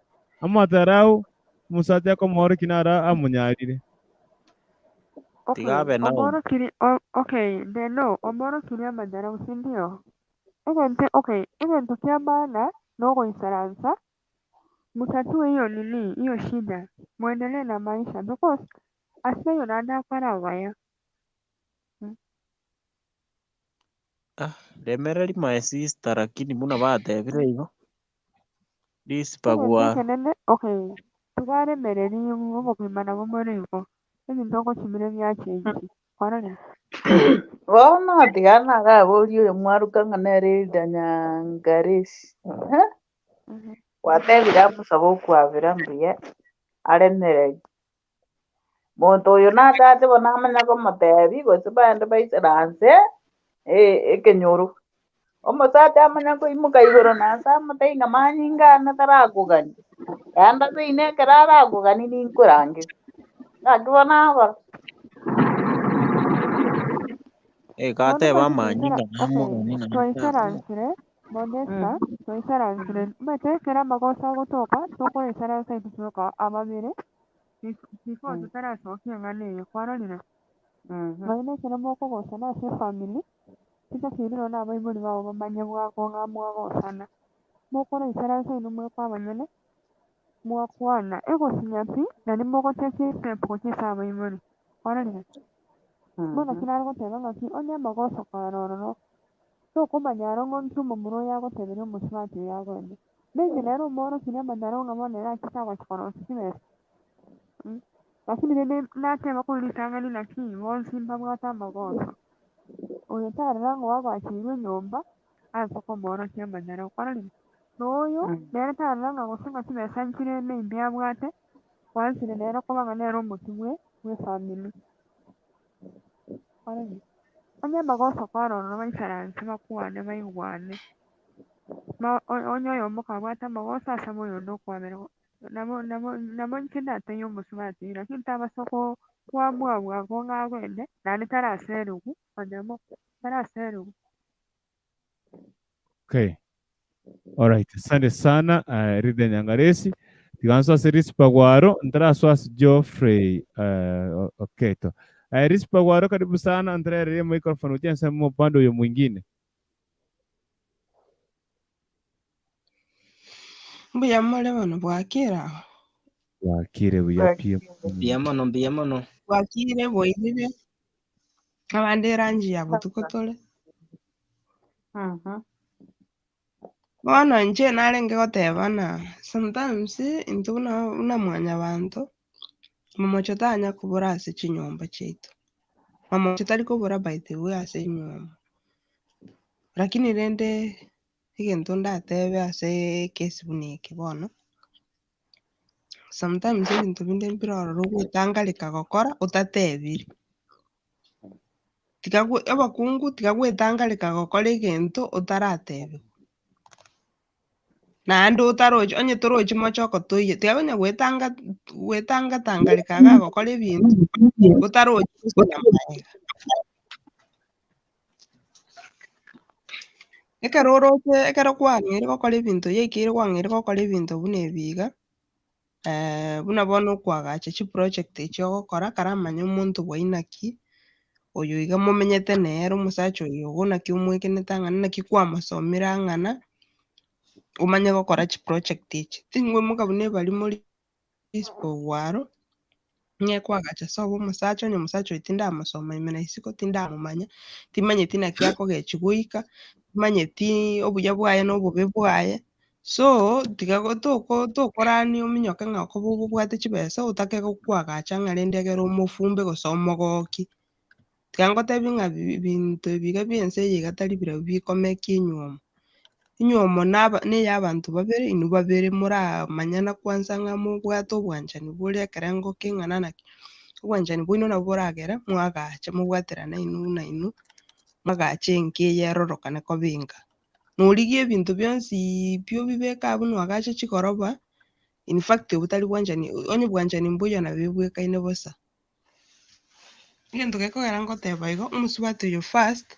Amatarau omosacha akomorokia naro amonyarire.
Tiga
Okay,
abe Naomi.
omorokiri okay, Deno, omorokiri amanyarau sindio? Egento okay, egento kia maana nogoisaransa mutatue hiyo nini hiyo shida muendelee na maisha because ase eyo naende akaragaya.
Ah, remereri my sister lakini buna batebire igo. Rispa
Egento
gwaro.
ekenene okay, tigaremereri obogima nabo more igo, ebinto ogochimire biachengi, kwarorire?
Bono tiga naraborie oyo mwaruka ng'a nere Hilda Nyangaresi. Eh? Gwatebire amosabe okwabera mbuya aremererie. Monto oyo nachache bono amanye komotebia gose baende baisaranse ekenyoro. Omosacha amanye koimoka igoro na ase amotebie ng'a manyinga ane tarakogania, naende seino ekero arakoganie ninkorangerie. Naki bono abora.
Eh,
Bono
gateba
omanyete
amanyinga
twaikara okay,
namogani naende
twaikaransire Modesta, twaikaransire omanyete ekero amagoso agotoka tokoisaransa intwe twoka ababere before totarasokia eng'ana eye kwarorire? Nonya na ekero mokogosana ase efamiri, chitakeire nonye na abaibori bao bamanye bwango ng'a mwagosana. Mokoraikaransa inwe mweka abanyene, mwakwana, egosinya pi, naende mogotake estep gochia ase abaibori. Kwarorire? Bono naki nare goteba ng'aki, onye amagoso kare ororo, tokomanya aro ng'a nki omomura oyo agoteberia omosubati oyo agende. Maybe nere omoorokirie amanyaro ng'a bono ere achete agochi korosia chibesa. Lakini rende nateba korwa ritang'ani naki bonsi mbabwate amagoso. Oyo tarora ng'a oagacheirwe enyomba ase komoorokia amanyara kwarorire? Na oyo nere tarora ng'a gose ng'a chibesa nchire maybe abwate, oanchire nere koba ng'a nere omotwe bwe bwefamiri. Kwarorire? Onye amagoso kwarorora baisaranse bakwane baigwane, onye oyomo kabwate amagoso asabe oyonde okwabera. Nabo nabo nabo inche ndatebie omosubati oyio, lakini tabasa ko koamua bwango ng'a agende, naende taraserigwa, onyemo, taraserigwa.
Okay. Alright, asante sana uh, Rida Nyangaresi. Tiganso ase Rispa Gwaro, ntaraso ase Geoffrey uh, Oketo. Uh, Rispa Gwaro karibu sana, ntarererie microphone uchense mu upande uyo mwingine.
Mbuya more bono bwakire ago?
Bwakire buya pi.
Mbuya mono, mbuya mono.
Bwakire bwairire, abande erangi ya botuko tore. Bono inche narenge goteba ng'a sometimes intwe buna buna mwanyabanto, momocho tanya kobora ase chinyomba chiaito. Momocho tari kobora by the way ase enyomba, lakini rende egento ndatebe ase ekesi buna eke bono, sometimes ebinto binde mbire ororo ogoetangareka gokora otatebiri. Tiga gwe abakungu tiga gwetangareka gokora egento otaratebiwa. Naende otarochi onye torochi mochoko toiyo, tiga konya gwetanga gwetangatangareka iga gokora ebinto otarochi gose na maega. Ekero oroche ekero kwang'eire gokora ebinto yaikeire kwang'eire gokora ebinto buna ebi iga, buna bono okoagacha chiproject echi ogokora karamanye omonto bwaye naki, oyo iga momenyete nere omosacha oyo igo naki omwegenete ang'ana naki kwamosomire ang'ana, omanye gokora chiproject echi. Ting'oimoka buna ebarimo Risipa ogwaro, ng'e koagacha sobo omosacha, onye omosacha oyo tindamosoma ime na isiko, tindamomanya, timanyeti naki akogechia goika, timanyeti obuya bwaye na obobe bwaye, so tiga go toko tokorania ominyoke ng'a okoba obwate chibesa otake gokwagacha ng'a rende egere omofumbe gose omogokie. Tiga ngotebi ng'a bi binto ebi iga bia ense eye iga tari birobio bikomekia enywomo. Enywomo naba neya abanto babere, inwe babere moramanyana kwanza ng'a mobwate obwanchani bore ekerengo keng'ana naki, obwanchani bwaino nabo boragere mwagache mobwaterane inwe buna inwe, mwagache enka eye erorokane koba enka. Norigie ebinto bionsiiii pi obibeke abwo noagache chigoroba, in fact obwo tari bwanchani onye bwanchani mboiyo nabo ebwekaine bosa. Egento gekogera ngoteba igo, omosubati oyo first,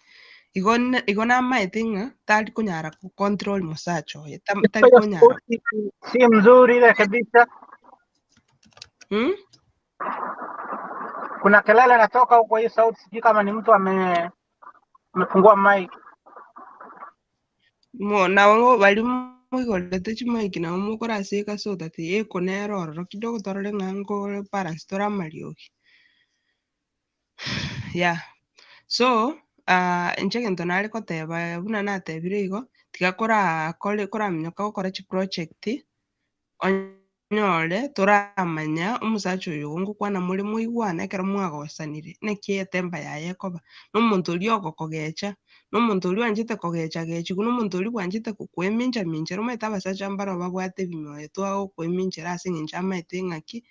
igo ne igo namaete ng'a tari konyara ko control mosacha oye, tam tari konyara
Si mzuri ile kabisa.
Mh?
Kuna kelele natoka huko, hii sauti sijui kama ni mtu ame amefungua mic.
Mo nabo bari moigorete chimic nabo mokora ase eka so that eko nere ororo kidogo torore ng'a nko balance tore amariogi. Yeah. So, inche egento nare koteba buna natebire igo, tiga korakore koraminyoka gokora chiproject, onyore toramanya omosacha oyo igo ngokwana more moigwane ekero mwagosanire, naki etemba yaye ekoba. Na omonto oria ogokogecha, na omonto oria oanchete kogecha gechiwa, na omonto oria bwanchete kokoemincha minchera, omanyete abasacha mbaro babwate ebimoyo twagokoeminchera ase eng'encho amaete ng'aki,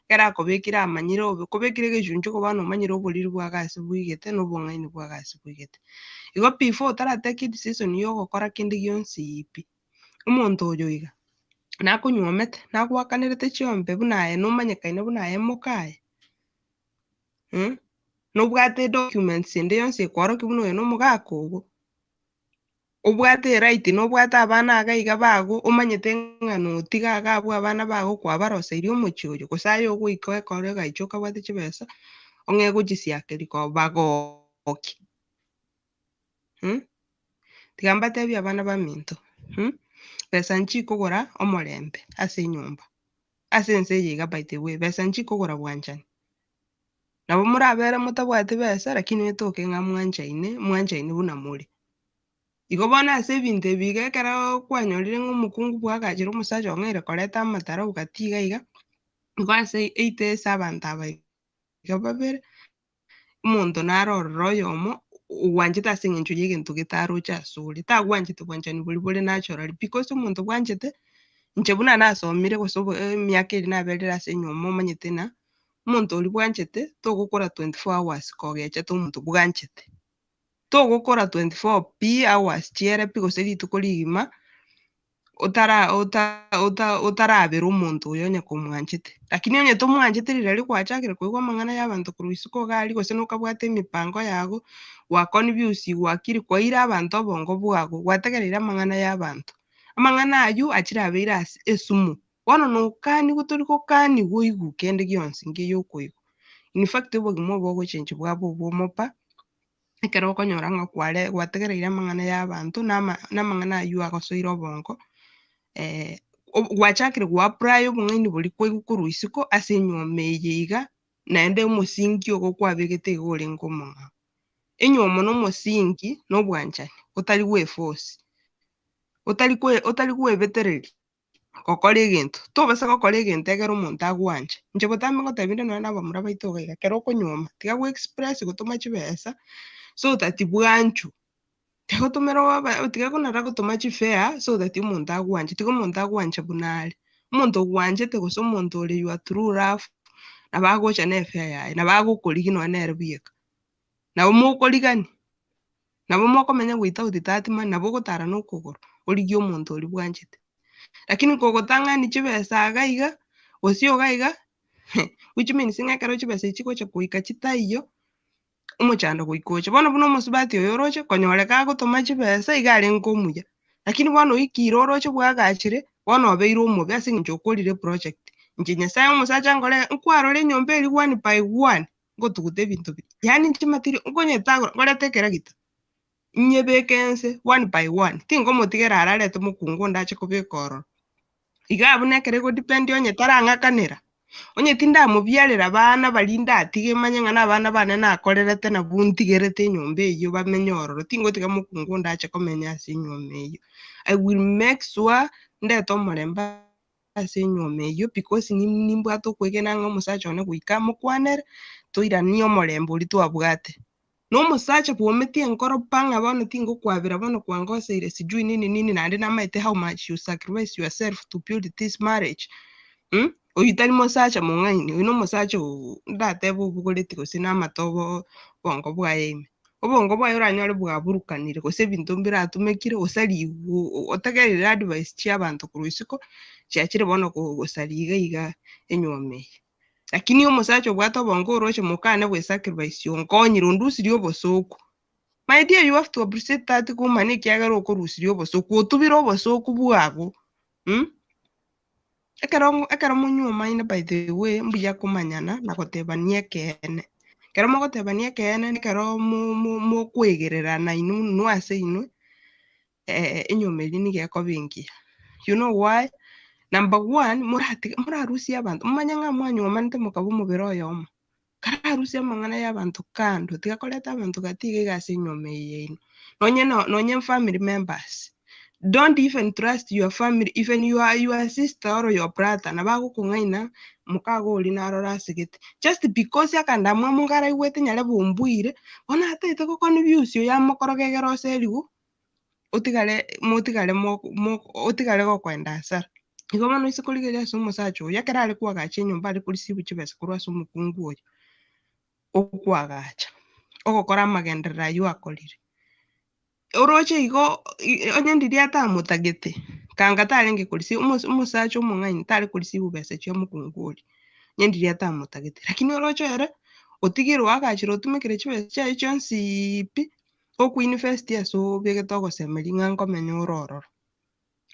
ekero akobekire amanyire obe kobekire egechunchugo bono omanyire oboriri bwago ase boigete na obong'aini bwago ase boigete. Igo before otaratake edecision ya ogokora kende gionsi pi, omonto oyo iga, nakonywomete, nagoakanerete chiombe buna aye nomanyekaine buna aye mokaye mh, nobwate edocuments ende yonsi ekoorokia buna oyo na omogaka ogo, obwate eright nobwate abana iga iga bago omanyete ng'a notiga iga abwo abana bago kwabaroseirie omochie oyo, gose aye ogoika ekore egaicha okabwate chibesa, ong'e gochisiakeria kobagokia mh. Tiga mbatebie abana baminto mh, besa nchikogora omorembe ase enyomba, ase ense eye iga by the way, besa nchikogora bwanchani. Nabo morabere motabwati besa lakini etoke ng'a mwanchaine, mwanchaine buna more. Igo bono ase ebinto ebi iga ekero kwanyorire ng'a omokungu bwagachire omosacha ong'eire koreta amatarau gati iga iga, igo ase eite ase abanto aba iga babere, omonto nare ororo oyomo ogwanchete ase eng'encho ya egento getaroche asore, tagwanchete bwanchani boria bore naturally because omonto bwanchete, inche buna nasomire gose obo emiaka eria naberire ase enyomba omanyete ng'a, omonto oria bwanchete togokora 24 hours kogechete omonto bwanchete. Togokora 24 pi hours chiere pi gose rituko rigima, otara ota ota otarabera omonto oyo onye komwanchete. Lakini onye tomwanchete rirorio gwachakire koigwa amang'ana ya abanto korwa isiko iga aria gose nokabwate emipango yago, gwaconfuse gwakire kwaira abanto obongo bwago, gwategereire amang'ana ya abanto. Amang'ana aywo achire abeire ase esumu, bono nokaniwa tori gokaniwa oigwe kende gionsi nkeiyo okoigwa. In fact obogima obo ogochengi bwaba obwomo pa, ekero okonyora ng'a kware gwategereire amang'ana ya abanto na ama na amang'ana aywo agosoire obongo, gwachakire goapply obong'aini boria kwaigwa korwa isiko ase enywomo eye iga, naende omosingi ogo kwabegete iga orenge omong'ao. Enywomo na omosingi na obwanchani, otari gweforce, otari kwe otari gwebetereria gokora egento. Tobasa gokora egento ekero omonto agwanche. Inche botambe ngotebi inde nonye na abamura baito iga iga, ekero okonywoma, tiga goexpress gotoma chibesa, so that bwanchwe. Tiga gotomera oba tiga konara gotoma chifare so that omonto agwanche, tiga omonto agwanche buna are. Omonto ogwanchete gose omonto ore your true love, nabo agocha na efare yaye, nabo agokorigia nonye nere bweka. Nabo mokorigani, nabo mokomenya without that money, nabo ogotara na okogoro, origie omonto oria bwanchete. Lakini kogotang'ani chibesa iga iga, gose iga iga, which means ng'a ekero chibesa echi chigocha goika chitaiyo, omochando goika oche. Bono buna omosubati oyo oroche, konyoreka agotoma chibesa iga arenge omuya, lakini bono oikire oroche bwagachire, bono obeire omobe ase eng'encho okorire eproject. Inche nyasaye omosacha nkore nkwarora enyomba eria one by one, ngotuguta ebinto biria, yaani nchimatiri nkonyetagora nkorete ekeragita, nyebeke nse one by one, tingomotigera ararete mokungu onde ache kobeka ororo. Iga buna ekero egodepend onye tarang'akanera, onye tindamobiarera abana baria ndatige manye ng'a na abana bane nakorerete nabwo ntigerete enyomba eywo bamenye ororo, tingotiga mokungu onde ache komenya ase enyomba eywo. I will make sure ndete omorembe ase enyomba eywo because nimbwate okwegena ng'a omosacha one goika amokwanere, toiranie omorembe oria twabwate. Na omosacha bwometie enkoro pa ng'a bono tingokwabera bono kwangoseire sijui nini nini naende namaete how much you sacrifice yourself to build this marriage mh, oyio tari mosacha mong'aini, oyio na omosacha oo ndatebe obogoreti gose na amatobe obongo bwaye ime. Obongo bwaye oranyore bwaburukanire gose ebinto mbiratumekire gose rigwe otegerere advice chia abanto korwa isiko, chiachire bono gosaria iga iga enywomo eye. Lakini omosacha obwate obongo oroche mokane bwesacrifice onkonyire ondusirie obosoku. My dear you have to appreciate that woman ekiagera okorusirie obosoku, otubire obosoku bwago mh. Ekero ekero monywomaine by the way mbuya komanyana na gotebania ekeene. Ekero mogotebania ekeene ekero mo- mo- mokoegererana inwe inwe ase inwe, enyiomo eria nigo ekoba engiya. You know why? Number one, moratige morarusie abanto, momanye ng'a mwanywomanete mokaba omobere oyomo, kararusie amang'ana ya abanto kando, tiga koreta abanto gati iga iga ase enyiomo eye yaino. Nonye no nonye family members, don't even trust your family, even your your sister or your brother nabo agokong'aina mokago oria narora asegete. Just because akandamwamu nkaraigwete nyarebe ombuire, bono ataete goconfuse oyo amokoroge egere oserigwe, otigare motigare mo mo otigare gokoenda hasara. Igo bono ase korigereria ase omosacha oyo, ekero are koagacha enyomba are koreceive chibesa korwa ase omokungu oyo, okoagacha, ogokora amagenderero aywo akorire. Oroche igo onye ndiria atamotagete, kanga tarenge koreceive omo omosacha omong'aini tare koreceive besa chia omokungu oria, onye ndiria atamotagete. Lakini oroche ere, otigire oagachire otumekire chibesa chiaye chionsiiii pi, okoinvest ase obegete ogosemeria ng'a nkomenya ore ororo.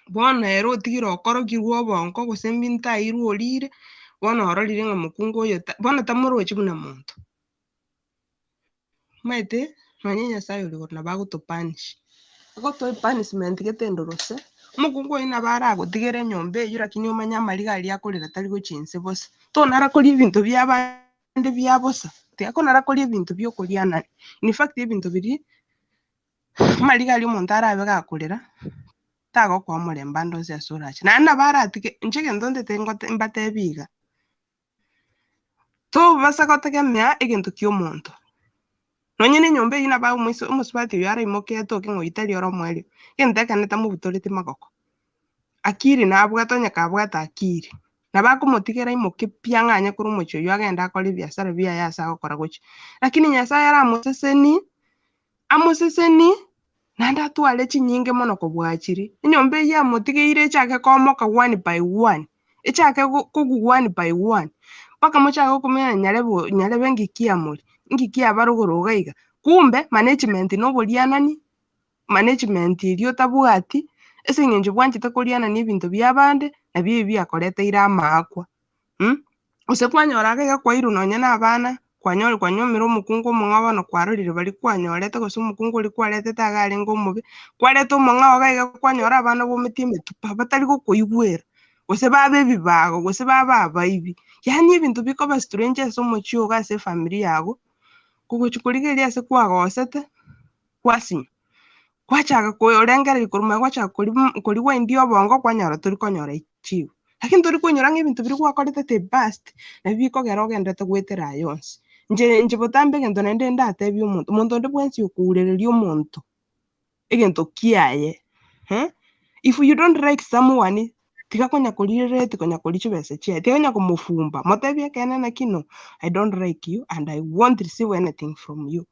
Bono ere otigire okorokirwe obongo gose mbinto airwe orire, bono ororire ng'a mokungu oyo ta bono tamorochi buna monto. Omanyete nonye Nyasaye ore igoro nabo agotopunish, agotoa epunishment gete endorose, omokungu oyio nabo aragotigere enyomba eywo lakini omanye amariga aria akorera tari gochia inse bosa. Tonara koria ebinto bia abande bia bosa, tiga konara koria ebinto bia okorianani, in fact ebinto biria, amariga aria omonto arabe gakorera, tagokoa omorembe ande onsi ase orache. Naende nabo aratige, inche egento ntete ngote mbatebie iga. Tobasa gotegemea egento ki'omonto. Nonye nenyomba eyio nabo omoise omosubati oyio araimoke atoke ng'a oyio tari ore omoerio, egento ekene tamobutoreti magoko. Akiri nabwate onye kabwate akiri, nabo akomotigera aimoke pi ang'anye korwa omochie oyio agende akore ebiasara biaye ase agokora gochia. Lakini Nyasaye aramosesenie, amosesenie naende atware chinyinge mono kobua chiria. Enyomba eyio amotigeire echake komoka one by one, echake go kogwa one by one, mpaka mochake gokumia nyarebe o nyarebe nki kiamori, nki kiabarogoro iga iga. Kumbe management na oborianani, management eria otabwati, ase eng'encho bwanchete korianania ebinto bia abande, nabio ebi biakoreteire amaakwa. Gose kwanyora iga iga kwairwe nonye na abana, kwanyore kwanyuomire omokungu omong'ao bono kwarorire baria kwanyorete gose omokungu oria kwaretete iga arenge omobe, kwareta omong'ao iga iga kwanyora abana bometie emetupa batari gokoigwera, gose babe ebibago, gose babe abaibi. Yaani ebinto bikoba strange ase omochie ogo ase efamiri yago, kogochia korigereria ase kwagosete, kwasinywa. Gwachaka korengereria korwa magega gwachaka kori koriwaindia obongo kwanyora tori konyora echibu. Lakini tori koinyora ng'a ebinto biria gwakorete the past, nabio bikogera ogenderete goetera aya onsi. Inche inche botambe egento naende ndatebie omonto, monto onde bwensi okourereria omonto egento kiaye if you don't like someone, tiga konya korirereti konya koria chibesa chiaye, tiga konya komofumba, motebie ekeene naki no, I don't like you and I won't receive anything from you.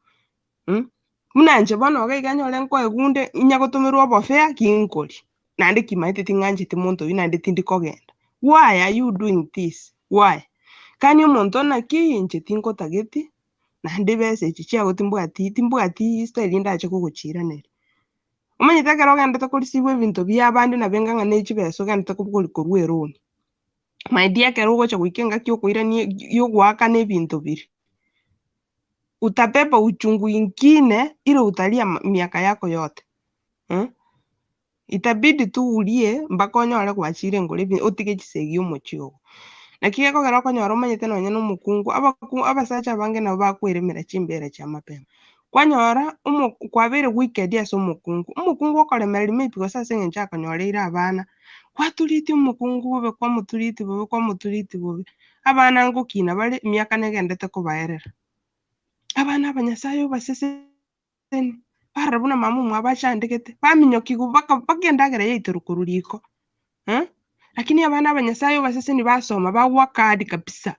Buna inche bono iga iga nyore nkoegunde, inye gotomerwa obofea ginkoria, naende kimaete ting'ancheti monto oyio naende tindi kogenda. Why are you doing this? Why? Kani omonto naki inche tingotageti, naende ebesa echi chiago timbwati timbwati style ndache kogochiiraneria. Omanyete ekero ogendete korisiwa ebinto bia abande nabo enga ng'a ne chibesa ogendete kobogoria korwa eloan. My dear ekero ogocha goika engaki yokoirania yogoakana ebinto biria, utabeba uchungu ingine ile utalia miaka yako yote eh, itabidi tu ulie mpaka onyore gwachire ngore ebi otige chisegi omochie ogo. Naki gekogera okonyora omanyete nonye na omokungu, abaku abasacha abange nabo bakweremera chimbera chia mapema. Kwanyora omo kwabeire wicked ase omokungu, omokungu okoremereria maybe gose ase eng'encho akonyoreire abana, kwatureti omokungu bobe kwamotureti bobe kwamotureti bobe, abana ngokina bare emiaka negendete kobaerera. Abana aba Nyasaye obasesenie, barora buna mama omwabo achandegete, baminyokigwa mpaka mpaka endagera yaiterwa korwa riko eh, lakini abana aba Nyasaye obasesenie basoma ba work hard kabisa,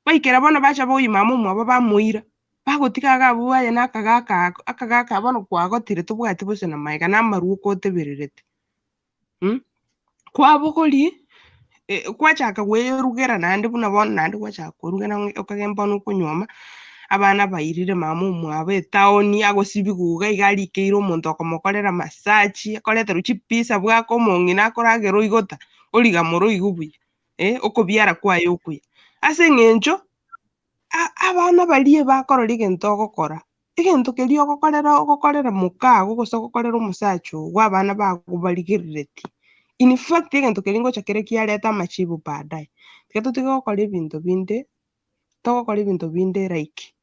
baikera bono bacha boyia mama omwabo bamoira, bagotiga iga abwo aye na akagaka ako, akagaka bono kwagotire tobwati bosio na magega na amarwa okotebererete. Kwabogoria kwachaka kwerugera naende buna bono naende gwachaka kwerugera ng'a okagenda bono okonyuoma, abana bairire mama omwabo etaoni agosibigwa iga iga arikeire omonto okomokorera massage, akoreterwa chipizza bwake omong'ina akoragera oigota, origamora oigwe buya, okobiara kwaye okuya. Ase eng'encho. A- abana baria bakorora egento ogokora, egento keria ogokorera ogokorera mokago gose ogokorera omosacha ogo abana bago barigerereti. In fact egento keria ngocha kere kiareta amachibu baadaye. Tiga totige gokora ebinto binde, togokora ebinto binde like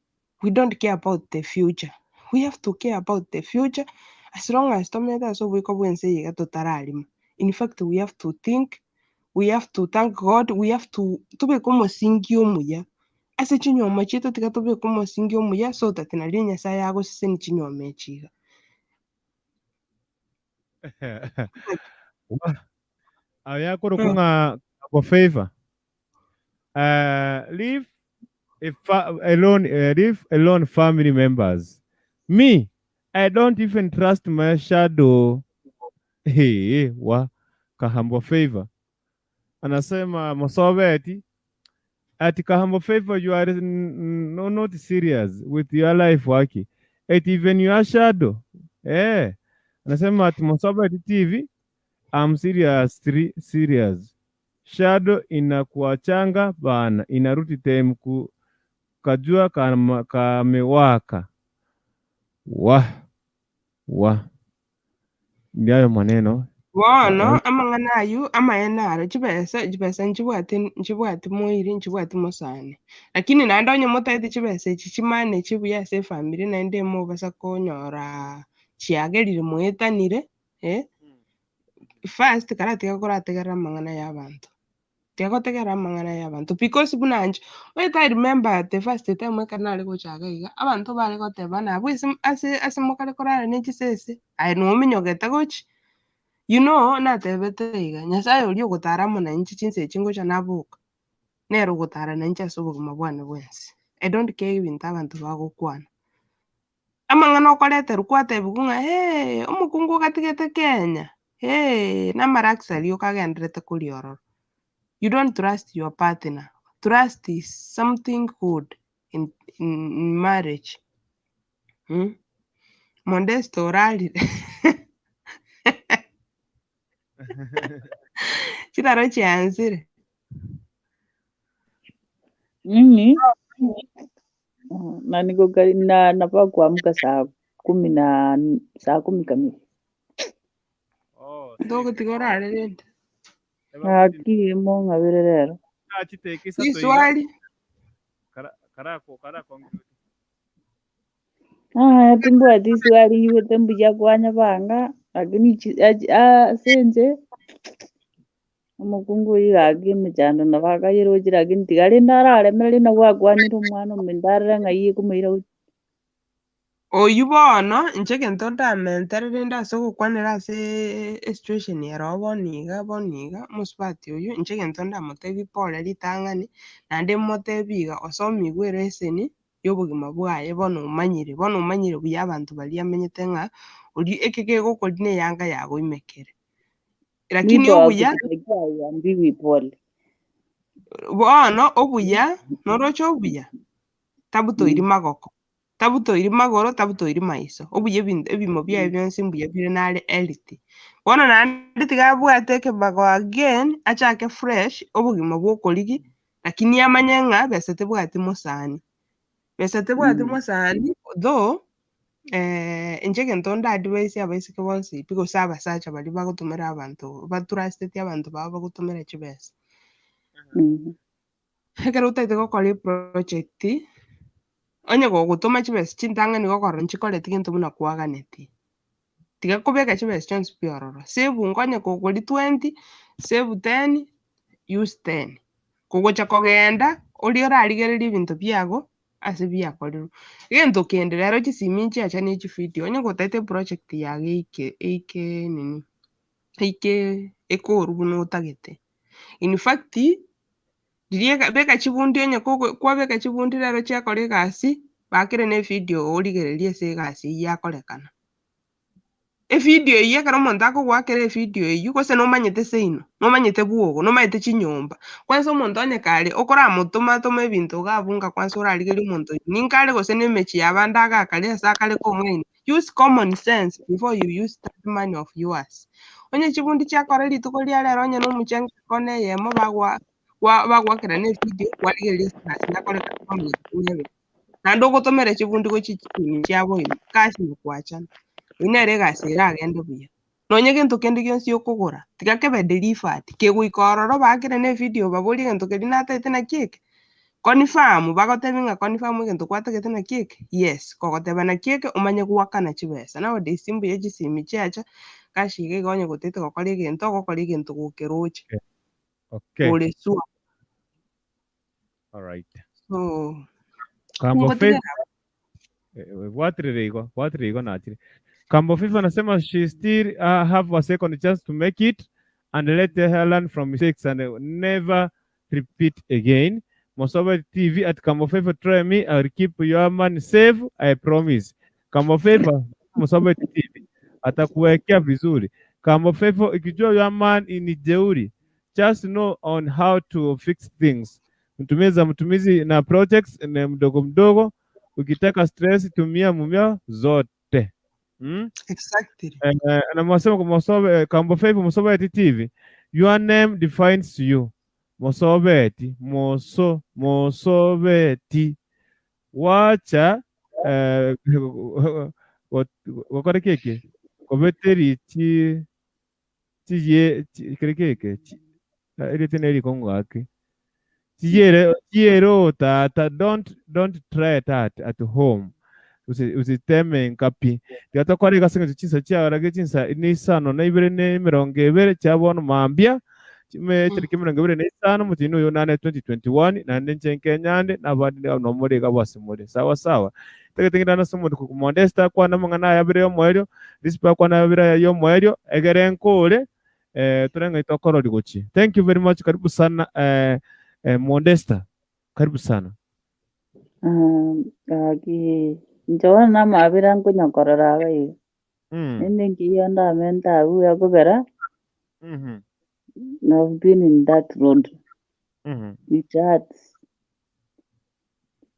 we don't care about the future, we have to care about the future as long as tomenyete ase oboiko bwa ense eye iga totararima. In fact we have to think, we have to thank God, we have to tobeke omosingi omuya ase chinyoma chiaito tiga tobeke omosingi omuya so that nario Nyasaye agoseseni chinyoma echi iga.
Aya korokwa ng'a Abo Favor. Leave a fa alone, leave alone family members. Me, I don't even trust my shadow. Hey, wa Kahambo Favor. Anasema Mosobeti ati Kahambo Favor you are no, not serious with your life waki. Eti even your shadow. Eh. Anasema ati Mosobeti TV I'm serious, serious. Shadow inakuachanga bana, inarudi time ku kajua kama kamewaka. Wa wa ndiayo maneno
Bono amang'ana ayio amaene aro, chibesa chibesa nchibwate nchibwati moiri nchibwati mosani. Lakini naende onye motaete chibesa echi chimanage buya ase efamiri naende mobasa konyora chiagerire moetanire eh, first karatiga korategerera amang'ana ya abanto. Tiga gotegerera amang'ana ya abanto because buna inche, omanyete I remember the first time ekero nare gocha iga iga, abanto bare goteba ng'a abwo ase ase ase mokare korara ne chisese, aye nominyogete gochia. You know, natebete iga, Nyasaye oria ogotara amo nainche chinsa echi ngocha naboka, nere ogotara nainche ase obogima bwane bwensi. I don't care ebinto abanto bagokwana. Amang'ana okoreterwa kwatebiwa ng'a eh, omokungu ogatigete Kenya, eh, na amaluxury okagendererete koria ororo. You don't trust your partner, trust is something good in in marriage mh. Modesto orarire chitaro chiansire.
Mimi na niko kari- na nafaa kuamka saa kumi na saa kumi kamili.
Oh,
Ntogotiga orare rende.
Gaki mong'abere rero.
Riswali.
Aya timbwati iswali nyigwete mbuya kwanyabanga lakini chi- achi- ase inche omokungu oyio gaki emechando nabo akayeroche lakini tiga rende araremereria nabwo akwanire omwana ominto arore ng'ai ekomoira gochia.
Oyio bono, inche egento ndamentere rende ase ogokwanera ase esituation ere oo bono iga bono iga, omosubati oyio, inche egento ndamotebie pore ritang'ani, naende motebie iga, osomigwe eleseni ya obogima bwaye bono omanyire, bono omanyire buya abanto baria amenyete ng'a oria eke kegokoria na eyanga yagoimekere. Lakini
Mwito wa
obuya
kushtakia hauambiwi pole.
bono obuya, noroche obuya, tabutoiri magoko, tabutoiri magoro, tabutoiri maiso, obuya ebinto ebimo biaye bionsi mbuya bire nare healthy. Bono naende tiga abwate ekebago again, achake fresh, obogima bwa okorigia, lakini amanye ng'a besa tebwati mosani. Besa tebwati mosani, though inche egento nda advise abaiseke bonsi pi gose abasacha baria bagotomera abanto, batrusteti abanto babo bagotomera chibesa. Ekero otagete gokora eproject, onye gogotoma chibesa chintang'ani gokorora nchikoreti gento buna kwaganetie, tiga kobeka chibesa chionsi pi ororo, save nkonye kogoria 20, save 10, use 10. Kogocha kogenda, oria orarigererie ebinto biago ase biakorirwe. Egento kende rero chisimi nchiacha ne chividio, onye gotagete eproject yago eike eike nini, eike ekorwe buna otagete. In fact, riria ega beka chibundi onye kogo kwabeka chibundi rero chiakora egasi, bakere na evidio origererie ase egasi eywo yakorekana. Evidio eyio ekero omonto akogoakera evidio eyio, gose nomanyete seino, nomanyete bwogo, nomanyete chinyomba, kwanza omonto onye kare okoramotoma toma ebinto iga abwo nga kwanza orarigerie omonto oyio ninkare gose na emechie y'abande agakare ase akare kong'aina, use common sense before you use that money of yours. Onye chibundi chiakora rituko ria rero onye na omochengo ekona eyemo bagoa. Gwa bagoakera na evidio, kwarigereria ase egasi nakoreka kwamanya korebe. Naende ogotomera chibundi gochia chisimi chiabo ime, egasi na koachana. Eyio nere egasi eragende buya. Nonye gento kende gionsi okogora, tiga kebe delivered, kegoika ororo baakere na evidio baborie egento keria natagete naki eke, confirm, bagotebie ng'a confirm egento kwatagete naki eke, yes, kogoteba naki eke omanye goakana chibesa. Nowadays mbuya chisimi chiacha, cash iga iga onye gotagete gokora egento, ogokora egento gokeroche,
Okay.
ore sure.
All right.
So,
Kambo Faith
ngotigera
bwatirire igo, bwatirire igo nachire. Kambo Fifa anasema she still have a second chance to make it and let her learn from mistakes and never repeat again. Mosobe TV at Kambo Fifa try me, I'll keep your money safe, I promise. Kambo Fifa, Mosobe TV atakuwekea vizuri. Kambo Fifa ikijua your man ni jeuri, just know on how to fix things. Mtumie za mtumizi na projects ni mdogo mdogo. Ukitaka stress tumia mumia zote.
Exactly.
Na mwasema kwa Mosobe, Kambo Fifa Mosobe TV, your name defines you. Mosobeti, moso, mosobeti. Wacha gokora keke kobeteri chi chiye kere keke eriete neri kongo gaki chiyere chiyere o tata don't try that at home usiteme nkapi tiga tokore iga ase eng'encho chinsa chiarage chinsa ne isano na ibere na emerongo ebere chia bono mambia chitariki emerongo ebere na isano omotienyi oyo onane 2021 naende inche nkenyande na abande nomore iga ase more sawa sawa Tagete ng'ina ase omonto korwa Mondesta akwane amang'ana aya abere y'omoerio, Rispa akwane abere aya y'omoerio, egere nkore eh, tore ng'ai tokorori gochia. Thank you very much, karibu sana eh, eh, Mondesta, karibu sana.
Gaki inche bono namabera nkonya korora iga iga, Naende nkiya ndamente abwo ekogera, I've been in that road, it hurts.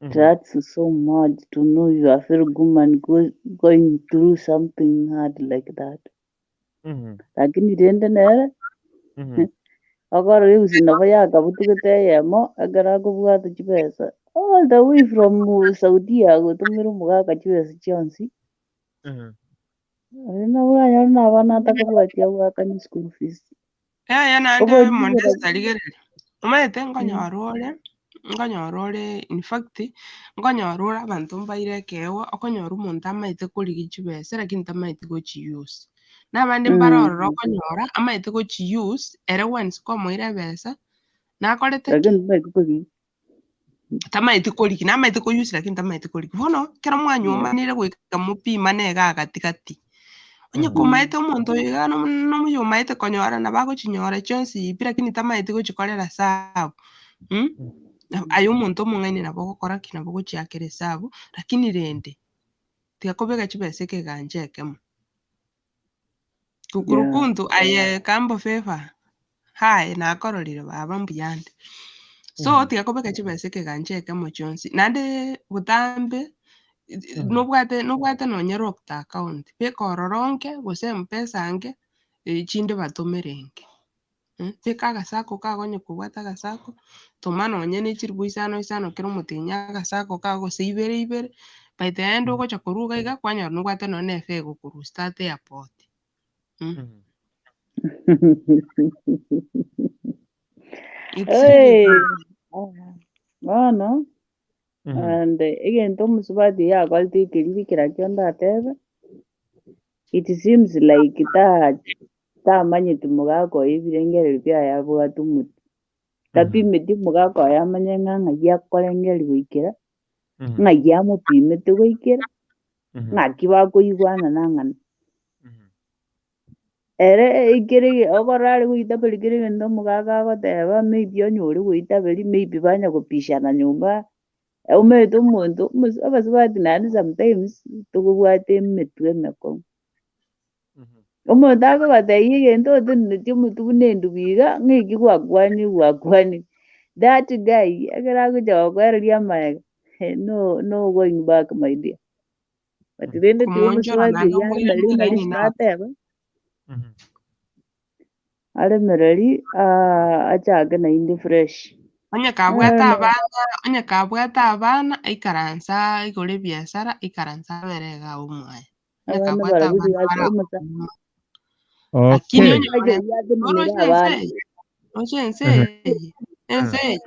It hurts so much to know you are fellow woman going through something hard like that. Lakini rende nere okorora egusii nabo yakabutugete eyemo ekero akobwata chibesa all the way from Saudia agotomera omogaka chibesa chionsi. Aye nabo oranyore na abana atakobwatia agoakane school fees.
Yaya naende
Obochibera
Modesta rigereria, omanyete nkonyora ore, nkonyora ore in fact, nkonyora ore abanto mbaire ekeegwa, okonyora omonto amaete korigia chibesa lakini tamaeti gochi use. Na abande mbare ororo okonyora, amaete gochi use, ere once kwamoire ebesa, nakorete ki?
Lakini tamaeti korigia.
Tamaeti korigia, namaete ko use lakini tamaeti korigia. Bono, ekero mwanywomanire goika mopimane iga gatigati. Onye komaete omonto oyo iga nomoyo omaete konyora nabo agochinyora chionsi pi lakini tamaeti gochikorera esabu Aye omonto omong'aini nabo ogokora ki? Nabo ogochiakera esabu, lakini rende, tiga kobeka chibesa ekegancha ekemo. Kukurukuntu aye kambo favor, haye nakororire baba mbuyande. So tiga kobeka chibesa ekegancha ekemo chionsi, naende botambe nobwate nobwate nonye locked account, beka ororo nke gose mpesa nke, chinde batomere nke. Beka agasako kago onye kobwate agasako, toma nonye ne chiribu isano isano kera omotienyi agasako kago gose ibere ibere, by the end ogocha korwa iga iga kwanyora nobwate nonye na efare egokorusia tata airport. It's really
Hey,
good.
bono and egento omosubati yakorete ekeriri kerakio ndatebe, it seems like ta tamanyeti mogaka oye ebirengererio biaye abwate omotwe. Tapimeti omogaka oye amanye ng'a ng'ai akorengereria goikera, ng'ai amopimete goikera, ng'aki bakoigwana nang'ana. Ere ekere okorora are goitaberia kera egento omogaka agoteba maybe onye ore goitaberia maybe banya gopishana nyomba, omanyete omonto omosa abasubati naende sometimes tokobwate emetwe emekong'u. Omonto akobatebia egento otenenetie omotwe buna endubu iga, ng'a eki gwakwanire gwakwanire. That guy ekero agocha gokoereria amaega, no no going back my dear. But rende tiga
Komoonchora
omosubati
naende
oyio are
omoiranie
nario
elaini
nario
nabo.
nateba. Aremereri achake naende fresh.
Onye kabwate
Eh,
abana, onye kabwate abana, aikaranse aigore ebiasara, aikaranse abere iga abwo mwaye. Onye
abana
kabwate
barabwo
abana
tiga
bare
omosa
abwo Lakini
Okay.
onye
omosacha
more
oyio atenenere
oroche ense
abana.
eye, roche ense
Ehe.
eye, ense eye,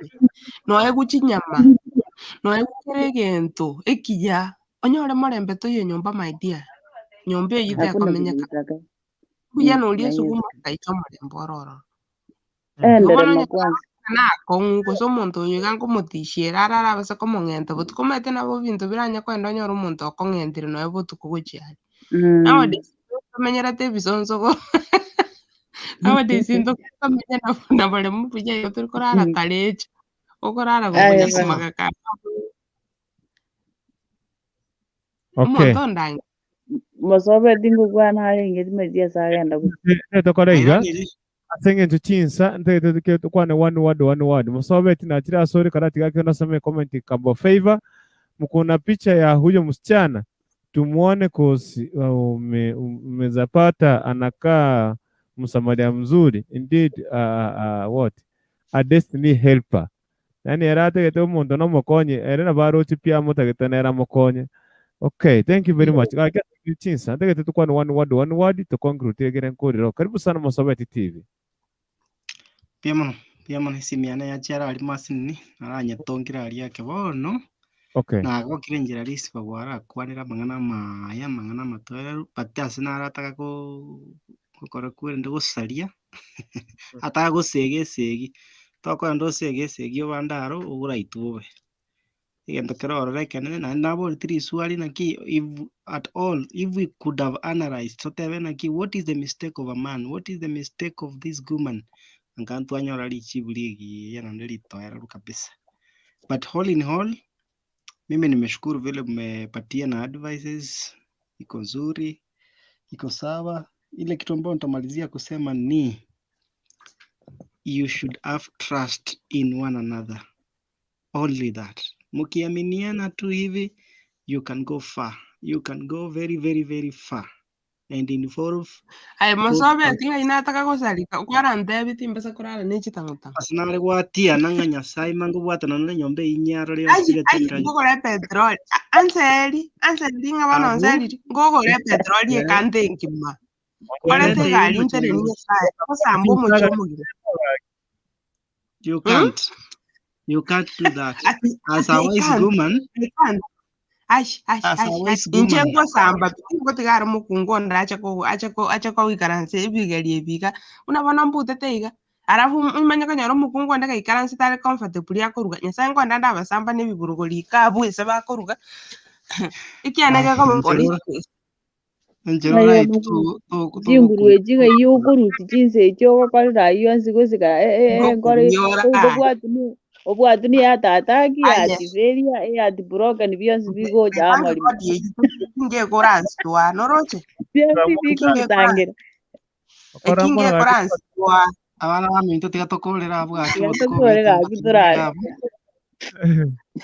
noegwe chinyama, noegwe kera egento ekiya, onyore morembe toiyo nyomba my dear, nyomba eyio
Hakuna
tekomenyeka.
kujitaka.
Mbuya noria
Naye
esuguma gaicha omorembe ore ororo. Igo bono
enderema
onye
kwanza.
na akong'u gose omonto oyo iga nkomotishia ere arare abase komong'enta botuko omanyete nabo ebinto biranye kogenda onyore omonto okong'entire nonya botuko gochia are. Nowadays tomenyerete ebisonsogo nowadays ntokomenya na boremu buya igo tori korara tarecha, okorara
Aye
gokonya
bana.
komaga ka
Okay.
omonto ondange.
Mosobe tingokwana arenge timanyeti ase agenda gochia.
Tokore iga
Nairanire.
ase eng'encho chinsa ntagete toke tokwane one word one word. Mosobeti nachire asore karatiga ake nasome comment kabo favor. Mkuna picha ya huyo msichana tumuone kosi ume, umezapata anakaa msamaria mzuri indeed what a destiny helper. Yaani ere atagete omonto nomokonye ere nabo aroche pi amotagete nere amokonye. Okay, thank you very much. Gaki ase chinsa ntagete tokwane one word one word to conclude egere nkorero. Karibu sana Mosobeti TV.
Mbuya mono, mbuya mono esimi yane yachiara aria masinini, naranyetongire aria ake bono,
Okay.
nagokire enchera risiba gwarakwanera amang'ana amaya, amang'ana amatoereru, but ase narataka ko gokora kwerende gosaria, ataka gosega esegi, tokogenda osege esegi obande aro, ogoraitwe bobe. Egento kere ororo ekenene, naende naboreti riswali naki if at all, if we could have analyzed, totebe naki what is the mistake of a man, what is the mistake of this woman, nka ntwanyora richibu rigiya naende ritoereru kabisa. But all in all, mimi nimeshukuru vile mmepatia na advices, iko nzuri, iko sawa. Ile kitu ambayo nitamalizia kusema ni you should have trust in one another. Only that. Mkiaminiana tu hivi, you can go far. You can go very, very, very far and involve
Aye
both
mosobe
parties.
ting'ai nataka gosarika kwarantebia timbasa korara ne chitang'utang'u.
Ase nare gwatiana ng'a Nyasaye mangobwatana na enyomba eyio nyarore
Ai
yonsi
ai
egetendera
nkogora epetroli anseri anseri ng'a bono
abwo
nseriri nkogora epetroli ekante engima nkorete
kwerete
egari nteneni
omochando
Nyasaye gosamba omochie omogima.
you
Hmm?
can't you can't do that
Ati
as
ati
a
I
wise
can't
woman
I can't Ai ai
as a
ai ai
wise
inche
woman
ngosamba pi tingotiga are mokungu onde ache ko ache ko ache koikaransa ebigeri ebi iga buna bono mbutete iga alafu imanye konyora omokungu onde gaikaransete are comfortably akoruga nyasaye nkonda ndabasamba na ebiburugo riko abwo ase bakoruga ekiane
ah
gekoba
enchera
police
ora
case.
enchera
Aye
oraiti
omokungu. Chinguru echi ng'ai okorusia chinsa echio ogokorera ayio onsi gosika nkore
Ngokunyora aye
obwati ni obwati ni heart attack,
aye
heart failure, heart broken bionsi bigocha
thank
amo rimo.
God eyio tingekoranswa noroche
Bionsi
ekingekoranswa
bigotangera.
Okora mono gaki
ekingekoranswa
abana baminto tiga tokorera abwo gaki
Tiga
botuko
tokore
obeete
gaki torare.
abwo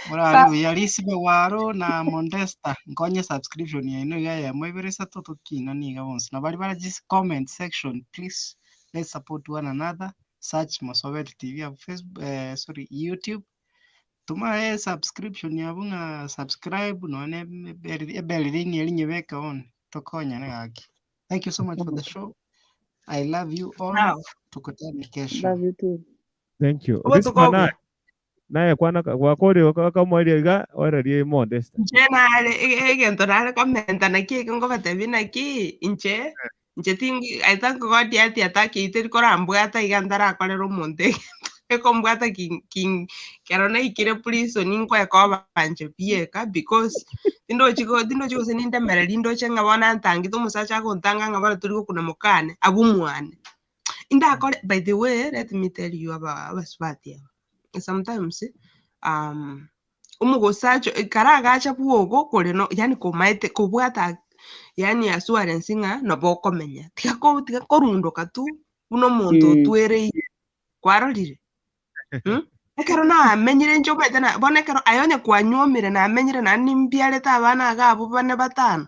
morare buya Risibe Waro na Mondesta nkonye subscription yaino iga eyemo ibere isato tokina niga bonsi na bari bara just comment section please let's support one another search Mosobeti TV abu Facebook sorry YouTube tuma subscription yabo ng'a subscribe nonye ebell ring eri nyebeke on tokonyane gaki thank you so much for the show I love you all
Sawa.
tukutane kesho
Love you too.
Thank you.
Obotuko
Rispa
obuya.
naye naye kwana gwakori kamwaria iga orarie Modesta.
Inche nare egento nare komenta naki eke ngobatebia naki inche inche tingi I thank God ati ataki teri korambwata iga ntarakorera omonto egento ekombwata king king kero naikire prison nkoekoba inche bieka because tindochi go tindochi gose nindemereri ndoche ng'a bono antangete omosacha agontanga ng'a bono tori gokuna mokane abwo mwane. Indakore by the way let me tell you aba abasubati aba sometimes omogosacha ekero agacha bwogo kore no yaani komaete kobwata yaani assurance ng'a nabo okomenya tiga ko tiga korundoka tu buna omonto otwereire kwarorire Ekero namenyire inche omanyete na bono ekero aye onye kwanyuomire namenyire naende nimbiarete abana iga abwo bane batano,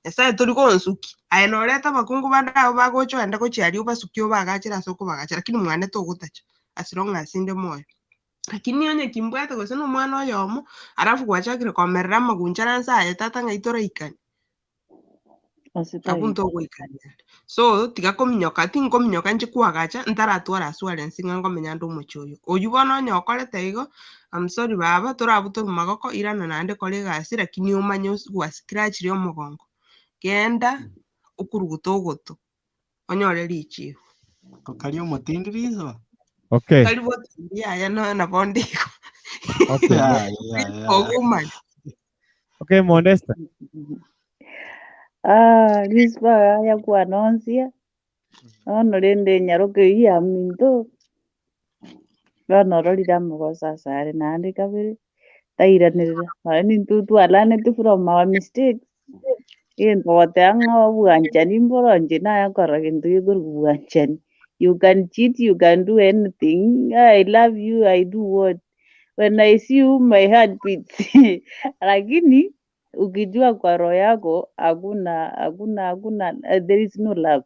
Nyasaye tori gonsukia, aye norete abakungu bande abwo bagocha ogende gochia aria obasukie obagachere ase okobagacha lakini mwane togotacha as long as inde moyo. Lakini onye kimbwate gose na omwana oyomo, alafu gwachakire komerera amagunchara anse aye tata ng'ai toraikane?
Ase
Abwo
taiyo.
ntogoikania are. So, tiga kominyoka, tinkominyoka inche kwagacha, ntaratwara assurance ng'a nkomenya ande omochie oyo. Oyio bono onye okorete igo, I'm sorry baba, torabutorwe magoko, irana naende kora egasi lakini omanye os gwa scratchire omogongo. Genda, okurugute ogoto, onyore richibu.
Kari omotindi riso?
Okay.
Tari botindi yaya nonya nabo onde igo.
Okay.
Ya, ya, ya.
Ogomanya.
Okay, Modesta.
Ah, rispa yakwana onsia. Bono rende nyaroke eyio ya minto, bono ororire amagoso ase are naende kabere, tairanerera. Nonye nintwe twalaneti from our mistakes, egento goteba ng'a obwanchani mboro inche naye korora gento gekorokwa bwanchani. You can cheat, you can do anything, I love you, I do what, when I see you my heart beats lakini ukijua kwa roho yako hakuna hakuna hakuna eh, there is no love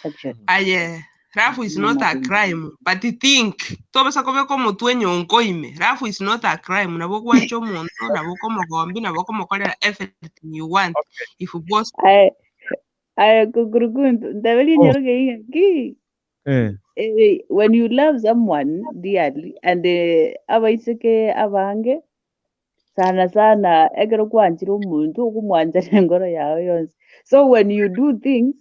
actually.
Aye, love is
Hakuna
not a
mapenzi.
crime, but think, tobasa kobeka omotwe enyonko ime, love is not a crime, nabo ogwancha omonto, nabo okomogombi, nabo okomokorera everything you want, if possible.
Aye, aye kukurukuntu ntaberia
Oh.
nyaroke iga ki
Eh.
eh, when you love someone dearly and eh, abaiseke abange Sana sana ekero kwanchire omonto okomwancha nengoro yao yonsi. So when you do things,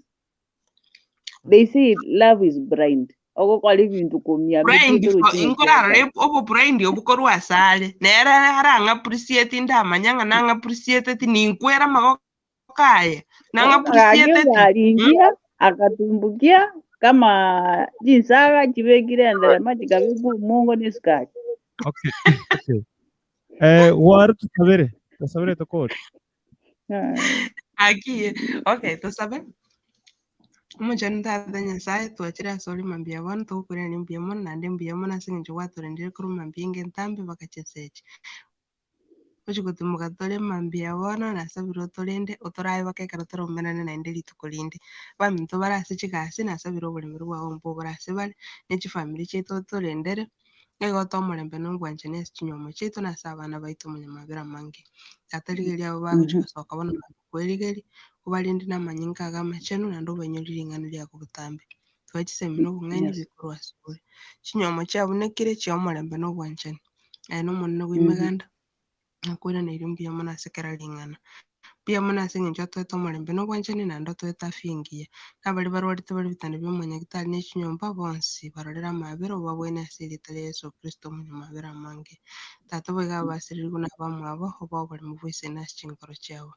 they say love is blind. Ogokora ebinto komia
Blind
mete
for
torochi ng'aki
inkorarora
ogokora.
obo blind obwo korwa ase are, nere arang'a appreciate ndamanya ng'a nang'a appreciateti ninkwere amagoko aye, nang'a
Bono gaki
appreciateti mm?
ogaringia akatumbukia kama chinsaga chibekire enderema chikabekwa omongo ne esukari.
Okay. Okay. Eh, gwaro tusabere. Tusabere tokore.
Aki, okay, tosabe. Omochenu Tata Nyasaye, twachire ase ore mambia bono, togokoirania mbuya mono, naende mbuya mono ase eng'encho gwatorendire korwa mambia enga entambe mpaka chinsa echi. Gochia gotimoka tore mambia bono, nasabire otorende, otorae mpaka ekero toraumerane naende rituko rinde. Abaminto bare ase chigasi, nasabire oboremero bwao mbobore ase bare, ne chifamiri chiaito otorendere, nigo otoe omorembe na obwanchani ase chinyomba chiaito na ase abana baito omonyamabera amange. Tata rigereria abwo bagochia gosoka bono mambia kwerigeria, obarende na amanyinga ago amachenu naende obainyorie ring'ana riago botambe. Toe chisemi na obong'aini bikorwa ase ore. Chinyomba chiabunekire chia omorembe na obwanchani. Aye n'Omonene bw'Emeganda, nakoiraneirie mbuya mono ase kera ring'ana. Mbuya mono ase engencho otoete omorembe na obwanchani, naende otoete afya engiya. Na baria barwarete bare ebitanda bia omonyagitari ne chinyomba, bonsi barorere amaabera obabwenie ase erieta ria Yeso Kristo omonyamaabera amange. Tata boigo abasirerigwe na abamwabo, obae oboremu bw'eseene ase chinkoro chiabo.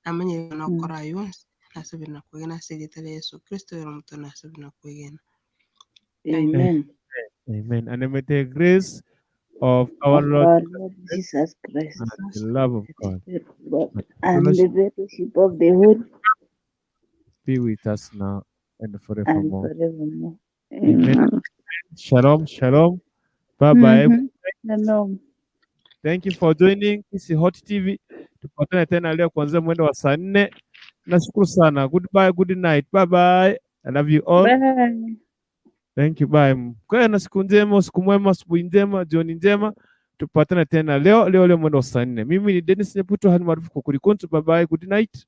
Namanyire ng'a nokora ayio onsi, nasabire na kwegena ase erieta ria Yeso Kristo, oyore omotwe nasabire na kwegena.
Amen.
Amen. And may the grace of our
Of
Lord
our Lord Jesus Christ,
and the love of God
God,
and
and the fellowship of the Holy
be with us now and
and
forevermore.
forevermore.
Amen.
Amen.
Shalom, shalom. Bye bye.
Shalom.
Thank you for joining Kisii Hot TV. Tupatane tena leo kuanzia mwendo wa saa nne. Nashukuru sana. Goodbye, good night. Bye bye. I love you all.
Bye.
Thank you. Bye. Mkae na siku njema, usiku mwema, asubuhi njema, jioni njema. Tupatane tena leo leo leo mwendo wa saa nne. Mimi ni Dennis Nyaputo hadi maarufu kwa Kurikuntu. Bye bye, good night.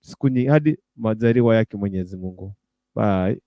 Siku nyingi hadi majaliwa yake Mwenyezi Mungu. Bye.